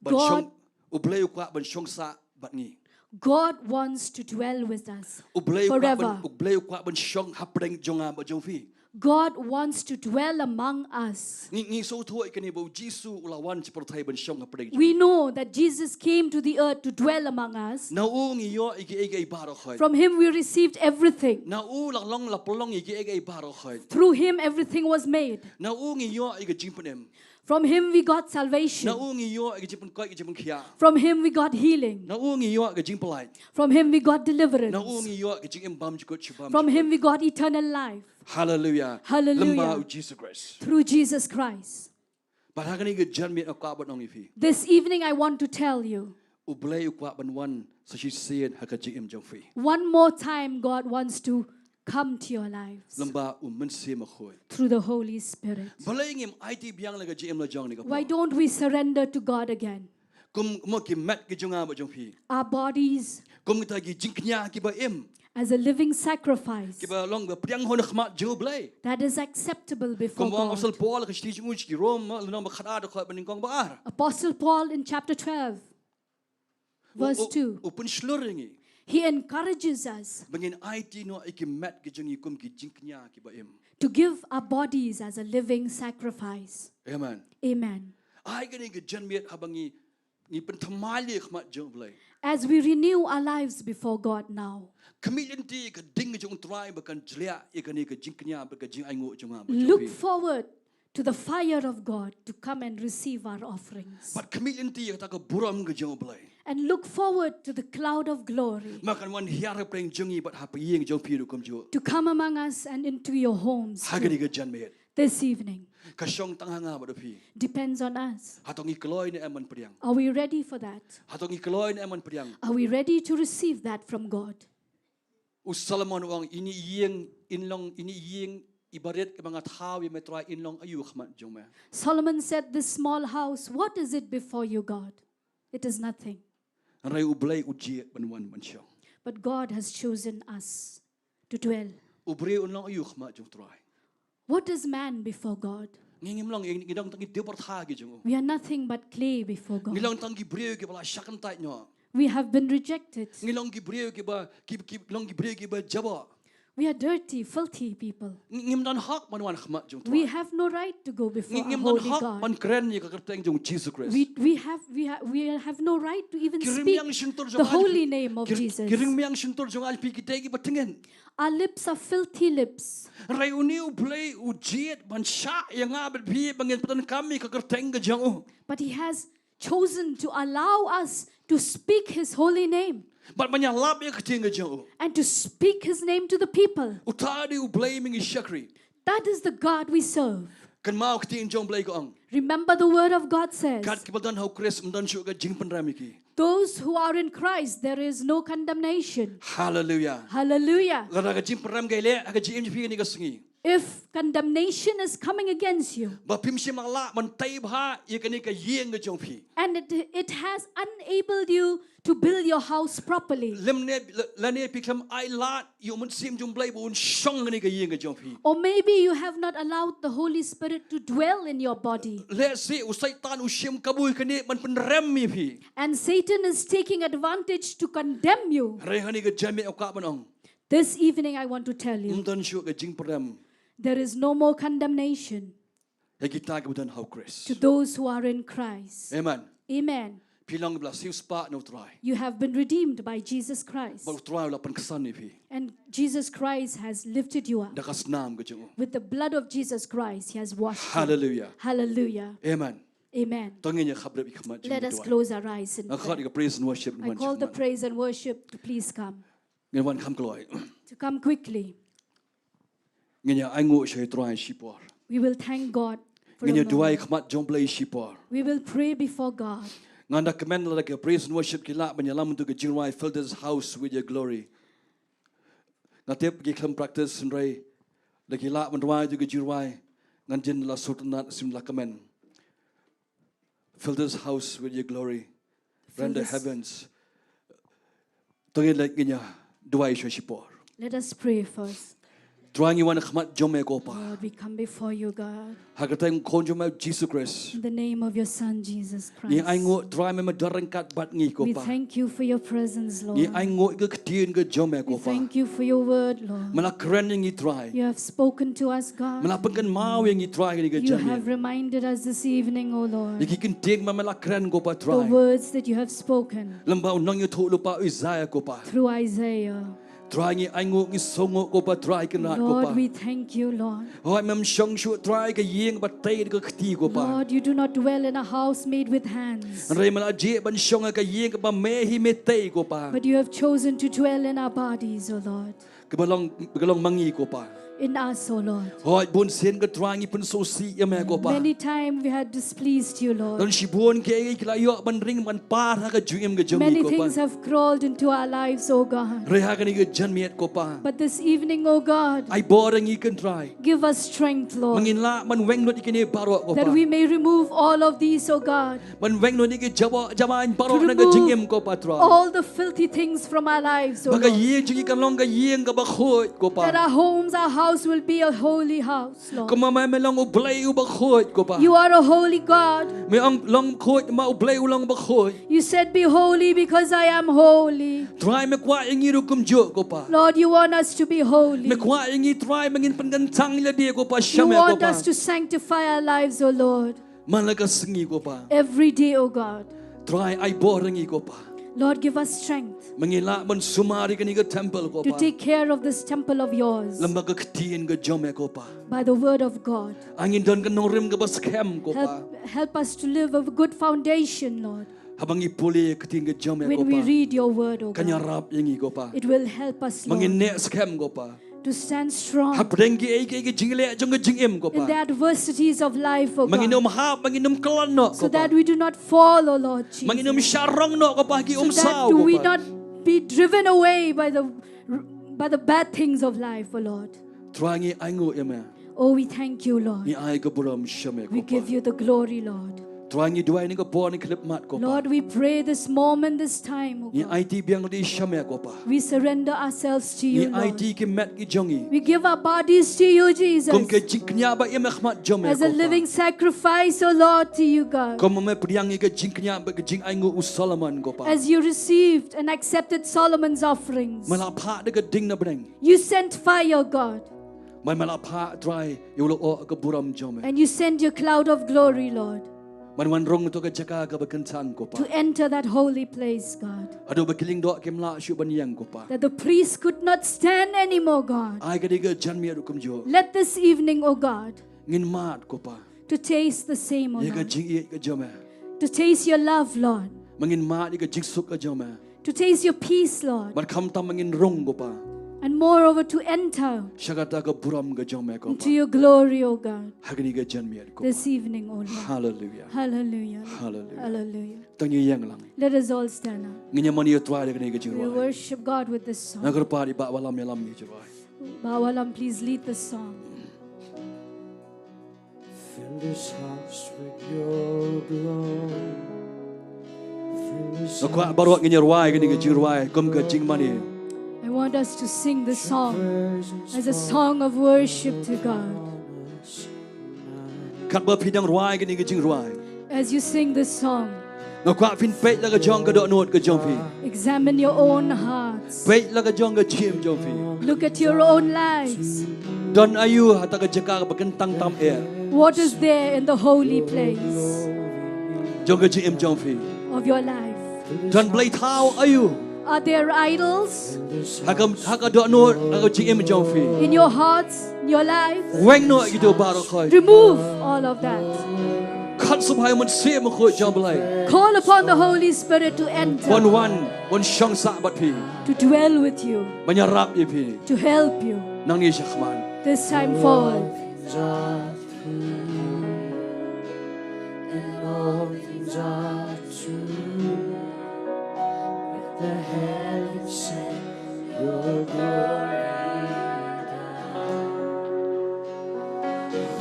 ban God- shong, U Blei u kwah ban shong sah bad ngi. God wants to dwell with us U Blei u kwah ban, forever. U Blei u kwah ban shong hapdeng jong nga bad jong phi. God wants to dwell among us. Ngi, ngi sngewthuh ïa kane ba U Jisu u la wan sha pyrthei ban shong hapdeng jong We ngi. Know that Jesus came to the earth to dwell among us. Na u ngi ïoh ïa kiei kiei baroh khoit. From him we received everything. Na u la long la pynlong ïa kiei kiei baroh khoit. Through him everything was made. Na u ngi ïoh ïa ka jingpynim. From him we got salvation. Na u ngi ïoh ïa ka jingpynkoit ka jingpynkhiah. From him we got healing. Na u ngi ïoh ïa ka jingpyllait. From him we got deliverance. Na u ngi ïoh ïa ka jingim bam jukut sha bam From jukut. Him we got eternal life. Hallelujah. Hallelujah. Lyngba U Jisu Khrist. Through Jesus Christ. Bad ha kane ka janmiet nga kwah ban ong ïa phi. This evening I want to tell you. U Blei u kwah ban wan sa shisien ha ka jingim jong phi. One more time God wants to come to your lives. Lyngba U Mynsiem Bakhuid. Through the Holy Spirit. Balei ngim aiti biang la ka jingim la jong ngi ka por. Why don't we surrender to God again? Kum mo ki met ki jong nga bad jong phi. Our bodies Kum kita ki jingkñia kiba im. As a living sacrifice. Kiba long ba pdiang ha khmat jong U Blei. That is acceptable before God. Kum u ong Apostol Paul ha ka shithi jong u sha ki Rom, lynnong ba khatar dkhot ba nyngkong ba ar. Apostle Paul in chapter twelve, verse two. U pynshlur ïa ngi. He encourages us. Ba ngin aiti noh ïa ki met ki jong ngi kum ki jingkñia kiba im. To give our bodies as a living sacrifice. Amen. Amen. Ai kane ka janmiet haba ngi ngi pynthymmai ïa khmat jong U Blei. As we renew our lives before God now. Khmih lynti ka ding jong U Trai ba kan jliah ïa kane ka jingkñia bad ka jingainguh jong nga bad jong phi. Look forward to the fire of God to come and receive our offerings. Bad khmih lynti ïa kata ka burom ka jong U Blei. And look forward to the cloud of glory. Ba kan wan hiar hapdeng jong ngi bad ha pdeng jong phi ruh kumjuh. To come among us and into your homes. Ha kane ka janmiet. This evening. Ka shong tang ha nga bad phi. Depends on us. Hato ngi kloi ne em ban pdiang. Are we ready for that? Hato ngi kloi ne em ban pdiang. Are we ready to receive that from God? U Solomon u ong, ine i ïing in long, ine i ïing iba rit kaba nga thaw ïa me Trai in long aïu ha khmat jong me. Solomon said, "This small house, what is it before you, God? It is nothing." Hynrei U Blei u jied ban wan ban shong. But God has chosen us to dwell. U briew un long aïu ha khmat jong U Trai. What is man before God? Ngi ngim long, ngi dang tang ki dewbyrtha ki jong u. We are nothing but clay before God. Ngi long tang ki briew kiba la shah kyntait noh. We have been rejected. Ngi long ki briew kiba, ki, ki long ki briew kiba jaboh. We are dirty, filthy people. Ngi, ngim don hok ban wan ha khmat jong U Trai. We have no right to go before Ngi, a ngim don holy hok God. Ban kren ïa ka kyrteng jong U Jisu Khrist. We, we have, we ha-, we have no right to even Ki speak rmiang shyntur jong the nga, holy name of ki, Jesus. Ki rmiang shyntur jong nga lei phi ki dei kiba tngen. Our lips are filthy lips. Hynrei une U Blei u jied ban shah ïa nga bad phi ba ngin pyndonkam ïa ka kyrteng ka jong u. But he has chosen to allow us to speak his holy name. Bad ban ïalap ïa ka ktien ka jong u. And to speak his name to the people. Uta u dei U Blei ba ngi shakri. That is the God we serve. Kynmaw ka ktien jong U Blei ka ong. Remember the word of God says, Kat kiba don ha U Khrist ym don shuh ka jingpynrem ïa ki. Those who are in Christ, there is no condemnation. Hallelujah. Hallelujah. Lada ka jingpynrem ka ïaleh ha ka jingim jong phi kane ka sngi. If condemnation is coming against you, Ba phim shym la lah ban tei bha ïa kane ka ïing ka jong phi. And it, it has enabled you to build your house properly. Lymne, lane phi khlem ai lad ïa u Mynsiem jong U Blei ba un shong ha kane ka ïing ka jong phi. Or maybe you have not allowed the Holy Spirit to dwell in your body. Lehse u Soitan u shim kabu ïa kane ban pynrem ïa phi. And Satan is taking advantage to condemn you. Hynrei ha kane ka janmiet nga kwah ban ong. This evening I want to tell you, Ym don shuh ka jingpynrem. There is no more condemnation. ïa kita kiba don ha u Khrist. To those who are in Christ. Amen. Amen. Phi long ba la siewspah na u Trai. You have been redeemed by Jesus Christ. Bad u Trai u la pynksan ïa phi. And Jesus Christ has lifted you up. Da ka snam ka jong u. With the blood of Jesus Christ, he has washed you. Hallelujah. Hallelujah. Amen. Amen. To ngin ïa khapbrip ïa ka khmat jong ngi. Let us close our eyes in prayer. Nga khot ïa ka praise and worship. I call the praise and worship to please come. Ngin wan kham kloi. To come quickly. Ngin ïa ainguh sha u Trai shipor. We will thank God for a moment. Ngin ïa duwai khmat jong u Blei shipor. We will pray before God. Nga da kmen lada ka praise and worship ki lah ban ïalam ïa ka jingrwai Fill This House with Your Glory. Nga tip ki khlem practice hynrei lada ki lah ban rwai ïa ka jingrwai ngan jin la sngewtynnat, sngewtynnat, kmen. Fill this house with your glory. Rend the heavens. To ngin leit ngin ïa duwai shuwa shipor. Let us pray first. Trai, ngi wan ha khmat jong me ko Pa. Lord, we come before you, God. Ha ka kyrteng u Khun jong me Jisu Khrist. In the name of your Son, Jesus Christ. Ngi ainguh Trai me me don ryngkat bad ngi ko Pa. We thank you for your presence, Lord. Ngi ainguh ïa ka ktien ka jong me ko Pa. We thank you for your word, Lord. Me la kren ïa ngi Trai. You have spoken to us, God. Me la pynkynmaw ïa ngi Trai ha kane ka janmiet. You have reminded us this evening, O Lord. Ïa ki kyntien ba me la kren ko Pa Trai. The words that you have spoken. Lyngba u nongïathuhlypa Isaiah ko Pa. Through Isaiah. Trai, ngi ainguh, ngi sngewnguh ko Pa Trai, kynrad ko Pa. Lord, we thank you, Lord. Hooid, mem shong shuh Trai ka ïing ba tei da ka kti ko Pa. Lord, you do not dwell in a house made with hands. Hynrei me la jia ban shong ha ka ïing kaba me hi me tei ko Pa. But you have chosen to dwell in our bodies, O Lord. Kaba long, kaba long ma ngi ko Pa. In us, O Lord. Hooid, bun sien ko Trai ngi pynsngewsih ïa me ko Pa. Many times we had displeased you, Lord. Don shibun kiei kiei ki la ïoh ban ring ban par ha ka jingim ka jong ngi ko Pa. Many things have crawled into our lives, O God. Hynrei ha kane ka janmiet ko Pa. But this evening, O God, ai bor ïa ngi ko Trai. Give us strength, Lord. Ma ngin lah ban weng lut ïa kine baroh ko Pa. That we may remove all of these, O God. Ban weng lut ïa ki jaba, jaba baroh na ka jingim ko Pa Trai. To remove all the filthy things from our lives, O Lord. Ba ka ïing jong ngi kan long ka ïing kaba khuid ko Pa. That our homes, our house will be a holy house, Lord. Kumba me me long U Blei uba khuid ko Pa. You are a holy God. Me ong long khuid, ma U Blei u long uba khuid. You said, "Be holy because I am holy." Trai, me kwah ïa ngi ruh kumjuh ko Pa. Lord, you want us to be holy. Me kwah ïa ngi Trai ba ngin pynkyntang ïa lade ko Pa sha me ko Pa. You want us to sanctify our lives, O Lord. Man la ka sngi ko Pa. Every day, O God. Trai, ai bor ïa ngi ko Pa. Lord, give us strength. Ba ngin lah ban sumar ïa kane ka temple ko Pa. To take care of this temple of yours. Lyngba ka ktien ka jong me ko Pa. By the word of God. Ai ngin don ka nongrim kaba skhem ko Pa. Help, help us to live a good foundation, Lord. Haba ngi pule ïa ka ktien ka jong me ko Pa. When we read your word, O God. Kan ïarap ïa ngi ko Pa. It will help us, Lord. Ba ngin neh skhem ko Pa. To stand strong. Hapdeng kiei kiei ki jingleh jong ka jingim ko Pa. In the adversities of life, O God. Ba ngin ym hap, ba ngin ym kyllon noh ko Pa. So that we do not fall, O Lord Jesus. Ba ngin ym shah rong noh ko Pa ha ki umsaw ko Pa. So that we not be driven away by the, by the bad things of life, O Lord. Trai, ngi ainguh ïa me. Oh, we thank you, Lord. Ngi ai ka burom sha me ko Pa. We give you the glory, Lord. Trai, ngi duwai ha kane ka por, ha kane ka khyllipmat ko Pa. Lord, we pray this moment, this time, O God. Ngi aiti biang ïa ngi sha me ko Pa. We surrender ourselves to you, Lord. Ngi aiti ki met ki jong ngi. We give our bodies to you, Jesus. Kum ka jingkñia ba im ha khmat jong me ko Pa. As a living sacrifice, O Lord, to you, God. Kumba me pdiang ïa ka jingkñia bad ka jingainguh u Solomon ko Pa. As you received and accepted Solomon's offerings. Me la phah da ka ding na bneng. You sent fire, God. Bad me la phah Trai ïa u lyoh ka burom jong me. And you send your cloud of glory, Lord. Ban wan rung ha ka jaka kaba kynsan ko Pa. To enter that holy place, God. Haduh ba ki lyngdoh kim lah shuh ban ïeng ko Pa. That the priest could not stand anymore, God. Ai kane ka janmiet ruh kumjuh. Let this evening, O God. Ngin mad ko Pa. To taste the same, O Lord. Ïa ka jingïeit ka jong me. To taste your love, Lord. Ba ngin mad ïa ka jingsuk ka jong me. To taste your peace, Lord. Bad khamtam ba ngin rung ko Pa. And moreover to enter. Sha kata ka burom ka jong me ko Pa. Into your glory, O God. Ha kane ka janmiet ko Pa. This evening, O Lord. Hallelujah. Hallelujah. Hallelujah. Hallelujah. To ngin ïeng lang. Let us all stand up. Ngin ïa mane ïa u Trai da kane ka jingrwai. We worship God with this song. Nga kyrpad i Bah Wallam ïalam ïa ka jingrwai. Bah Wallam, please lead the song. Fill this house with your glory. Fill this house with your glory. Nga kwah baroh ngin ïa rwai kane ka jingrwai kum ka jingmane. I want us to sing the song as a song of worship to God. Katba phi dang rwai kane ka jingrwai. As you sing this song, nga kwah phin peit la ka jong ka dohnud ka jong phi. Examine your own hearts. Peit la ka jong ka jingim jong phi. Look at your own lives. Don aïu ha kata ka jaka kaba kyntang tam eh? What is there in the holy place jong ka jingim jong phi? Of your life? Don blei thaw aïu? Are there idols? Ha ka, ha ka dohnud, ha ka jingim jong phi. In your hearts, in your life? Weng noh ïa kito baroh khoit. Remove all of that. Khot sngewbha ïa u Mynsiem Bakhuid jong U Blei. Call upon the Holy Spirit to enter. Ban wan, ban shong sah bad phi. To dwell with you. Ban ïarap ïa phi. To help you. Nangne shakhmat. This time forward. And all things are true. Let the heavens send your glory down.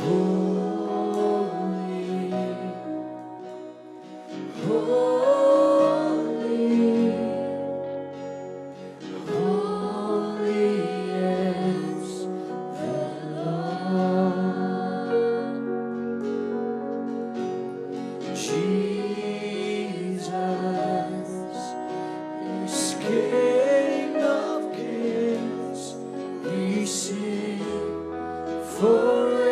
Holy, holy, holy is the Lord. Jesus is King of kings. We sing forevermore.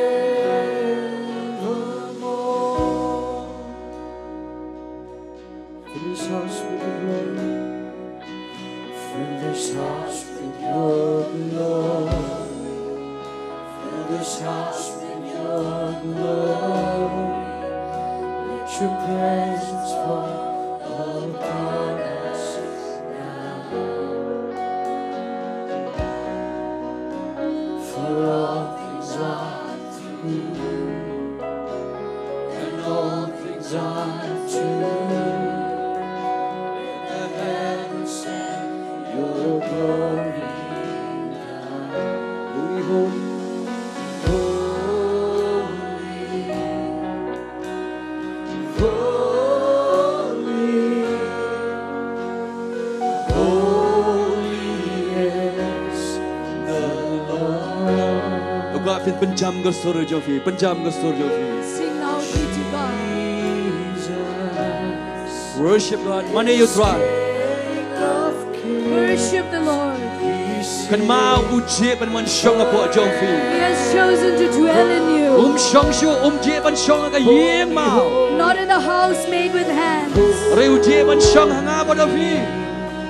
Fill this house with your glory. Fill this house with your glory. Fill this house with your glory. Let your presence fall upon us now. For all things are true, and all things are true. Let the heavens send your glory down. Holy, holy, holy. Holy, holy is the Lord. Pynjam ka sur jong phi, pynjam ka sur jong phi. Sing loudly to God. Worship God. Mane ïa U Trai. Worship the Lord. Kynmaw u jied ban wan shong hapoh jong phi. He has chosen to dwell in you. Um shong shuh, um jied ban shong ha ka ïing mawhap. Not in a house made with hands. Hynrei u jied ban shong ha nga bad ha phi.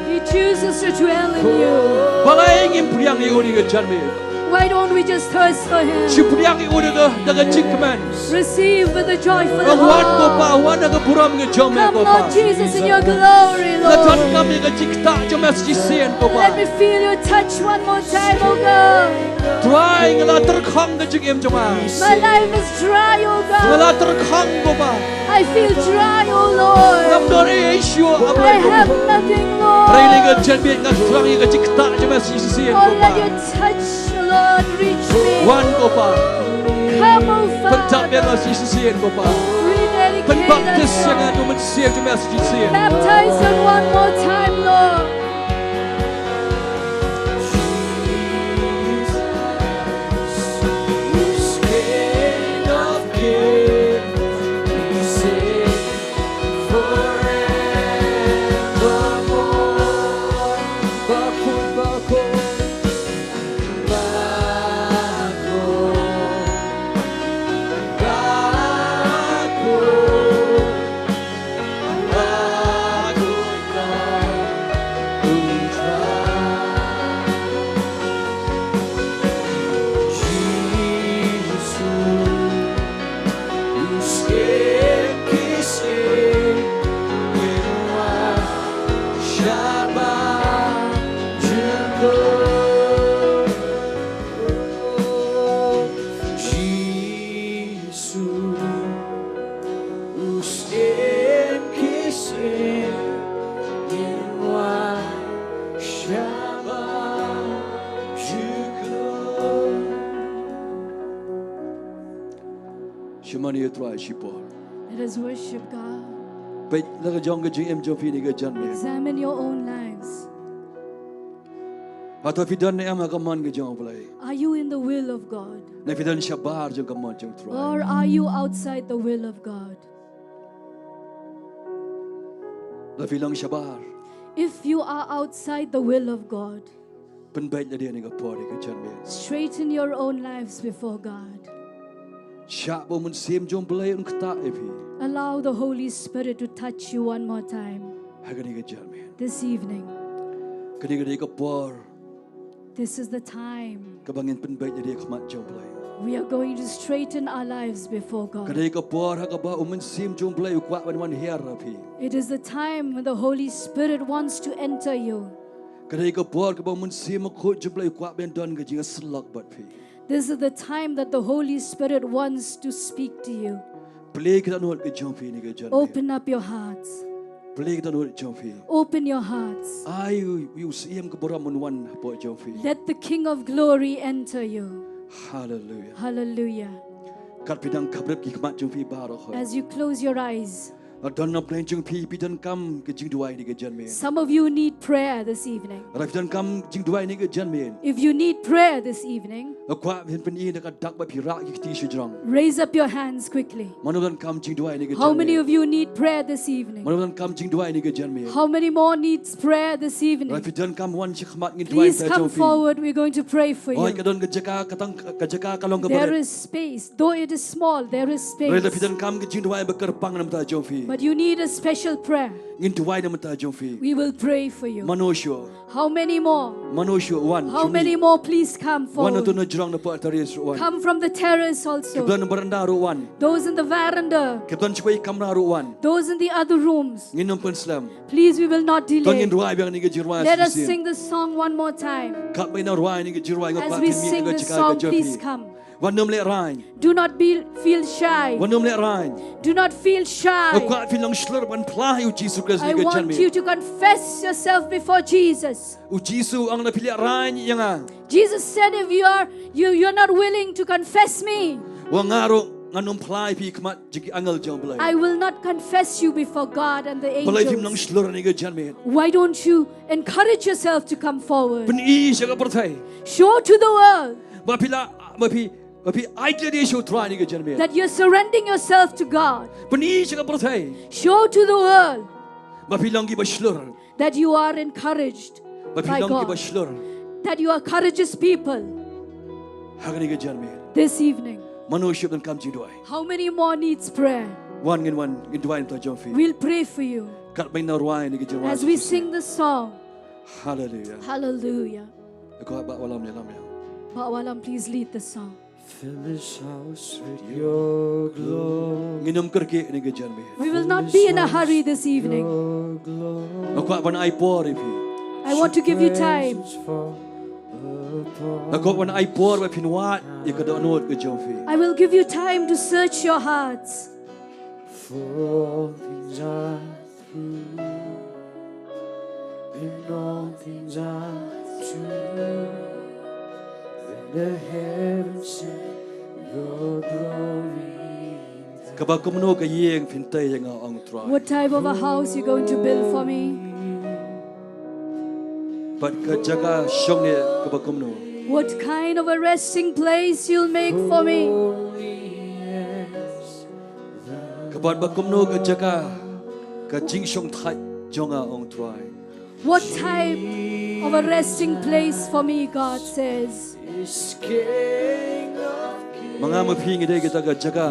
He chooses to dwell in you. Balei ngim pdiang ïa u ha kane ka janmiet? Why don't we just thirst for him? Shu pdiang ïa u da ka, da ka jingkmen. Receive with a joyful heart. Wan ko Pa, wan ha ka burom ka jong me ko Pa. Come, Lord Jesus, in your glory, Lord. Nga donkam ïa ka jingktah jong me shisien ko Pa. Let me feel your touch one more time, oh God. Trai, nga la tyrkhong ka jingim jong nga. My life is dry, oh God. Nga la tyrkhong ko Pa. I feel dry, oh Lord. Ngam don ei ei shuh, A Blei. I have nothing, Lord. Hynrei ha kane ka janmiet nga tyrkhong ïa ka jingktah jong me shisien ko Pa. Oh, let your touch, Lord, reach me. Wan ko Pa. Come, oh Father. Pyndap ïa nga shisien ko Pa. Rededicate us, Lord. Pynbaptis ïa nga da u Mynsiem jong me shisien. Baptize us one more time, Lord. Jisu, u syiem ki syiem, ngin wad shabar jukut. Shimon ïa U Trai shipor. Let us worship God. Peit la ka jong ka jingim jong phi ha kane ka janmiet. Examine your own lives. Hato phi don ne em ha ka mon ka jong U Blei? Are you in the will of God? Ne phi don shabar jong ka mon jong U Trai? Or are you outside the will of God? La phi long shabar? If you are outside the will of God, Pynbeit ïa lade ha kane ka por, ha kane ka janmiet. Straighten your own lives before God. Shah ba u Mynsiem jong U Blei un ktah ïa phi. Allow the Holy Spirit to touch you one more time. Ha kane ka janmiet. This evening. Kane ka dei ka por. This is the time. Kaba ngin pynbeit ïa lade ha khmat jong U Blei. We are going to straighten our lives before God. Ka dei ka por ha kaba u Mynsiem jong U Blei u kwah ban wan hiar ha phi. It is the time when the Holy Spirit wants to enter you. Ka dei ka por kaba u Mynsiem Bakhuid jong U Blei u kwah ban don ka jingïasyllok bad phi. This is the time that the Holy Spirit wants to speak to you. Plie ki dohnud ki jong phi ha kane ka janmiet. Open up your hearts. Plie ki dohnud ki jong phi. Open your hearts. Ai u, u Syiem ka burom un wan hapoh jong phi. Let the King of Glory enter you. Hallelujah. Hallelujah. Katba phi dang khaprip ki khmat jong phi baroh. As you close your eyes. Lada don na pdeng jong phi, phi donkam ka jingduwai ha kane ka janmiet. Some of you need prayer this evening. Lada phi donkam jingduwai ha kane ka janmiet. If you need prayer this evening, nga kwah phin pyni da ka dak bad phi rah ki kti shajrong. Raise up your hands quickly. Mano ba donkam jingduwai ha kane ka janmiet. How many of you need prayer this evening? Mano ba donkam jingduwai ha kane ka janmiet. How many more needs prayer this evening? Lada phi donkam wan sha khmat ngin duwai. Please come forward. We're going to pray for you. Hooid, ka don ka jaka, ka tang, ka jaka ka long kaba rit. There is space. Though it is small, there is space. Hynrei lada phi donkam ka jingduwai ba kyrpang na ka bynta jong phi. But you need a special prayer. Ngin duwai na ka bynta jong phi. We will pray for you. Mano shuh. How many more? Mano shuh, wan. How many more? Please come forward. Wan na tu na jrong na poh terrace ruh wan. Come from the terrace also. Kiba don veranda ruh wan. Those in the veranda. Kiba don shawei kamra ruh wan. Those in the other rooms. Ngin ym pynslem. Please, we will not delay. To ngin rwai biang kane ka jingrwai. Let us sing the song one more time. Katba ngin rwai kane ka jingrwai. As we sing this song, please come. Wat nym lehraiñ. Do not be, feel shy. Wat nym lehraiñ. Do not feel shy. Nga kwah phin long shlur ban phla ïa U Jisu Khrist ha kane ka janmiet. I want you to confess yourself before Jesus. U Jisu u ong lada phi lehraiñ ïa nga. Jesus said, "If you are, you, you're not willing to confess me, u ong, nga ruh ngan ym phla ïa phi ha khmat jong ki angel jong U Blei." I will not confess you before God and the angels. Balei phim long shlur ha kane ka janmiet? Why don't you encourage yourself to come forward? Pyni sha ka pyrthei. Show to the world. Ba phi la, ba phi, ba phi ai ïa lade sha U Trai ha kane ka janmiet. That you're surrendering yourself to God. Pyni sha ka pyrthei. Show to the world. Ba phi long kiba shlur. That you are encouraged by God. Ba phi long kiba shlur. That you are courageous people. Ha kane ka janmiet. This evening. Mano shuh ba donkam jingduwai? How many more needs prayer? Wan ngin wan, ngin duwai na ka bynta jong phi. We'll pray for you. Katba ngin rwai kane ka jingrwai. As we sing the song. Hallelujah. Hallelujah. Ko Bah Wallam ïalam ïa. Bah Wallam, please lead the song. Fill this house with your glory. Ngin ym kyrkieh ha kane ka janmiet. We will not be in a hurry this evening. Your glory. Nga kwah ban ai por ïa phi. I want to give you time. Nga kwah ban ai por ba phin wad ïa ka dohnud ka jong phi. I will give you time to search your hearts. For all things are true, and all things are true. When the heavens sing your glory. Kaba kumno ka ïing phin tei ïa nga, ong Trai. What type of a house you going to build for me? Bad ka jaka shong eh kaba kumno? What kind of a resting place you'll make for me? Ka bad ba kumno ka jaka ka jingshongthait jong nga, ong Trai. What type of a resting place for me, God says. Ma nga ma phi ngi dei kita ka jaka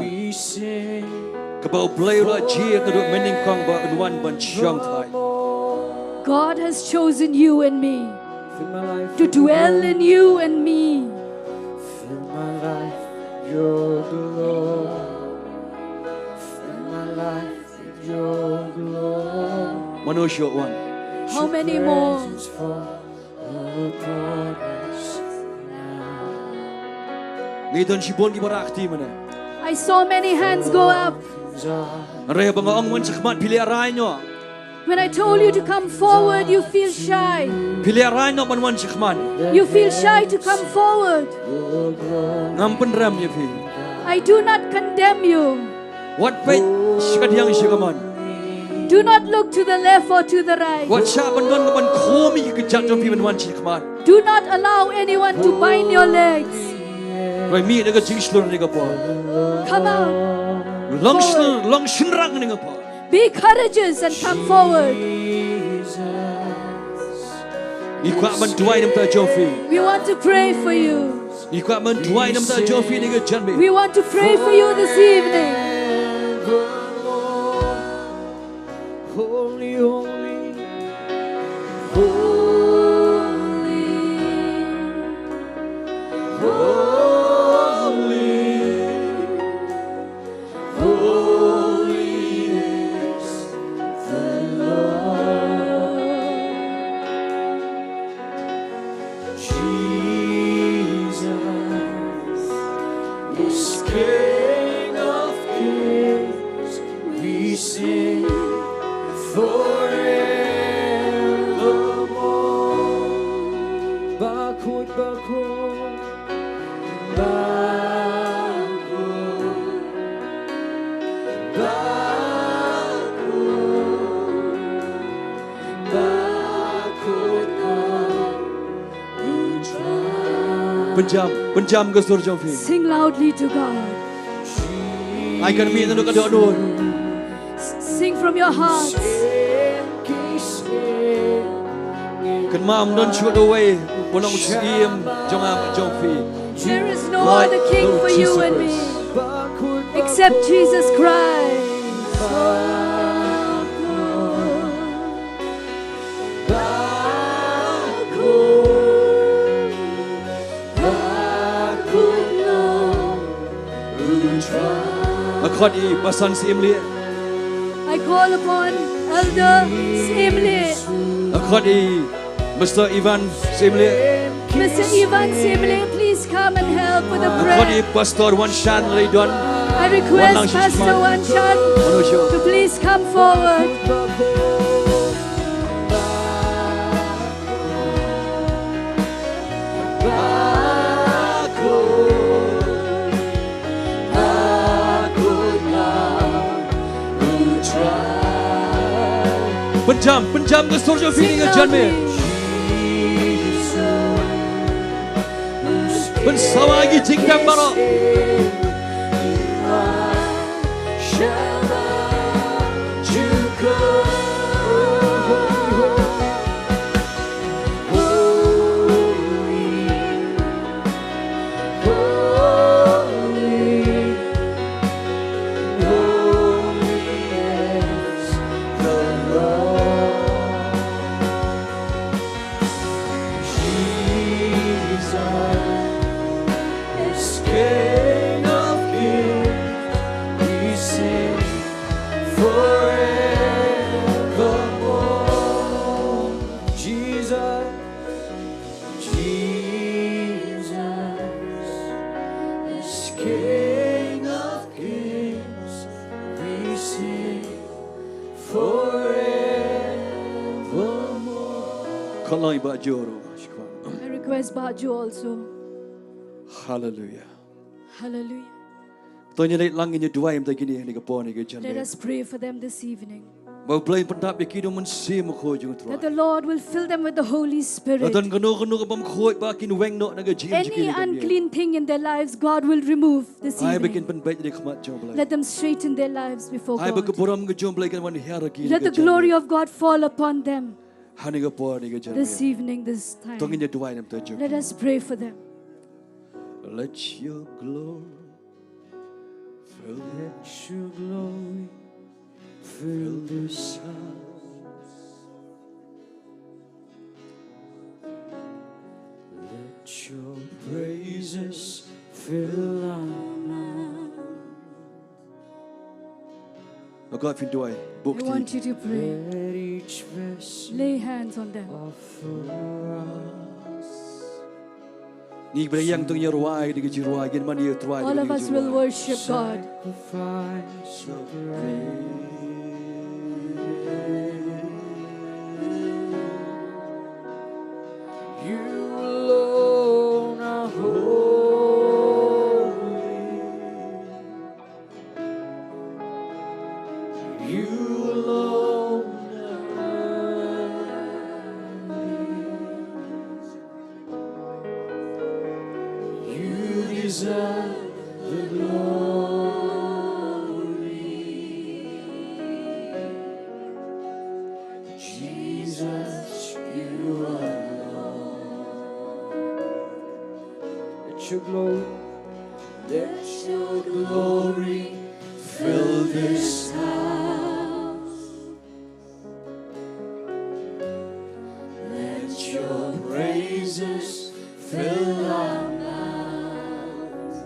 kaba U Blei u la jia ka dok mynnyngkong ba un wan ban shongthait. God has chosen you and me to dwell in you and me. Fill my life with your glory. Fill my life with your glory. Mano shuh wan? How many more? Your presence fall upon us now. Ngi don shibun kiba rah kti mynne. I saw many hands go up. Hynrei haba nga ong wan shakhmat phi lehraiñ noh. When I told you to come forward, you feel shy. Phi lehraiñ noh ban wan shakhmat. You feel shy to come forward. Ngam pynrem ïa phi. I do not condemn you. Wat peit sha kadiang sha kamon. Do not look to the left or to the right. Wat shah ban don kaban khum ïa ki kjat jong phi ban wan shakhmat. Do not allow anyone to bind your legs. Roi mih na ka jingshlur ha kane ka por. Come out. Long shlur, long shynrang ha kane ka por. Be courageous and come forward. Ngi kwah ban duwai namar jong phi. We want to pray for you. Ngi kwah ban duwai namar jong phi ha kane ka janmiet. We want to pray for you this evening. Holy, holy, holy, holy, holy is the Lord. Jesus is King of kings, we sing forevermore. Bakhot, bakhot, bakhot, bakhot. Pynjam, pynjam ka sur jong phi. Sing loudly to God. Ai kan mi nanu ka doh dur. S- Sing from your hearts. Kynmaw ym don shuh uwei uba long u syiem jong nga jong phi. There is no other king for you and me except Jesus Christ. Nga khot ïa i Pastor Syiemlieh. I call upon Elder Syiemlieh. Nga khot ïa i Mister Ivan Syiemlieh. Mister Ivan Syiemlieh, please come and help with the prayer. Nga khot ïa i Pastor Wanshan Leidon. I request Pastor Wanshan to please come forward. Pynjam, pynjam ka sur jong phi ha kane ka janmiet. Pynsawa ïa ki jingdem baroh. Jesus is King of kings, we sing forevermore. Jesus, Jesus is King of kings, we sing forevermore. Khublei Bah Joe ruh. I request Bah Joe also. Hallelujah. Hallelujah. To ngin ïa leit lang ngin ïa duwai ïa kine ha kane ka por ha kane ka janmiet. Let us pray for them this evening. Ba U Blei un pyndap ïa ki da U Mynsiem Bakhuid jong U Trai. That the Lord will fill them with the Holy Spirit. Lada don kano kano ka bym khuid ba kin weng noh na ka jingim jong ki. Any unclean thing in their lives, God will remove this evening. Ai ba kin pynbeit ha khmat jong U Blei. Let them straighten their lives before God. Ai ba ka burom ka jong U Blei kan wan hiar ha ki. Let the glory of God fall upon them. Ha kane ka por ha kane ka janmiet. This evening, this time. To ngin ïa duwai namar jong ki. Let us pray for them. Let your glory fill, let your glory fill this house. Let your praises fill our mouth. Oh God, phin duwai. I want you to pray. Lay hands on them. Ngi bring ïa ngi to ïa rwai, ngi ju rwai, ngin man ïa rwai. All of us will worship God. You alone are holy. You alone are worthy. You deserve the glory. Jesus, you alone. your glory. Let your glory fill this house. Let your praises fill our mouths.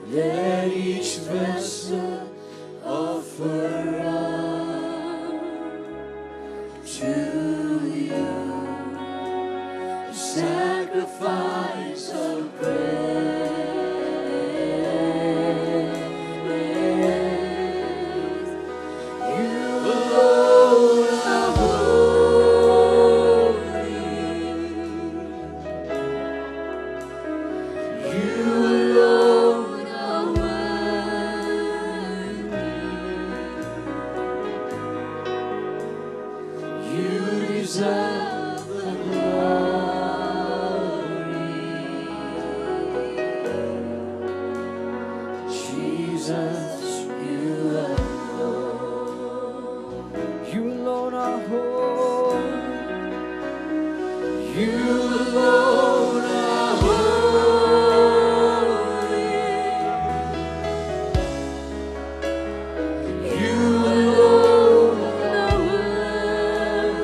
Let each vessel offer up to you a sacrifice of praise. You alone are holy. You alone are worthy. You deserve the glory. Jesus, you alone. You alone are holy. You alone are holy. You alone are worthy.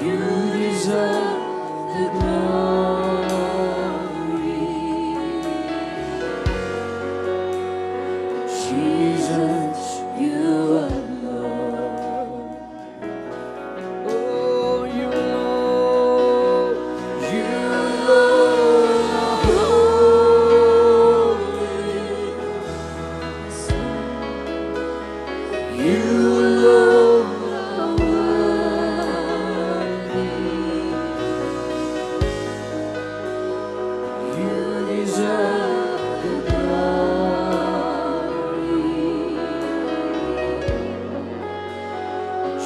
You deserve the glory. Jesus, you alone. Oh, you alone, you alone are holy. You alone are worthy. You deserve the glory.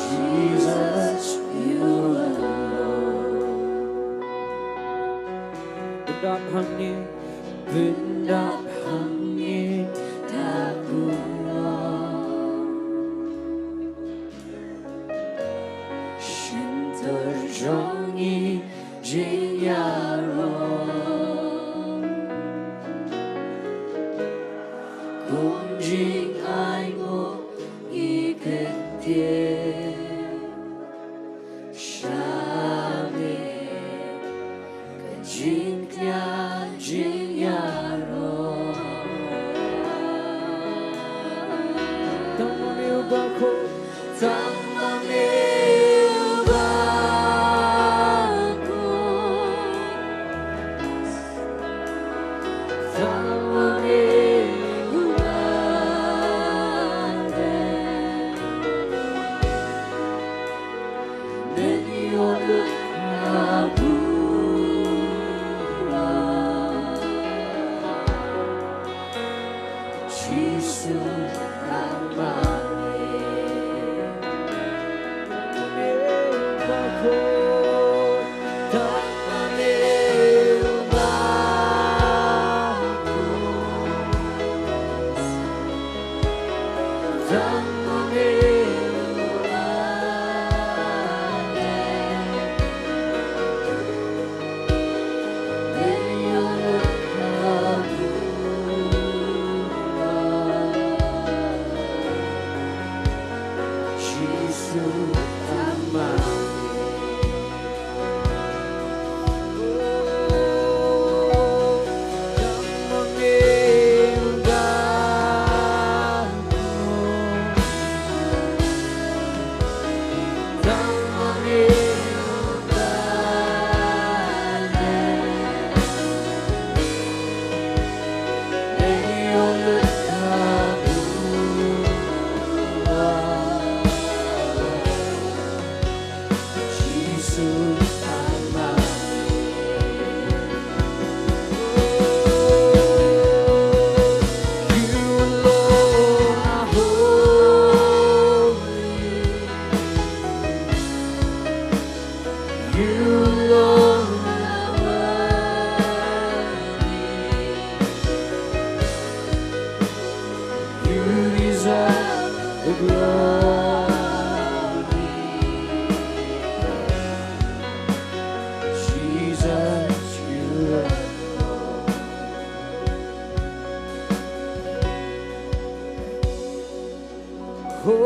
Jesus, you alone. Pyndap hangne, pyndap hangne da burom. Shyntur jong ngi jingïaroh. Kum jingainguh ngi kyntiew sha me. Ka jingkñia jingïaroh. Tang ma me uba khuid, tang ma me uba khuid. Tang ma me uba dei. Mynta ïoh lut ha burom. Jisu tang ma me. Tang ma me uba khuid.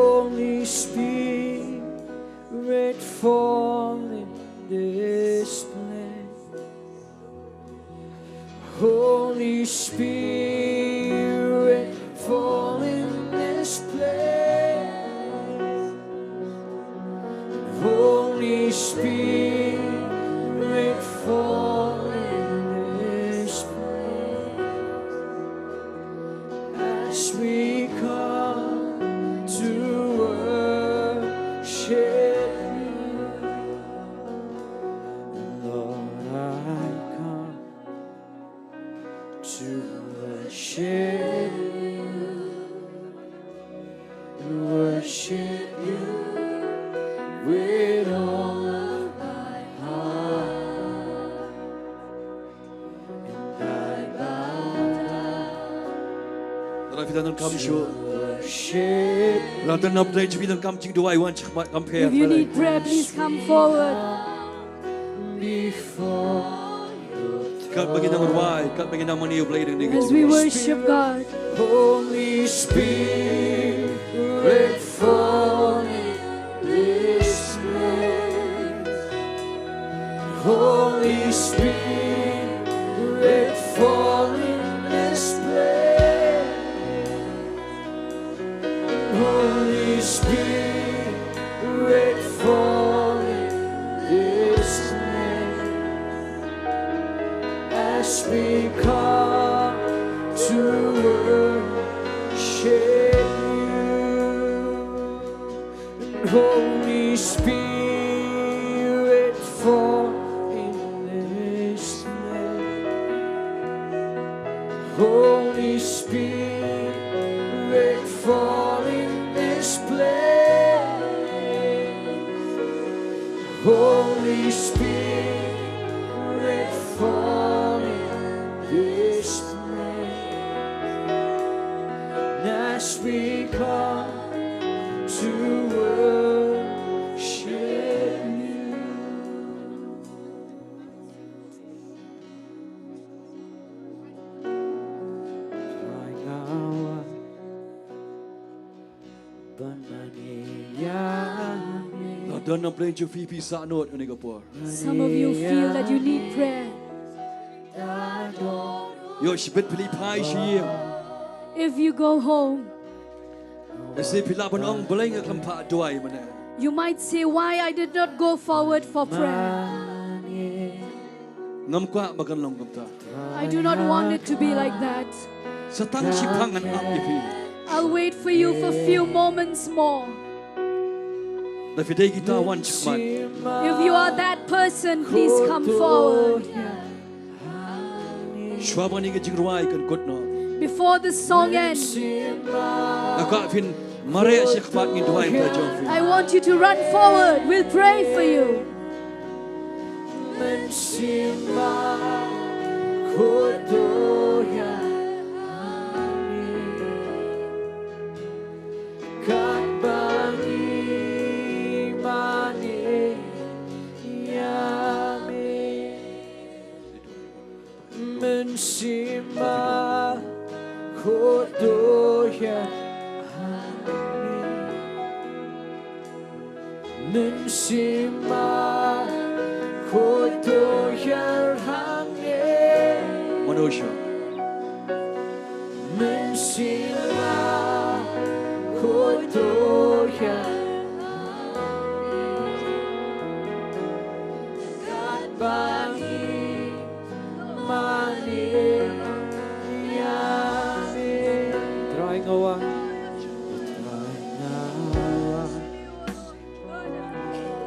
Holy Spirit, fall in this place. Holy Spirit, fall in this place. Holy Spirit, fall in this place. As we come to worship you, Lord, I come to worship you, worship you with all of my heart. And I bow down. Lada phi dang donkam shuh, to worship. Lada don na pdeng jong phi donkam jingduwai, wan sha khmat, kam pher. If you need prayer, please come forward. Before Katba ngin nang duwai, katba ngin nang mane ïa U Blei dang dang. As we worship God. Holy Spirit, fall in this place. Holy Spirit, fall in this place. Holy Spirit, fall in this place. As we come to worship you, Holy Spirit, fall in this place. Holy Spirit, fall in this place. Holy Spirit, fall in this place. As we come to worship you. Lada don na pdeng jong phi, phi sah noh ïa kane ka por. Some of you feel that you need prayer. Ïoh shibit phi leit phai sha ïing. If you go home, lehse phi lah ban ong, balei nga khlem phah duwai mynne. You might say, "Why I did not go forward for prayer?" Ngam kwah ba kan long kumta. I do not want it to be like that. Sa tang shiphang ngan ap ïa phi. I'll wait for you for few moments more. Lada phi dei kita, wan sha khmat. If you are that person, please come forward. Shuwa ba kane ka jingrwai kan kut noh. Before the song ends, nga kwah phin mareh sha khmat, ngin duwai ïa ka jong phi. I want you to run forward. We'll pray for you. Mynsiem Bakhuid to ïa ngi, katba ngi mane ïa me. Mynsiem Bakhuid to ïa ngi. Mynsiem Bakhuid to ïa ngi. Mano sha. Mynsiem Bakhuid to ïa ngi. Katba ngi mane ïa me. Trai nga wan. Trai nga wan.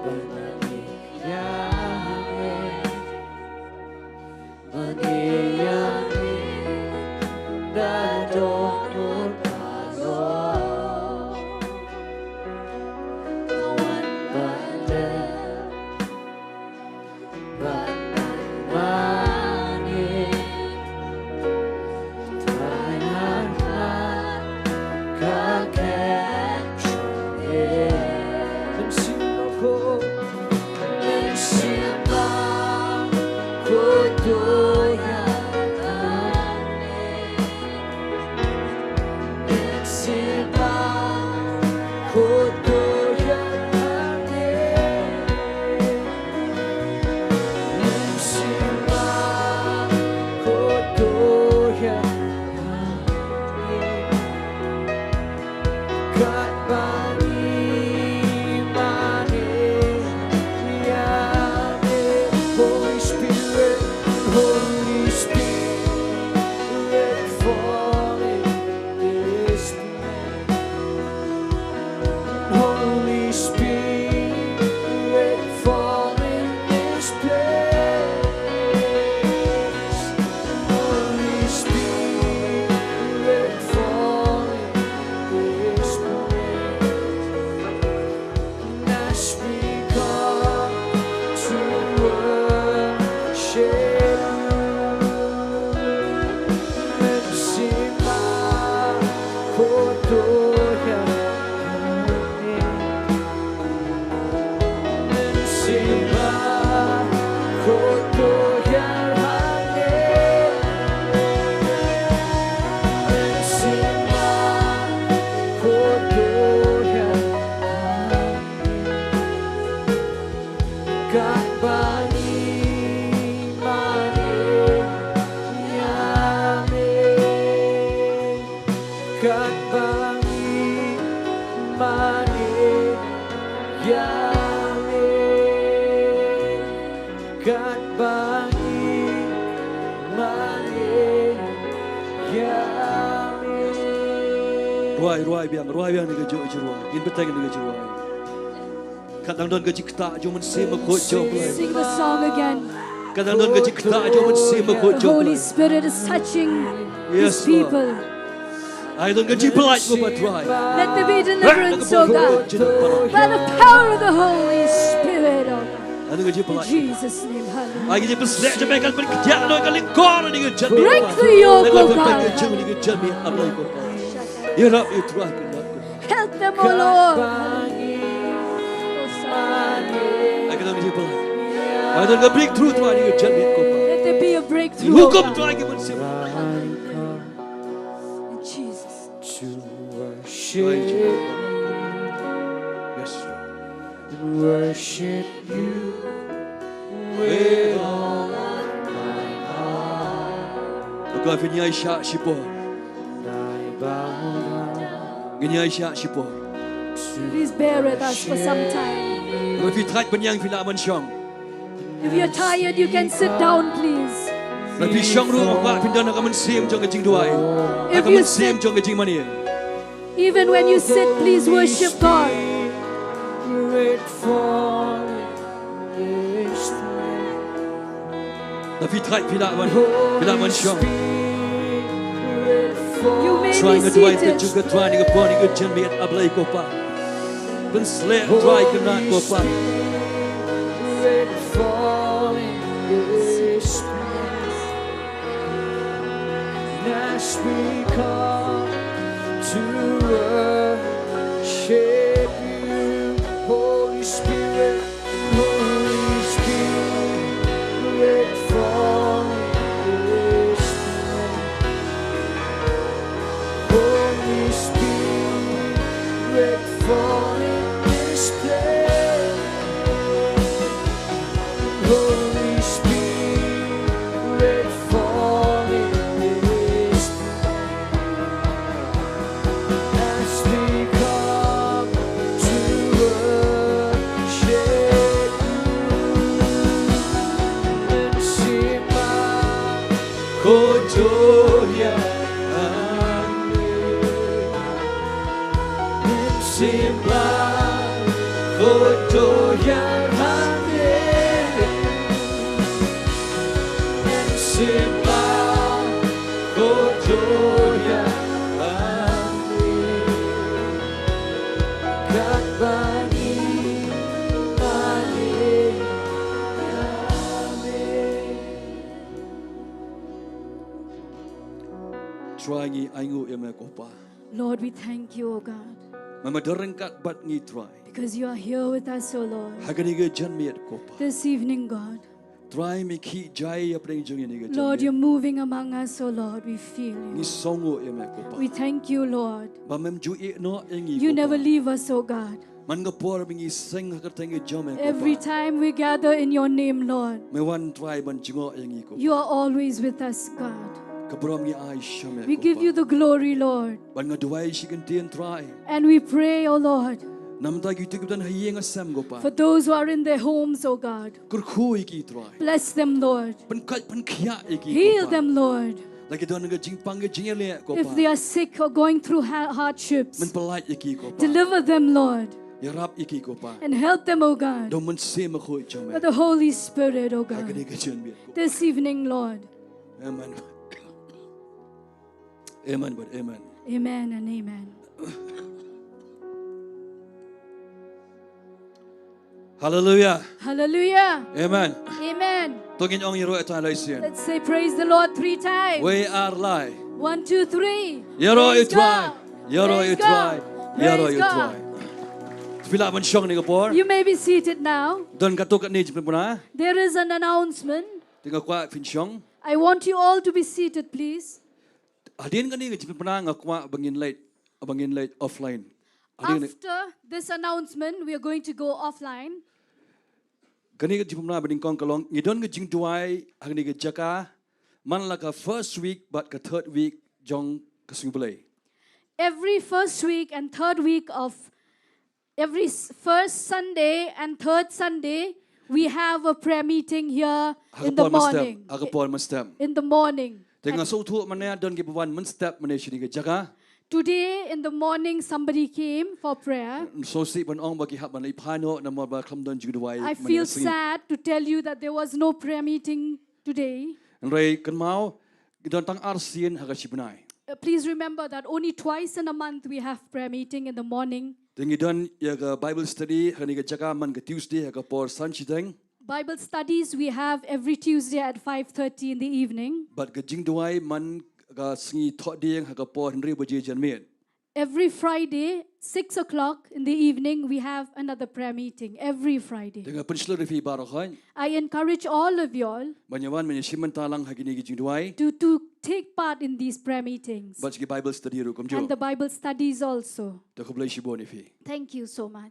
Mane ïa me. Mane ïa me. Katba ngi mane ïa me. Rwai, rwai biang, rwai biang ïa ka jingrwai. Ngin bteng ïa ka jingrwai. Ka dang don ka jingktah jong u Mynsiem Bakhuid jong U Blei. Sing the song again. Ka dang don ka jingktah jong u Mynsiem Bakhuid jong U Blei. The Holy Spirit is touching His people. Ai don ka jingpyllait ko Pa Trai. Let there be deliverance, O God, by the power of the Holy Spirit, O God. Ai don ka jingpyllait. In Jesus' name, hallelujah. Ai ka jingpyllait jong me kan pynkhia noh ka lyngkor ïa ka jingmut. Break the yoke, O God. Ka jingmut ïa ka jingmut. Ïarap ïa U Trai. Help them, O Lord. Ai ka don ka jingpyllait. Ai don ka breakthrough Trai ïa ka jingmut ko Pa. Let there be a breakthrough, O God. Hukum Trai ka Mynsiem. In Jesus. To worship you. Yes, Lord. And worship you with all of my heart. Ko Pa, phin ïaishah shipor. Ngin ïaishah shipor. Please bear with us for some time. Lada phi thait ban ïeng phi lah ban shong. If you're tired, you can sit down, please. Lada phi shong ruh, phin don ha ka mynsiem jong ka jingduwai. Ha ka mynsiem jong ka jingmane. Even when you sit, please worship God. Lada phi thait phi lah ban, phi lah ban shong. You may be seated. Trai, nga duwai ka jong ka Trai ha kane ka por, ha kane ka jingmut, A Blei ko Pa. Pynsleh Trai ka mat ko Pa. As we come to worship you, Holy Spirit, Holy Spirit, fall in this place. Holy Spirit, fall in this place. Holy Spirit, fall in this place. As we come to worship you, Mynsiem Bakhuid, Mynsiem Bakhuid, Mynsiem Bakhuid, Trai, ngi ainguh ïa me ko Pa. Lord, we thank you, O God. Ba me don ryngkat bad ngi, Trai. Because you are here with us, O Lord. Ha kane ka janmiet ko Pa. This evening, God. Trai, me khih jai hapdeng jong ngi ha kane ka janmiet. Lord, you're moving among us, O Lord. We feel you. Ngi sngewnguh ïa me ko Pa. We thank you, Lord. Ba mem ju ïehnoh ïa ngi ko Pa. You never leave us, O God. Man ka por ba ngi seng ha ka kyrteng ka jong me ko Pa. Every time we gather in your name, Lord, me wan, Trai, ban jngoh ïa ngi ko Pa. You are always with us, God. Ka burom ngi ai sha me ko Pa. We give you the glory, Lord. Bad nga duwai shi kyntien, Trai. And we pray, O Lord, na ka bynta kito kiba don ha ïing ha sem ko Pa. For those who are in their homes, O God. Kyrkhu ïa ki, Trai. Bless them, Lord. Pynkoit pynkhiah ïa ki ko Pa. Heal them, Lord. Lada ki don ka jingpang ka jingïaleh ko Pa. If they are sick or going through ha-, hardships, men pyllait ïa ki ko Pa. Deliver them, Lord. Ïarap ïa ki ko Pa. And help them, O God. Da u Mynsiem Bakhuid jong me. By the Holy Spirit, O God. Ha kane ka janmiet ko Pa. This evening, Lord. Amen. Amen, but amen. Amen and amen. Hallelujah. Hallelujah. Amen. Amen. To ngin ong ïaroh ïa U Trai lai sien. Let's say praise the Lord three times. Wei ar lai. One, two, three. Ïaroh ïa U Trai. Praise God. Ïaroh ïa U Trai. Praise God. Ïaroh ïa U Trai. Praise God. Phi lah ban shong ha kane ka por. You may be seated now. Don katto katne jingpynbna. There is an announcement. Te nga kwah phin shong. I want you all to be seated, please. Hadien kane ka jingpynbna nga kwah ba ngin leit, ba ngin leit offline. Hadien kane. After this announcement, we are going to go offline. Kane ka jingpynbna ba nyngkong ka long, ngi don ka jingduwai ha kane ka jaka man la ka first week bad ka third week jong ka sngi Blei. Every first week and third week of Every s- first Sunday and third Sunday, we have a prayer meeting here Ha ka in the por mynstep, morning. ha ka por mynstep. In the morning. Te nga sngewthuh mynne don kiba wan mynstep mynne shane ka jaka. Today in the morning, somebody came for prayer. Sngewsih ban ong ba ki hap ban leit phai noh namar ba khlem don jingduwai. I feel sad to tell you that there was no prayer meeting today. Hynrei kynmaw, ki don tang ar sien ha ka shibnai. Uh, please remember that only twice in a month we have prayer meeting in the morning. Te ngi don ïa ka Bible study ha kane ka jaka man ka Tuesday ha ka por san shiteng. Bible studies we have every Tuesday at five thirty in the evening. Bad ka jingduwai man ka sngi thohdieng ha ka por hynriew baje janmiet. Every Friday, six o'clock in the evening, we have another prayer meeting. Every Friday. Te nga pynshlur ïa phi baroh khoit. I encourage all of you all Ban ïa wan ban ïa shim bynta lang ha kine ki jingduwai. to, to take part in these prayer meetings Bad ki Bible study ruh kumjuh. and the Bible studies also. Te khublei shibun ïa phi. Thank you so much.